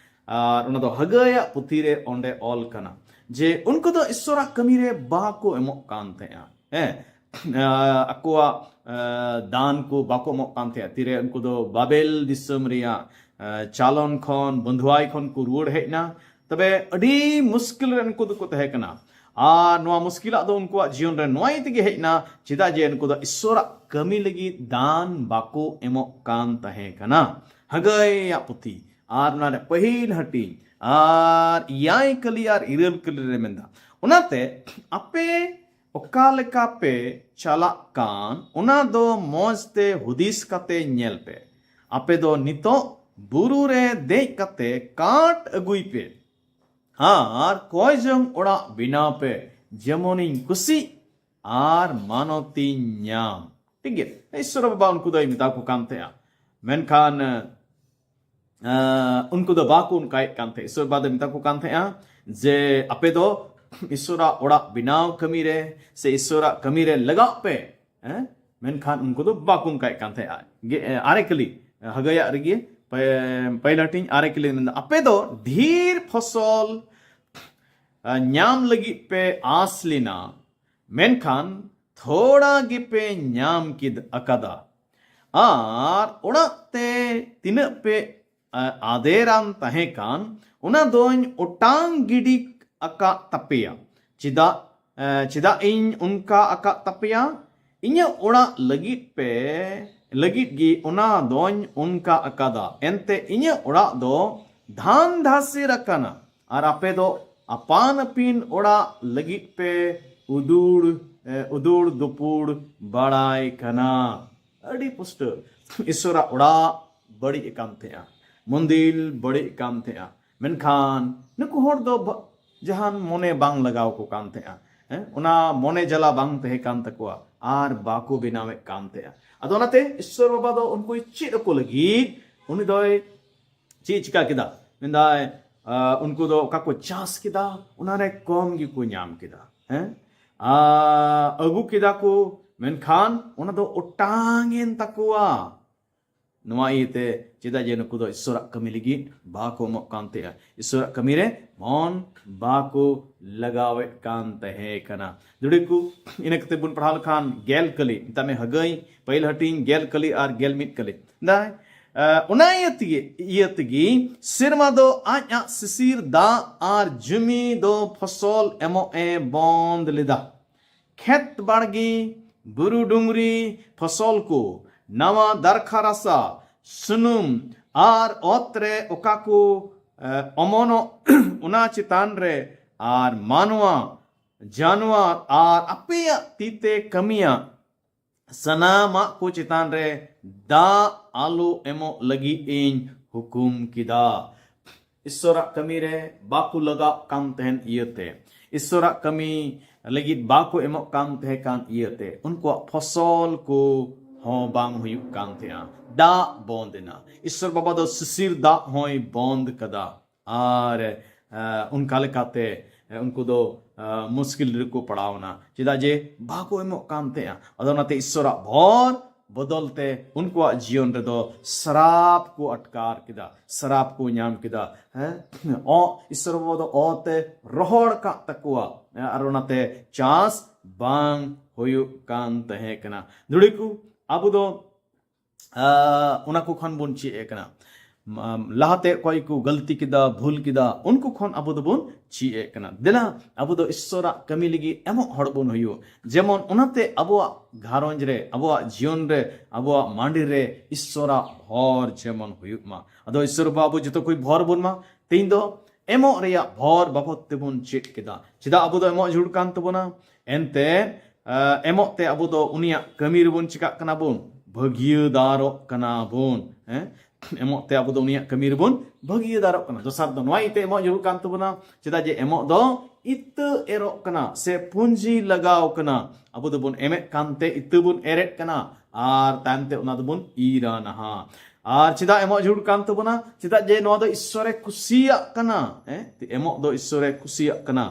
ᱟᱨ ᱚᱱᱟ ᱫᱚ ᱦᱟᱹᱜᱟᱹᱭᱟᱜ ᱯᱩᱛᱷᱤ ᱨᱮ ᱚᱸᱰᱮ ᱚᱞ ᱠᱟᱱᱟ ᱡᱮ ᱩᱱᱠᱩ ᱫᱚ ᱤᱥᱚᱨᱟᱜ ᱠᱟᱹᱢᱤ ᱨᱮ ᱵᱟᱠᱚ ᱮᱢᱚᱜ ᱠᱟᱱ ᱛᱟᱦᱮᱸᱜᱼᱟ᱾ ᱦᱮᱸ, ᱟᱠᱚᱣᱟᱜ, ᱮ, ᱫᱟᱱ ᱠᱚ ᱵᱟᱠᱚ ᱮᱢᱚᱜ ᱠᱟᱱ ᱛᱟᱦᱮᱸᱜᱼᱟ᱾ ᱛᱤᱨᱮ ᱩᱱᱠᱩ ᱫᱚ ᱵᱟᱵᱮᱞ ᱫᱤᱥᱚᱢ ᱨᱮᱭᱟᱜ, ᱮ, ᱪᱟᱞᱚᱱ ᱠᱷᱚᱱ, ᱵᱚᱱᱫᱷᱩᱣᱟᱭ ᱠᱷᱚᱱ ᱠᱚ ᱨᱩᱣᱟᱹᱲ ᱦᱮᱡ ᱮᱱᱟ᱾ ᱛᱚᱵᱮ ᱟᱹᱰᱤ ᱢᱩᱥᱠᱤᱞ ᱨᱮ ᱩᱱᱠᱩ ᱫᱚᱠᱚ ᱛᱟᱦᱮᱸ ᱠᱟᱱᱟ᱾ ᱟᱨ ᱱᱚᱣᱟ ᱢᱩᱥᱠᱤᱞᱟᱜ ᱫᱚ ᱩᱱᱠᱩᱣᱟᱜ ᱡᱤᱭᱚᱱ ᱨᱮ ᱱᱚᱣᱟ ᱤᱭᱟᱹ ᱛᱮᱜᱮ ᱦᱮᱡ ᱮᱱᱟ, ᱪᱮᱫᱟᱜ ᱡᱮ ᱩᱱᱠᱩ ᱫᱚ ᱤᱥᱚᱨᱟᱜ ᱠᱟᱹᱢᱤ ᱞᱟᱹᱜᱤᱫ ᱫᱟᱱ ᱵᱟᱠᱚ ᱮᱢᱚᱜ ᱠᱟᱱ ᱛᱟᱦᱮᱸ ᱠᱟᱱᱟ᱾ ᱦᱟᱹᱜᱟᱹᱭᱟᱜ ᱯᱩᱛᱷᱤ ᱟᱨ ᱚᱱᱟ ᱨᱮ ᱯᱟᱹᱦᱤᱞ ᱦᱟᱹᱴᱤᱧ ᱟᱨ ᱮᱭᱟᱭ ᱠᱟᱹᱞᱤ ᱟᱨ ᱤᱨᱟᱹᱞ ᱠᱟᱹᱞᱤ ᱨᱮ ᱢᱮᱱᱫᱟ, ᱚᱱᱟᱛᱮ ᱟᱯᱮ ᱚᱠᱟ ᱞᱮᱠᱟ ᱯᱮ ᱪᱟᱞᱟᱜ ᱠᱟᱱ, ᱚᱱᱟ ᱫᱚ ᱢᱚᱡᱽ ᱛᱮ ᱦᱩᱫᱤᱥ ᱠᱟᱛᱮ ᱧᱮᱞ ᱯᱮ᱾ ᱟᱯᱮ ᱫᱚ ᱱᱤᱛᱚᱜ ᱵᱩᱨᱩ ᱨᱮ ᱫᱮᱡ ᱠᱟᱛᱮ ᱠᱟᱴ ᱟᱹᱜᱩᱭ ᱯᱮ ᱟᱨ ᱠᱚᱭ ᱡᱚᱝ ᱚᱲᱟᱜ ᱵᱮᱱᱟᱣ ᱯᱮ, ᱡᱮᱢᱚᱱᱤᱧ ᱠᱩᱥᱤᱜ ᱟᱨ ᱢᱟᱱᱚᱛᱤᱧ ᱧᱟᱢ᱾ ᱴᱷᱤᱠ ᱜᱮᱭᱟ, ᱤᱥᱚᱨ ᱵᱟᱵᱟ ᱩᱱᱠᱩ ᱫᱚᱭ ᱢᱮᱛᱟ ᱠᱚ ᱠᱟᱱ ᱛᱟᱦᱮᱸᱜᱼᱟ᱾ ᱢᱮᱱᱠᱷᱟᱱ, ᱮᱸ, ᱩᱱᱠᱩ ᱫᱚ ᱵᱟᱠᱚ ᱚᱱᱠᱟᱭᱮᱫ ᱠᱟᱱ ᱛᱟᱦᱮᱸᱫ᱾ ᱤᱥᱚᱨ ᱵᱟᱵᱟ ᱫᱚ ᱢᱮᱛᱟ ᱠᱚ ᱠᱟᱱ ᱛᱟᱦᱮᱸᱫᱼᱟ ᱡᱮ ᱟᱯᱮ ᱫᱚ ᱤᱥᱚᱨᱟᱜ ᱚᱲᱟᱜ ᱵᱮᱱᱟᱣ ᱠᱟᱹᱢᱤ ᱨᱮ ᱥᱮ ᱤᱥᱚᱨᱟᱜ ᱠᱟᱹᱢᱤ ᱨᱮ ᱞᱟᱜᱟᱜ ᱯᱮ᱾ ᱦᱮᱸ? ᱢᱮᱱᱠᱷᱟᱱ ᱩᱱᱠᱩ ᱫᱚ ᱵᱟᱠᱚ ᱚᱱᱠᱟᱭᱮᱫ ᱠᱟᱱ ᱛᱟᱦᱮᱸᱫᱼᱟ᱾ ᱜᱮ-, ᱮ, ᱟᱨᱮ ᱠᱟᱹᱞᱤ, ᱦᱟᱹᱜᱟᱹᱭᱟᱜ ᱨᱮᱜᱮ ᱯᱮ- ᱯᱟᱹᱦᱤᱞ ᱦᱟᱹᱴᱤᱧ ᱟᱨᱮ ᱠᱩᱲᱤ ᱢᱮᱱᱫᱟ, ᱟᱯᱮ ᱫᱚ ᱰᱷᱮᱨ ᱯᱷᱚᱥᱚᱞ ᱟ, ᱧᱟᱢ ᱞᱟᱹᱜᱤᱫ ᱯᱮ ᱟᱸᱥ ᱞᱮᱱᱟ, ᱢᱮᱱᱠᱷᱟᱱ ᱛᱷᱚᱲᱟ ᱜᱮᱯᱮ ᱧᱟᱢ ᱠᱮᱫ ᱟᱠᱟᱫᱟ᱾ ᱟᱨ ᱚᱲᱟᱜ ᱛᱮ ᱛᱤᱱᱟᱹᱜ ᱯᱮ ᱟ- ᱟᱫᱮᱨᱟᱱ ᱛᱟᱦᱮᱸ ᱠᱟᱱ, ᱚᱱᱟ ᱫᱚᱧ ᱚᱴᱟᱝ ᱜᱤᱰᱤ ᱟᱠᱟᱫ ᱛᱟᱯᱮᱭᱟ᱾ ᱪᱮᱫᱟᱜ ᱮ, ᱪᱮᱫᱟᱜ ᱤᱧ ᱚᱱᱠᱟ ᱟᱠᱟᱫ ᱛᱟᱯᱮᱭᱟ? ᱤᱧᱟᱹᱜ ᱚᱲᱟᱜ ᱞᱟᱹᱜᱤᱫ ᱯᱮ ᱞᱟᱹᱜᱤᱫ ᱜᱮ ᱚᱱᱟ ᱫᱚᱧ ᱚᱱᱠᱟ ᱟᱠᱟᱫᱟ᱾ ᱮᱱᱛᱮ ᱤᱧᱟᱹᱜ ᱚᱲᱟᱜ ᱫᱚ ᱫᱷᱟᱱ ᱫᱷᱟᱥᱮᱨ ᱟᱠᱟᱱᱟ, ᱟᱨ ᱟᱯᱮ ᱫᱚ ᱟᱯᱟᱱ ᱟᱹᱯᱤᱱ ᱚᱲᱟᱜ ᱞᱟᱹᱜᱤᱫ ᱯᱮ ᱩᱫᱩᱲ ᱮ, ᱩᱫᱩᱲ ᱫᱩᱯᱩᱲ ᱵᱟᱲᱟᱭ ᱠᱟᱱᱟ᱾ ᱟᱹᱰᱤ ᱯᱩᱥᱴᱟᱹᱣ᱾ ᱤᱥᱚᱨᱟᱜ ᱚᱲᱟᱜ ᱵᱟᱹᱲᱤᱡ ᱟᱠᱟᱱ ᱛᱟᱦᱮᱸᱜᱼᱟ, ᱢᱚᱱᱫᱤᱨ ᱵᱟᱹᱲᱤᱡ ᱟᱠᱟᱱ ᱛᱟᱦᱮᱸᱜᱼᱟ, ᱢᱮᱱᱠᱷᱟᱱ ᱱᱩᱠᱩ ᱦᱚᱲ ᱫᱚ ᱵᱟ- ᱡᱟᱦᱟᱱ ᱢᱚᱱᱮ ᱵᱟᱝ ᱞᱟᱜᱟᱣ ᱠᱚ ᱠᱟᱱ ᱛᱟᱦᱮᱸᱜᱼᱟ᱾ ᱦᱮᱸ, ᱚᱱᱟ ᱢᱚᱱᱮ ᱡᱟᱞᱟ ᱵᱟᱝ ᱛᱟᱦᱮᱸ ᱠᱟᱱ ᱛᱟᱠᱚᱣᱟ ᱟᱨ ᱵᱟᱠᱚ ᱵᱮᱱᱟᱣᱮᱫ ᱠᱟᱱ ᱛᱟᱦᱮᱸᱜᱼᱟ᱾ ᱟᱫᱚ ᱚᱱᱟᱛᱮ ᱤᱥᱚᱨ ᱵᱟᱵᱟ ᱫᱚ ᱩᱱᱠᱩᱭ ᱪᱮᱫ ᱟᱠᱚ ᱞᱟᱹᱜᱤᱫ, ᱩᱱᱤ ᱫᱚᱭ ᱪᱮᱫ ᱪᱤᱠᱟ ᱠᱮᱫᱟ? ᱢᱮᱱᱫᱟᱭ, ᱟ, ᱩᱱᱠᱩ ᱫᱚ ᱚᱠᱟ ᱠᱚ ᱪᱟᱥ ᱠᱮᱫᱟ, ᱚᱱᱟᱨᱮ ᱠᱚᱢ ᱜᱮᱠᱚ ᱧᱟᱢ ᱠᱮᱫᱟ᱾ ᱦᱮᱸ, ᱟ, ᱟᱹᱜᱩ ᱠᱮᱫᱟ ᱠᱚ, ᱢᱮᱱᱠᱷᱟᱱ ᱚᱱᱟ ᱫᱚ ᱚᱴᱟᱝ ᱮᱱ ᱛᱟᱠᱚᱣᱟ᱾ ᱱᱚᱣᱟ ᱤᱭᱟᱹᱛᱮ ᱪᱮᱫᱟᱜ ᱡᱮ ᱱᱩᱠᱩ ᱫᱚ ᱤᱥᱚᱨᱟᱜ ᱠᱟᱹᱢᱤ ᱞᱟᱹᱜᱤᱫ ᱵᱟᱠᱚ ᱮᱢᱚᱜ ᱠᱟᱱ ᱛᱟᱦᱮᱸᱜᱼᱟ, ᱤᱥᱚᱨᱟᱜ ᱠᱟᱹᱢᱤ ᱨᱮ ᱢᱚᱱ ᱵᱟᱠᱚ ᱞᱟᱜᱟᱣᱮᱫ ᱠᱟᱱ ᱛᱟᱦᱮᱸ ᱠᱟᱱᱟ᱾ ᱫᱩᱲᱤ ᱠᱚ, ᱤᱱᱟᱹ ᱠᱟᱛᱮ ᱵᱚᱱ ᱯᱟᱲᱦᱟᱣ ᱞᱮᱠᱷᱟᱱ ᱜᱮᱞ ᱠᱟᱹᱞᱤ, ᱢᱮᱛᱟᱜ ᱢᱮ ᱦᱟᱹᱜᱟᱹᱭ ᱯᱟᱹᱦᱤᱞ ᱦᱟᱹᱴᱤᱧ ᱜᱮᱞ ᱠᱟᱹᱞᱤ ᱟᱨ ᱜᱮᱞ ᱢᱤᱫ ᱠᱟᱹᱞᱤ᱾ ᱫᱟᱭ, ᱮ, ᱚᱱᱟ ᱤᱭᱟᱹ ᱛᱮᱜᱮ, ᱤᱭᱟᱹ ᱛᱮᱜᱮ ᱥᱮᱨᱢᱟ ᱫᱚ ᱟᱡ ᱟᱡ ᱥᱤᱥᱤᱨ ᱫᱟᱜ ᱟᱨ ᱡᱩᱢᱤ ᱫᱚ ᱯᱷᱚᱥᱚᱞ ᱮᱢᱚᱜ ᱮ ᱵᱚᱱᱫ ᱞᱮᱫᱟ᱾ ᱠᱷᱮᱛ ᱵᱟᱲᱜᱮ, ᱵᱩᱨᱩ ᱰᱩᱝᱨᱤ ᱯᱷᱚᱥᱚᱞ ᱠᱚ, ᱱᱟᱣᱟ ᱫᱟᱨᱠᱷᱟ ᱨᱟᱥᱟ, ᱥᱩᱱᱩᱢ ᱟᱨ ᱚᱛ ᱨᱮ ᱚᱠᱟ ᱠᱚ, ᱮ, ᱚᱢᱚᱱᱚᱜ, ᱚᱱᱟ ᱪᱮᱛᱟᱱ ᱨᱮ, ᱟᱨ ᱢᱟᱱᱣᱟ, ᱡᱟᱱᱣᱟᱨ ᱟᱨ ᱟᱯᱮᱭᱟᱜ ᱛᱤ ᱛᱮ ᱠᱟᱹᱢᱤᱭᱟᱜ ᱥᱟᱱᱟᱢᱟᱜ ᱠᱚ ᱪᱮᱛᱟᱱ ᱨᱮ ᱫᱟᱜ ᱟᱞᱚ ᱮᱢᱚᱜ ᱞᱟᱹᱜᱤᱫ ᱤᱧ ᱦᱩᱠᱩᱢ ᱠᱮᱫᱟ᱾ ᱤᱥᱚᱨᱟᱜ ᱠᱟᱹᱢᱤ ᱨᱮ ᱵᱟᱠᱚ ᱞᱟᱜᱟᱜ ᱠᱟᱱ ᱛᱟᱦᱮᱱ ᱤᱭᱟᱹᱛᱮ, ᱤᱥᱚᱨᱟᱜ ᱠᱟᱹᱢᱤ ᱞᱟᱹᱜᱤᱫ ᱵᱟᱠᱚ ᱮᱢᱚᱜ ᱠᱟᱱ ᱛᱟᱦᱮᱸ ᱠᱟᱱ ᱤᱭᱟᱹᱛᱮ ᱩᱱᱠᱩᱣᱟᱜ ᱯᱷᱚᱥᱚᱞ ᱠᱚ ᱦᱚᱸ ᱵᱟᱝ ᱦᱩᱭᱩᱜ ᱠᱟᱱ ᱛᱟᱦᱮᱸᱜᱼᱟ᱾ ᱫᱟᱜ ᱵᱚᱱᱫ ᱮᱱᱟ᱾ ᱤᱥᱚᱨ ᱵᱟᱵᱟ ᱫᱚ ᱥᱤᱥᱤᱨ ᱫᱟᱜ ᱦᱚᱸᱭ ᱵᱚᱱᱫ ᱠᱟᱫᱟ᱾ ᱟᱨ, ᱟ, ᱚᱱᱠᱟ ᱞᱮᱠᱟᱛᱮ, ᱟ, ᱩᱱᱠᱩ ᱫᱚ, ᱟ, ᱢᱩᱥᱠᱤᱞ ᱨᱮᱠᱚ ᱯᱟᱲᱟᱣ ᱮᱱᱟ, ᱪᱮᱫᱟᱜ ᱡᱮ ᱵᱟᱠᱚ ᱮᱢᱚᱜ ᱠᱟᱱ ᱛᱟᱦᱮᱸᱜᱼᱟ᱾ ᱟᱫᱚ ᱚᱱᱟᱛᱮ ᱤᱥᱚᱨᱟᱜ ᱵᱷᱚᱨ ᱵᱚᱫᱚᱞ ᱛᱮ ᱩᱱᱠᱩᱣᱟᱜ ᱡᱤᱭᱚᱱ ᱨᱮᱫᱚ ᱥᱨᱟᱯ ᱠᱚ ᱟᱴᱠᱟᱨ ᱠᱮᱫᱟ, ᱥᱨᱟᱯ ᱠᱚ ᱧᱟᱢ ᱠᱮᱫᱟ᱾ ᱦᱮᱸ, ᱚ, ᱤᱥᱥᱚᱨ ᱵᱟᱵᱟ ᱫᱚ ᱚ ᱛᱮ ᱨᱚᱦᱚᱲ ᱠᱟᱜ ᱛᱟᱠᱚᱣᱟ᱾ ᱦᱮᱸ, ᱟᱨ ᱚᱱᱟᱛᱮ ᱪᱟᱥ ᱵᱟᱝ ᱦᱩᱭᱩᱜ ᱠᱟᱱ ᱛᱟᱦᱮᱸ ᱠᱟᱱᱟ᱾ ᱫᱷᱩᱲᱤ ᱠᱚ, ᱟᱵᱚ ᱫᱚ, ᱟ, ᱚᱱᱟ ᱠᱚ ᱠᱷᱚᱱ ᱵᱚᱱ ᱪᱮᱫ ᱮ ᱠᱟᱱᱟ᱾ ᱢᱟ-, ᱞᱟᱦᱟᱛᱮ ᱚᱠᱚᱭ ᱠᱚ ᱜᱟᱹᱞᱛᱤ ᱠᱮᱫᱟ, ᱵᱷᱩᱞ ᱠᱮᱫᱟ, ᱩᱱᱠᱩ ᱠᱷᱚᱱ ᱟᱵᱚ ᱫᱚᱵᱚᱱ ᱪᱮᱫ ᱮ ᱠᱟᱱᱟ᱾ ᱫᱮᱞᱟ, ᱟᱵᱚ ᱫᱚ ᱤᱥᱥᱚᱨᱟᱜ ᱠᱟᱹᱢᱤ ᱞᱟᱹᱜᱤᱫ ᱮᱢᱚᱜ ᱦᱚᱲ ᱵᱚᱱ ᱦᱩᱭᱩᱜ᱾ ᱡᱮᱢᱚᱱ ᱚᱱᱟᱛᱮ ᱟᱵᱚᱣᱟᱜ ᱜᱷᱟᱨᱚᱸᱡᱽ ᱨᱮ, ᱟᱵᱚᱣᱟᱜ ᱡᱤᱭᱚᱱ ᱨᱮ, ᱟᱵᱚᱣᱟᱜ ᱢᱟᱸᱰᱮ ᱨᱮ ᱤᱥᱥᱚᱨᱟᱜ ᱵᱷᱚᱨ ᱡᱮᱢᱚᱱ ᱦᱩᱭᱩᱜ ᱢᱟ᱾ ᱟᱫᱚ ᱤᱥᱥᱚᱨ ᱵᱟᱵᱟ ᱟᱵᱚ ᱡᱚᱛᱚ ᱠᱚᱭ ᱵᱷᱚᱨ ᱵᱚᱱ ᱢᱟ᱾ ᱛᱮᱦᱮᱧ ᱫᱚ ᱮᱢᱚᱜ ᱨᱮᱭᱟᱜ ᱵᱷᱚᱨ ᱵᱟᱵᱚᱫ ᱛᱮᱵᱚᱱ ᱪᱮᱫ ᱠᱮᱫᱟ᱾ ᱪᱮᱫᱟᱜ ᱟᱵᱚ ᱫᱚ ᱮᱢᱚᱜ ᱡᱟᱹᱨᱩᱲ ᱠᱟᱱ ᱛᱟᱵᱚᱱᱟ? ᱮᱱᱛᱮ, ᱟ, ᱮᱢᱚᱜ ᱛᱮ ᱟᱵᱚ ᱫᱚ ᱩᱱᱤᱭᱟᱜ ᱠᱟᱹᱢᱤ ᱨᱮᱵᱚᱱ ᱪᱤᱠᱟᱜ ᱠᱟᱱᱟ ᱵᱚᱱ? ᱵᱷᱟᱹᱜᱤᱭᱟᱹᱫᱟᱨᱚᱜ ᱠᱟᱱᱟ ᱵᱚᱱ᱾ ᱦᱮᱸ? ᱮᱢᱚᱜ ᱛᱮ ᱟᱵᱚ ᱫᱚ ᱩᱱᱤᱭᱟᱜ ᱠᱟᱹᱢᱤ ᱨᱮᱵᱚᱱ ᱵᱷᱟᱹᱜᱤᱭᱟᱹᱫᱟᱨᱚᱜ ᱠᱟᱱᱟ᱾ ᱫᱚᱥᱟᱨ ᱫᱚ ᱱᱚᱣᱟ ᱤᱭᱟᱹᱛᱮ ᱮᱢᱚᱜ ᱡᱟᱹᱨᱩᱲ ᱠᱟᱱ ᱛᱟᱵᱚᱱᱟ, ᱪᱮᱫᱟᱜ ᱡᱮ ᱮᱢᱚᱜ ᱫᱚ ᱤᱛᱟᱹ ᱮᱨᱚᱜ ᱠᱟᱱᱟ ᱥᱮ ᱯᱩᱸᱡᱤ ᱞᱟᱜᱟᱣ ᱠᱟᱱᱟ᱾ ᱟᱵᱚ ᱫᱚᱵᱚᱱ ᱮᱢᱮᱫ ᱠᱟᱱᱛᱮ ᱤᱛᱟᱹ ᱵᱚᱱ ᱮᱨᱮᱫ ᱠᱟᱱᱟ, ᱟᱨ ᱛᱟᱭᱚᱢ ᱛᱮ ᱚᱱᱟ ᱫᱚᱵᱚᱱ ᱤᱨᱟ ᱱᱟᱦᱟᱜ᱾ ᱟᱨ ᱪᱮᱫᱟᱜ ᱮᱢᱚᱜ ᱡᱟᱹᱨᱩᱲ ᱠᱟᱱ ᱛᱟᱵᱚᱱᱟ? ᱪᱮᱫᱟᱜ ᱡᱮ ᱱᱚᱣᱟ ᱫᱚ ᱤᱥᱥᱚᱨᱮ ᱠᱩᱥᱤᱭᱟᱜ ᱠᱟᱱᱟ᱾ ᱦᱮᱸ? ᱮᱢᱚᱜ ᱫᱚ ᱤᱥᱥᱚᱨᱮ ᱠᱩᱥᱤᱭᱟᱜ ᱠᱟᱱᱟ᱾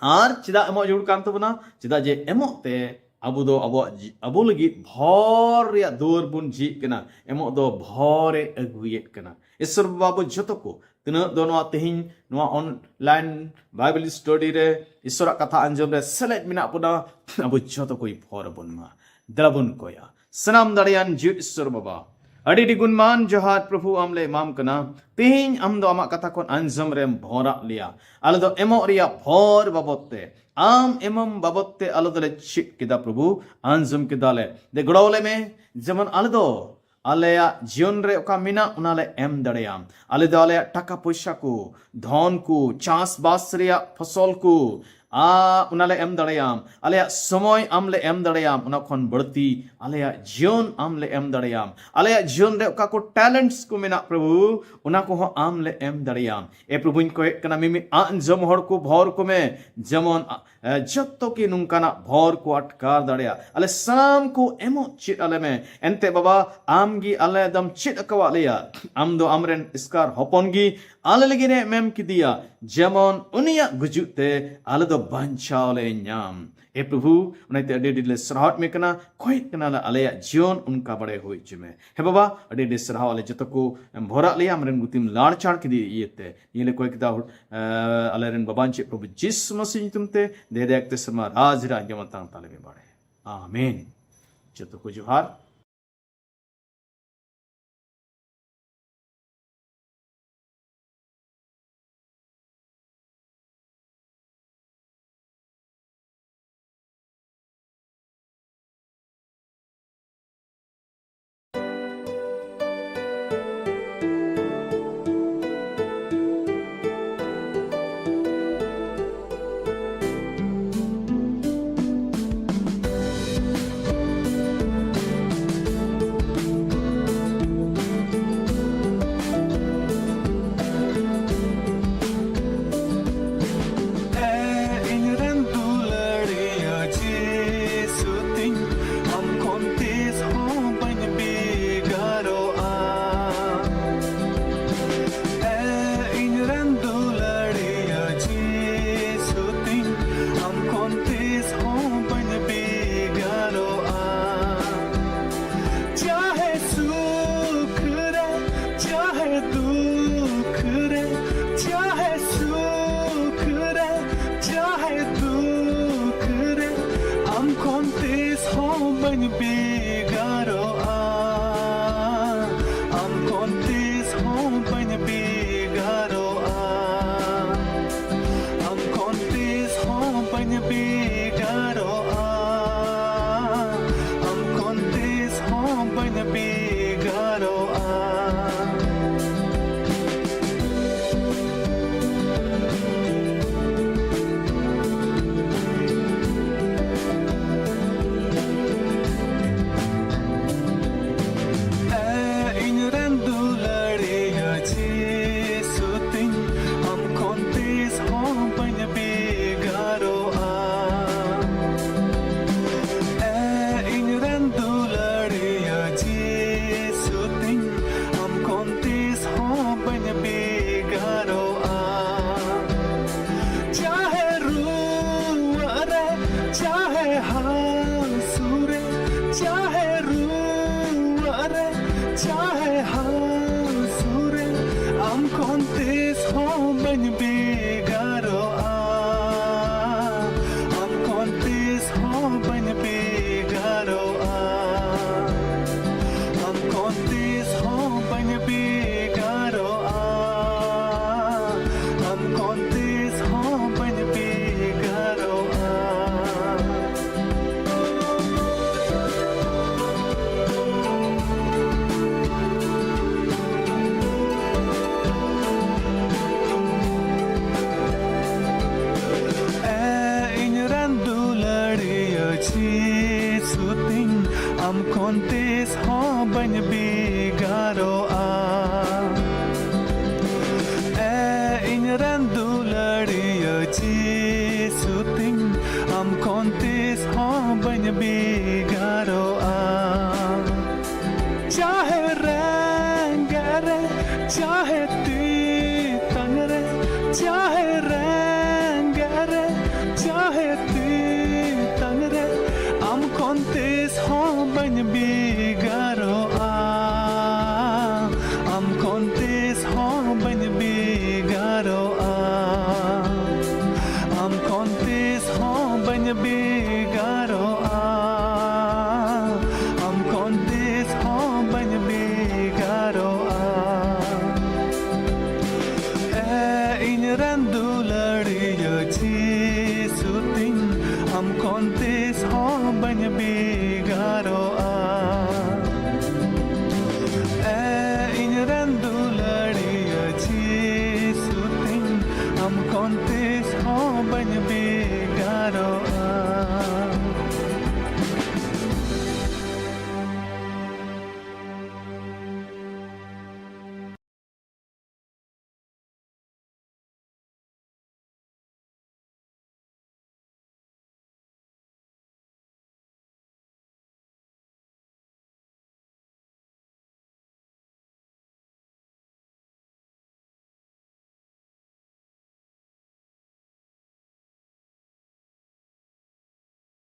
ᱟᱨ ᱪᱮᱫᱟᱜ ᱮᱢᱚᱜ ᱡᱟᱹᱨᱩᱲ ᱠᱟᱱ ᱛᱟᱵᱚᱱᱟ? ᱪᱮᱫᱟᱜ ᱡᱮ ᱮᱢᱚᱜ ᱛᱮ ᱟᱵᱚ ᱫᱚ ᱟᱵᱚᱣᱟᱜ ᱡᱤ-, ᱟᱵᱚ ᱞᱟᱹᱜᱤᱫ ᱵᱷᱚᱨ ᱨᱮᱭᱟᱜ ᱫᱩᱣᱟᱹᱨ ᱵᱚᱱ ᱡᱷᱤᱡ ᱠᱟᱱᱟ᱾ ᱮᱢᱚᱜ ᱫᱚ ᱵᱷᱚᱨᱮ ᱟᱹᱜᱩᱭᱮᱫ ᱠᱟᱱᱟ᱾ ᱤᱥᱥᱚᱨ ᱵᱟᱵᱟ ᱟᱵᱚ ᱡᱚᱛᱚ ᱠᱚ, ᱛᱤᱱᱟᱹᱜ ᱫᱚ ᱱᱚᱣᱟ ᱛᱮᱦᱮᱧ ᱱᱚᱣᱟ online Bible study ᱨᱮ ᱤᱥᱥᱚᱨᱟᱜ ᱠᱟᱛᱷᱟ ᱟᱸᱡᱚᱢ ᱨᱮ ᱥᱮᱞᱮᱫ ᱢᱮᱱᱟᱜ ᱵᱚᱱᱟ, ᱟᱵᱚ ᱡᱚᱛᱚ ᱠᱚᱭ ᱵᱷᱚᱨ ᱟᱵᱚᱱ ᱢᱟ᱾ ᱫᱮᱞᱟ ᱵᱚᱱ ᱠᱚᱭᱟ᱾ ᱥᱟᱱᱟᱢ ᱫᱟᱲᱮᱭᱟᱱ ᱡᱤᱣᱤᱫ ᱤᱥᱥᱚᱨ ᱵᱟᱵᱟ, ᱟᱹᱰᱤ ᱟᱹᱰᱤ ᱜᱩᱱᱢᱟᱱ ᱡᱚᱦᱟᱨ ᱯᱨᱚᱵᱷᱩ ᱟᱢ ᱞᱮ ᱮᱢᱟᱢ ᱠᱟᱱᱟ᱾ ᱛᱮᱦᱮᱧ ᱟᱢ ᱫᱚ ᱟᱢᱟᱜ ᱠᱟᱛᱷᱟ ᱠᱷᱚᱱ ᱟᱸᱡᱚᱢ ᱨᱮᱢ ᱵᱷᱚᱨᱟᱜ ᱞᱮᱭᱟ᱾ ᱟᱞᱮ ᱫᱚ ᱮᱢᱚᱜ ᱨᱮᱭᱟᱜ ᱵᱷᱚᱨ ᱵᱟᱵᱚᱫ ᱛᱮ, ᱟᱢ ᱮᱢᱟᱢ ᱵᱟᱵᱚᱫ ᱛᱮ ᱟᱞᱮ ᱫᱚᱞᱮ ᱪᱮᱫ ᱠᱮᱫᱟ ᱯᱨᱚᱵᱷᱩ, ᱟᱸᱡᱚᱢ ᱠᱮᱫᱟᱞᱮ᱾ ᱫᱮ ᱜᱚᱲᱚ ᱟᱞᱮ ᱢᱮ, ᱡᱮᱢᱚᱱ ᱟᱞᱮ ᱫᱚ ᱟᱞᱮᱭᱟᱜ ᱡᱤᱭᱚᱱ ᱨᱮ ᱚᱠᱟ ᱢᱮᱱᱟᱜ ᱚᱱᱟ ᱞᱮ ᱮᱢ ᱫᱟᱲᱮᱭᱟᱢ᱾ ᱟᱞᱮ ᱫᱚ ᱟᱞᱮᱭᱟᱜ ᱴᱟᱠᱟ ᱯᱚᱭᱥᱟ ᱠᱚ, ᱫᱷᱚᱱ ᱠᱚ, ᱪᱟᱥᱵᱟᱥ ᱨᱮᱭᱟᱜ ᱯᱷᱚᱥᱚᱞ ᱠᱚ, ᱟ, ᱚᱱᱟ ᱞᱮ ᱮᱢ ᱫᱟᱲᱮᱭᱟᱢ᱾ ᱟᱞᱮᱭᱟᱜ ᱥᱚᱢᱚᱭ ᱟᱢ ᱞᱮ ᱮᱢ ᱫᱟᱲᱮᱭᱟᱢ᱾ ᱚᱱᱟ ᱠᱷᱚᱱ ᱵᱟᱹᱲᱛᱤ ᱟᱞᱮᱭᱟᱜ ᱡᱤᱭᱚᱱ ᱟᱢ ᱞᱮ ᱮᱢ ᱫᱟᱲᱮᱭᱟᱢ᱾ ᱟᱞᱮᱭᱟᱜ ᱡᱤᱭᱚᱱ ᱨᱮ ᱚᱠᱟ ᱠᱚ talents ᱠᱚ ᱢᱮᱱᱟᱜ ᱯᱨᱚᱵᱷᱩ, ᱚᱱᱟ ᱠᱚᱦᱚᱸ ᱟᱢ ᱞᱮ ᱮᱢ ᱫᱟᱲᱮᱭᱟᱢ᱾ ᱮ ᱯᱨᱚᱵᱷᱩᱧ ᱠᱚᱭᱮᱜ ᱠᱟᱱᱟ, ᱢᱤᱢᱤᱫ ᱟᱸᱡᱚᱢ ᱦᱚᱲ ᱠᱚ ᱵᱷᱚᱨ ᱠᱚᱢᱮ, ᱡᱮᱢᱚᱱ ᱟ-, ᱮ, ᱡᱚᱛᱚ ᱜᱮ ᱱᱚᱝᱠᱟᱱᱟᱜ ᱵᱷᱚᱨ ᱠᱚ ᱟᱴᱠᱟᱨ ᱫᱟᱲᱮᱭᱟᱜᱼᱟ᱾ ᱟᱞᱮ ᱥᱟᱱᱟᱢ ᱠᱚ ᱮᱢᱚᱜ ᱪᱮᱫ ᱟᱞᱮ ᱢᱮ᱾ ᱮᱱᱛᱮ ᱵᱟᱵᱟ, ᱟᱢ ᱜᱮ ᱟᱞᱮ ᱫᱚᱢ ᱪᱮᱫ ᱟᱠᱟᱣᱟᱫ ᱞᱮᱭᱟ᱾ ᱟᱢ ᱫᱚ ᱟᱢᱨᱮᱱ ᱮᱥᱠᱟᱨ ᱦᱚᱯᱚᱱ ᱜᱮ ᱟᱞᱮ ᱞᱟᱹᱜᱤᱫ ᱮ ᱮᱢ ᱠᱮᱫᱮᱭᱟ, ᱡᱮᱢᱚᱱ ᱩᱱᱤᱭᱟᱜ ᱜᱩᱡᱩᱜ ᱛᱮ ᱟᱞᱮ ᱫᱚ ᱵᱟᱧᱪᱟᱣ ᱞᱮ ᱧᱟᱢ᱾ ᱮ ᱯᱨᱚᱵᱷᱩ, ᱚᱱᱟᱛᱮ ᱟᱹᱰᱤ ᱟᱹᱰᱤ ᱞᱮ ᱥᱟᱨᱦᱟᱣᱮᱫ ᱢᱮ ᱠᱟᱱᱟ, ᱠᱷᱚᱭᱮᱫ ᱠᱟᱱᱟᱞᱮ ᱟᱞᱮᱭᱟᱜ ᱡᱤᱭᱚᱱ ᱚᱱᱠᱟ ᱵᱟᱲᱮ ᱦᱩᱭ ᱦᱚᱪᱚᱭ ᱢᱮ᱾ ᱦᱮ ᱵᱟᱵᱟ, ᱟᱹᱰᱤ ᱟᱹᱰᱤ ᱥᱟᱨᱦᱟᱣ, ᱟᱞᱮ ᱡᱚᱛᱚ ᱠᱚ ᱮᱢ ᱵᱷᱚᱨᱟᱜ ᱞᱮᱭᱟ ᱟᱢᱨᱮᱱ ᱜᱩᱛᱤᱢ ᱞᱟᱲ ᱪᱟᱲ ᱠᱮᱫᱮ ᱤᱭᱟᱹᱛᱮ᱾ ᱱᱤᱭᱟᱹ ᱞᱮ ᱠᱚᱭ ᱠᱮᱫᱟ, ᱮ, ᱟᱞᱮᱨᱮᱱ ᱵᱟᱵᱟᱧ ᱪᱮᱫ ᱯᱨᱚᱵᱷᱩ ᱡᱤᱥᱩ ᱢᱟᱥᱤ ᱧᱩᱛᱩᱢ ᱛᱮ, ᱫᱮ ᱫᱮ ᱮᱠᱛᱮ ᱥᱮᱨᱢᱟ ᱨᱟᱡᱽ ᱨᱮ ᱟᱸᱡᱚᱢ ᱟᱛᱟᱝ ᱛᱟᱞᱮ ᱢᱮ ᱵᱟᱲᱮ᱾ ᱟᱢᱮᱱ᱾ ᱡᱚᱛᱚ ᱠᱚ ᱡᱚᱦᱟᱨ᱾ ᱮ ᱤᱧ ᱨᱮᱱ ᱫᱩᱞᱟᱹᱲᱤᱭᱟᱹ ᱡᱤᱥᱩ ᱛᱤᱧ, ᱟᱢ ᱠᱷᱚᱱ ᱛᱤᱥ ᱦᱚᱸ ᱵᱟᱹᱧ ᱵᱷᱮᱜᱟᱨᱚᱜᱼᱟ᱾ ᱮ ᱤᱧ ᱨᱮᱱ ᱫᱩᱞᱟᱹᱲᱤᱭᱟᱹ ᱡᱤᱥᱩ ᱛᱤᱧ, ᱟᱢ ᱠᱷᱚᱱ ᱛᱤᱥ ᱦᱚᱸ ᱵᱟᱹᱧ ᱵᱷᱮᱜᱟᱨᱚᱜᱼᱟ᱾ ᱪᱟᱦᱮ ᱥᱩᱠ ᱨᱮ, ᱪᱟᱦᱮ ᱫᱩᱠ ᱨᱮ, ᱪᱟᱦᱮ ᱥᱩᱠ ᱨᱮ, ᱪᱟᱦᱮ ᱫᱩᱠ ᱨᱮ, ᱟᱢ ᱠᱷᱚᱱ ᱛᱤᱥ ᱦᱚᱸ ᱵᱟᱹᱧ ᱵᱷᱮᱜᱟᱨᱚᱜᱼᱟ᱾ ᱟᱢ ᱠᱷᱚᱱ ᱛᱤᱥ ᱦᱚᱸ ᱵᱟᱹᱧ ᱵᱷᱮᱜᱟᱨᱚᱜᱼᱟ᱾ ᱟᱢ ᱠᱷᱚᱱ ᱛᱤᱥ ᱦᱚᱸ ᱵᱟᱹᱧ ᱵᱷᱮᱜᱟᱨᱚᱜᱼᱟ᱾ ᱟᱢ ᱠᱷᱚᱱ ᱛᱤᱥ ᱦᱚᱸ ᱵᱟᱹᱧ ᱵᱷᱮᱜᱟᱨᱚᱜᱼᱟ᱾ चाहे हाँसू रे, चाहे रुआ रे, चाहे हाँसू रे, ᱟᱢ ᱠᱷᱚᱱ ᱛᱤᱥ ᱦᱚᱸ ᱵᱟᱹᱧ ᱵᱷᱮᱜᱟᱨᱚᱜᱼᱟ᱾ ᱟᱢ ᱠᱷᱚᱱ ᱛᱤᱥ ᱦᱚᱸ ᱵᱟᱹᱧ ᱵᱷᱮᱜᱟᱨᱚᱜᱼᱟ᱾ ᱟᱢ ᱠᱷᱚᱱ ᱛᱤᱥ ᱦᱚᱸ ᱵᱟᱹᱧ ᱵᱷᱮᱜᱟᱨᱚᱜᱼᱟ᱾ ᱟᱢ ᱠᱷᱚᱱ ᱛᱤᱥ ᱦᱚᱸ ᱵᱟᱹᱧ ᱵᱷᱮᱜᱟᱨᱚᱜᱼᱟ᱾ ᱮ ᱤᱧ ᱨᱮᱱ ᱫᱩᱞᱟᱹᱲᱤᱭᱟᱹ ᱡᱤᱥᱩ ᱛᱤᱧ, ᱟᱢ ᱠᱷᱚᱱ ᱛᱤᱥ ᱦᱚᱸ ᱵᱟᱹᱧ ᱵᱷᱮᱜᱟᱨᱚᱜᱼᱟ᱾ ᱮ ᱤᱧ ᱨᱮᱱ ᱫᱩᱞᱟᱹᱲᱤᱭᱟᱹ ᱡᱤᱥᱩ ᱛᱤᱧ, ᱟᱢ ᱠᱷᱚᱱ ᱛᱤᱥ ᱦᱚᱸ ᱵᱟᱹᱧ ᱵᱷᱮᱜᱟᱨᱚᱜᱼᱟ᱾ ᱪᱟᱦᱮ ᱨᱮᱸᱜᱮᱡ ᱨᱮ, ᱪᱟᱦᱮ ᱛᱮᱛᱟᱝ ᱨᱮ, ᱪᱟᱦᱮ ᱨᱮᱸᱜᱮᱡ ᱨᱮ, ᱪᱟᱦᱮ ᱛᱮᱛᱟᱝ ᱨᱮ, ᱟᱢ ᱠᱷᱚᱱ ᱛᱤᱥ ᱦᱚᱸ ᱵᱟᱹᱧ ᱵᱷᱮᱜᱟᱨᱚᱜᱼᱟ᱾ ᱟᱢ ᱠᱷᱚᱱ ᱛᱤᱥ ᱦᱚᱸ ᱵᱟᱹᱧ ᱵᱷᱮᱜᱟᱨᱚᱜᱼᱟ᱾ ᱟᱢ ᱠᱷᱚᱱ ᱛᱤᱥ ᱦᱚᱸ ᱵᱟᱹᱧ ᱵᱷᱮᱜᱟᱨᱚᱜᱼᱟ᱾ ᱟᱢ ᱠᱷᱚᱱ ᱛᱤᱥ ᱦᱚᱸ ᱵᱟᱹᱧ ᱵᱷᱮᱜᱟᱨᱚᱜᱼᱟ᱾ ᱮ ᱤᱧ ᱨᱮᱱ ᱫᱩᱞᱟᱹᱲᱤᱭᱟᱹ ᱡᱤᱥᱩ ᱛᱤᱧ, ᱟᱢ ᱠᱷᱚᱱ ᱛᱤᱥ ᱦᱚᱸ ᱵᱟᱹᱧ ᱵᱷᱮᱜᱟᱨᱚᱜᱼᱟ᱾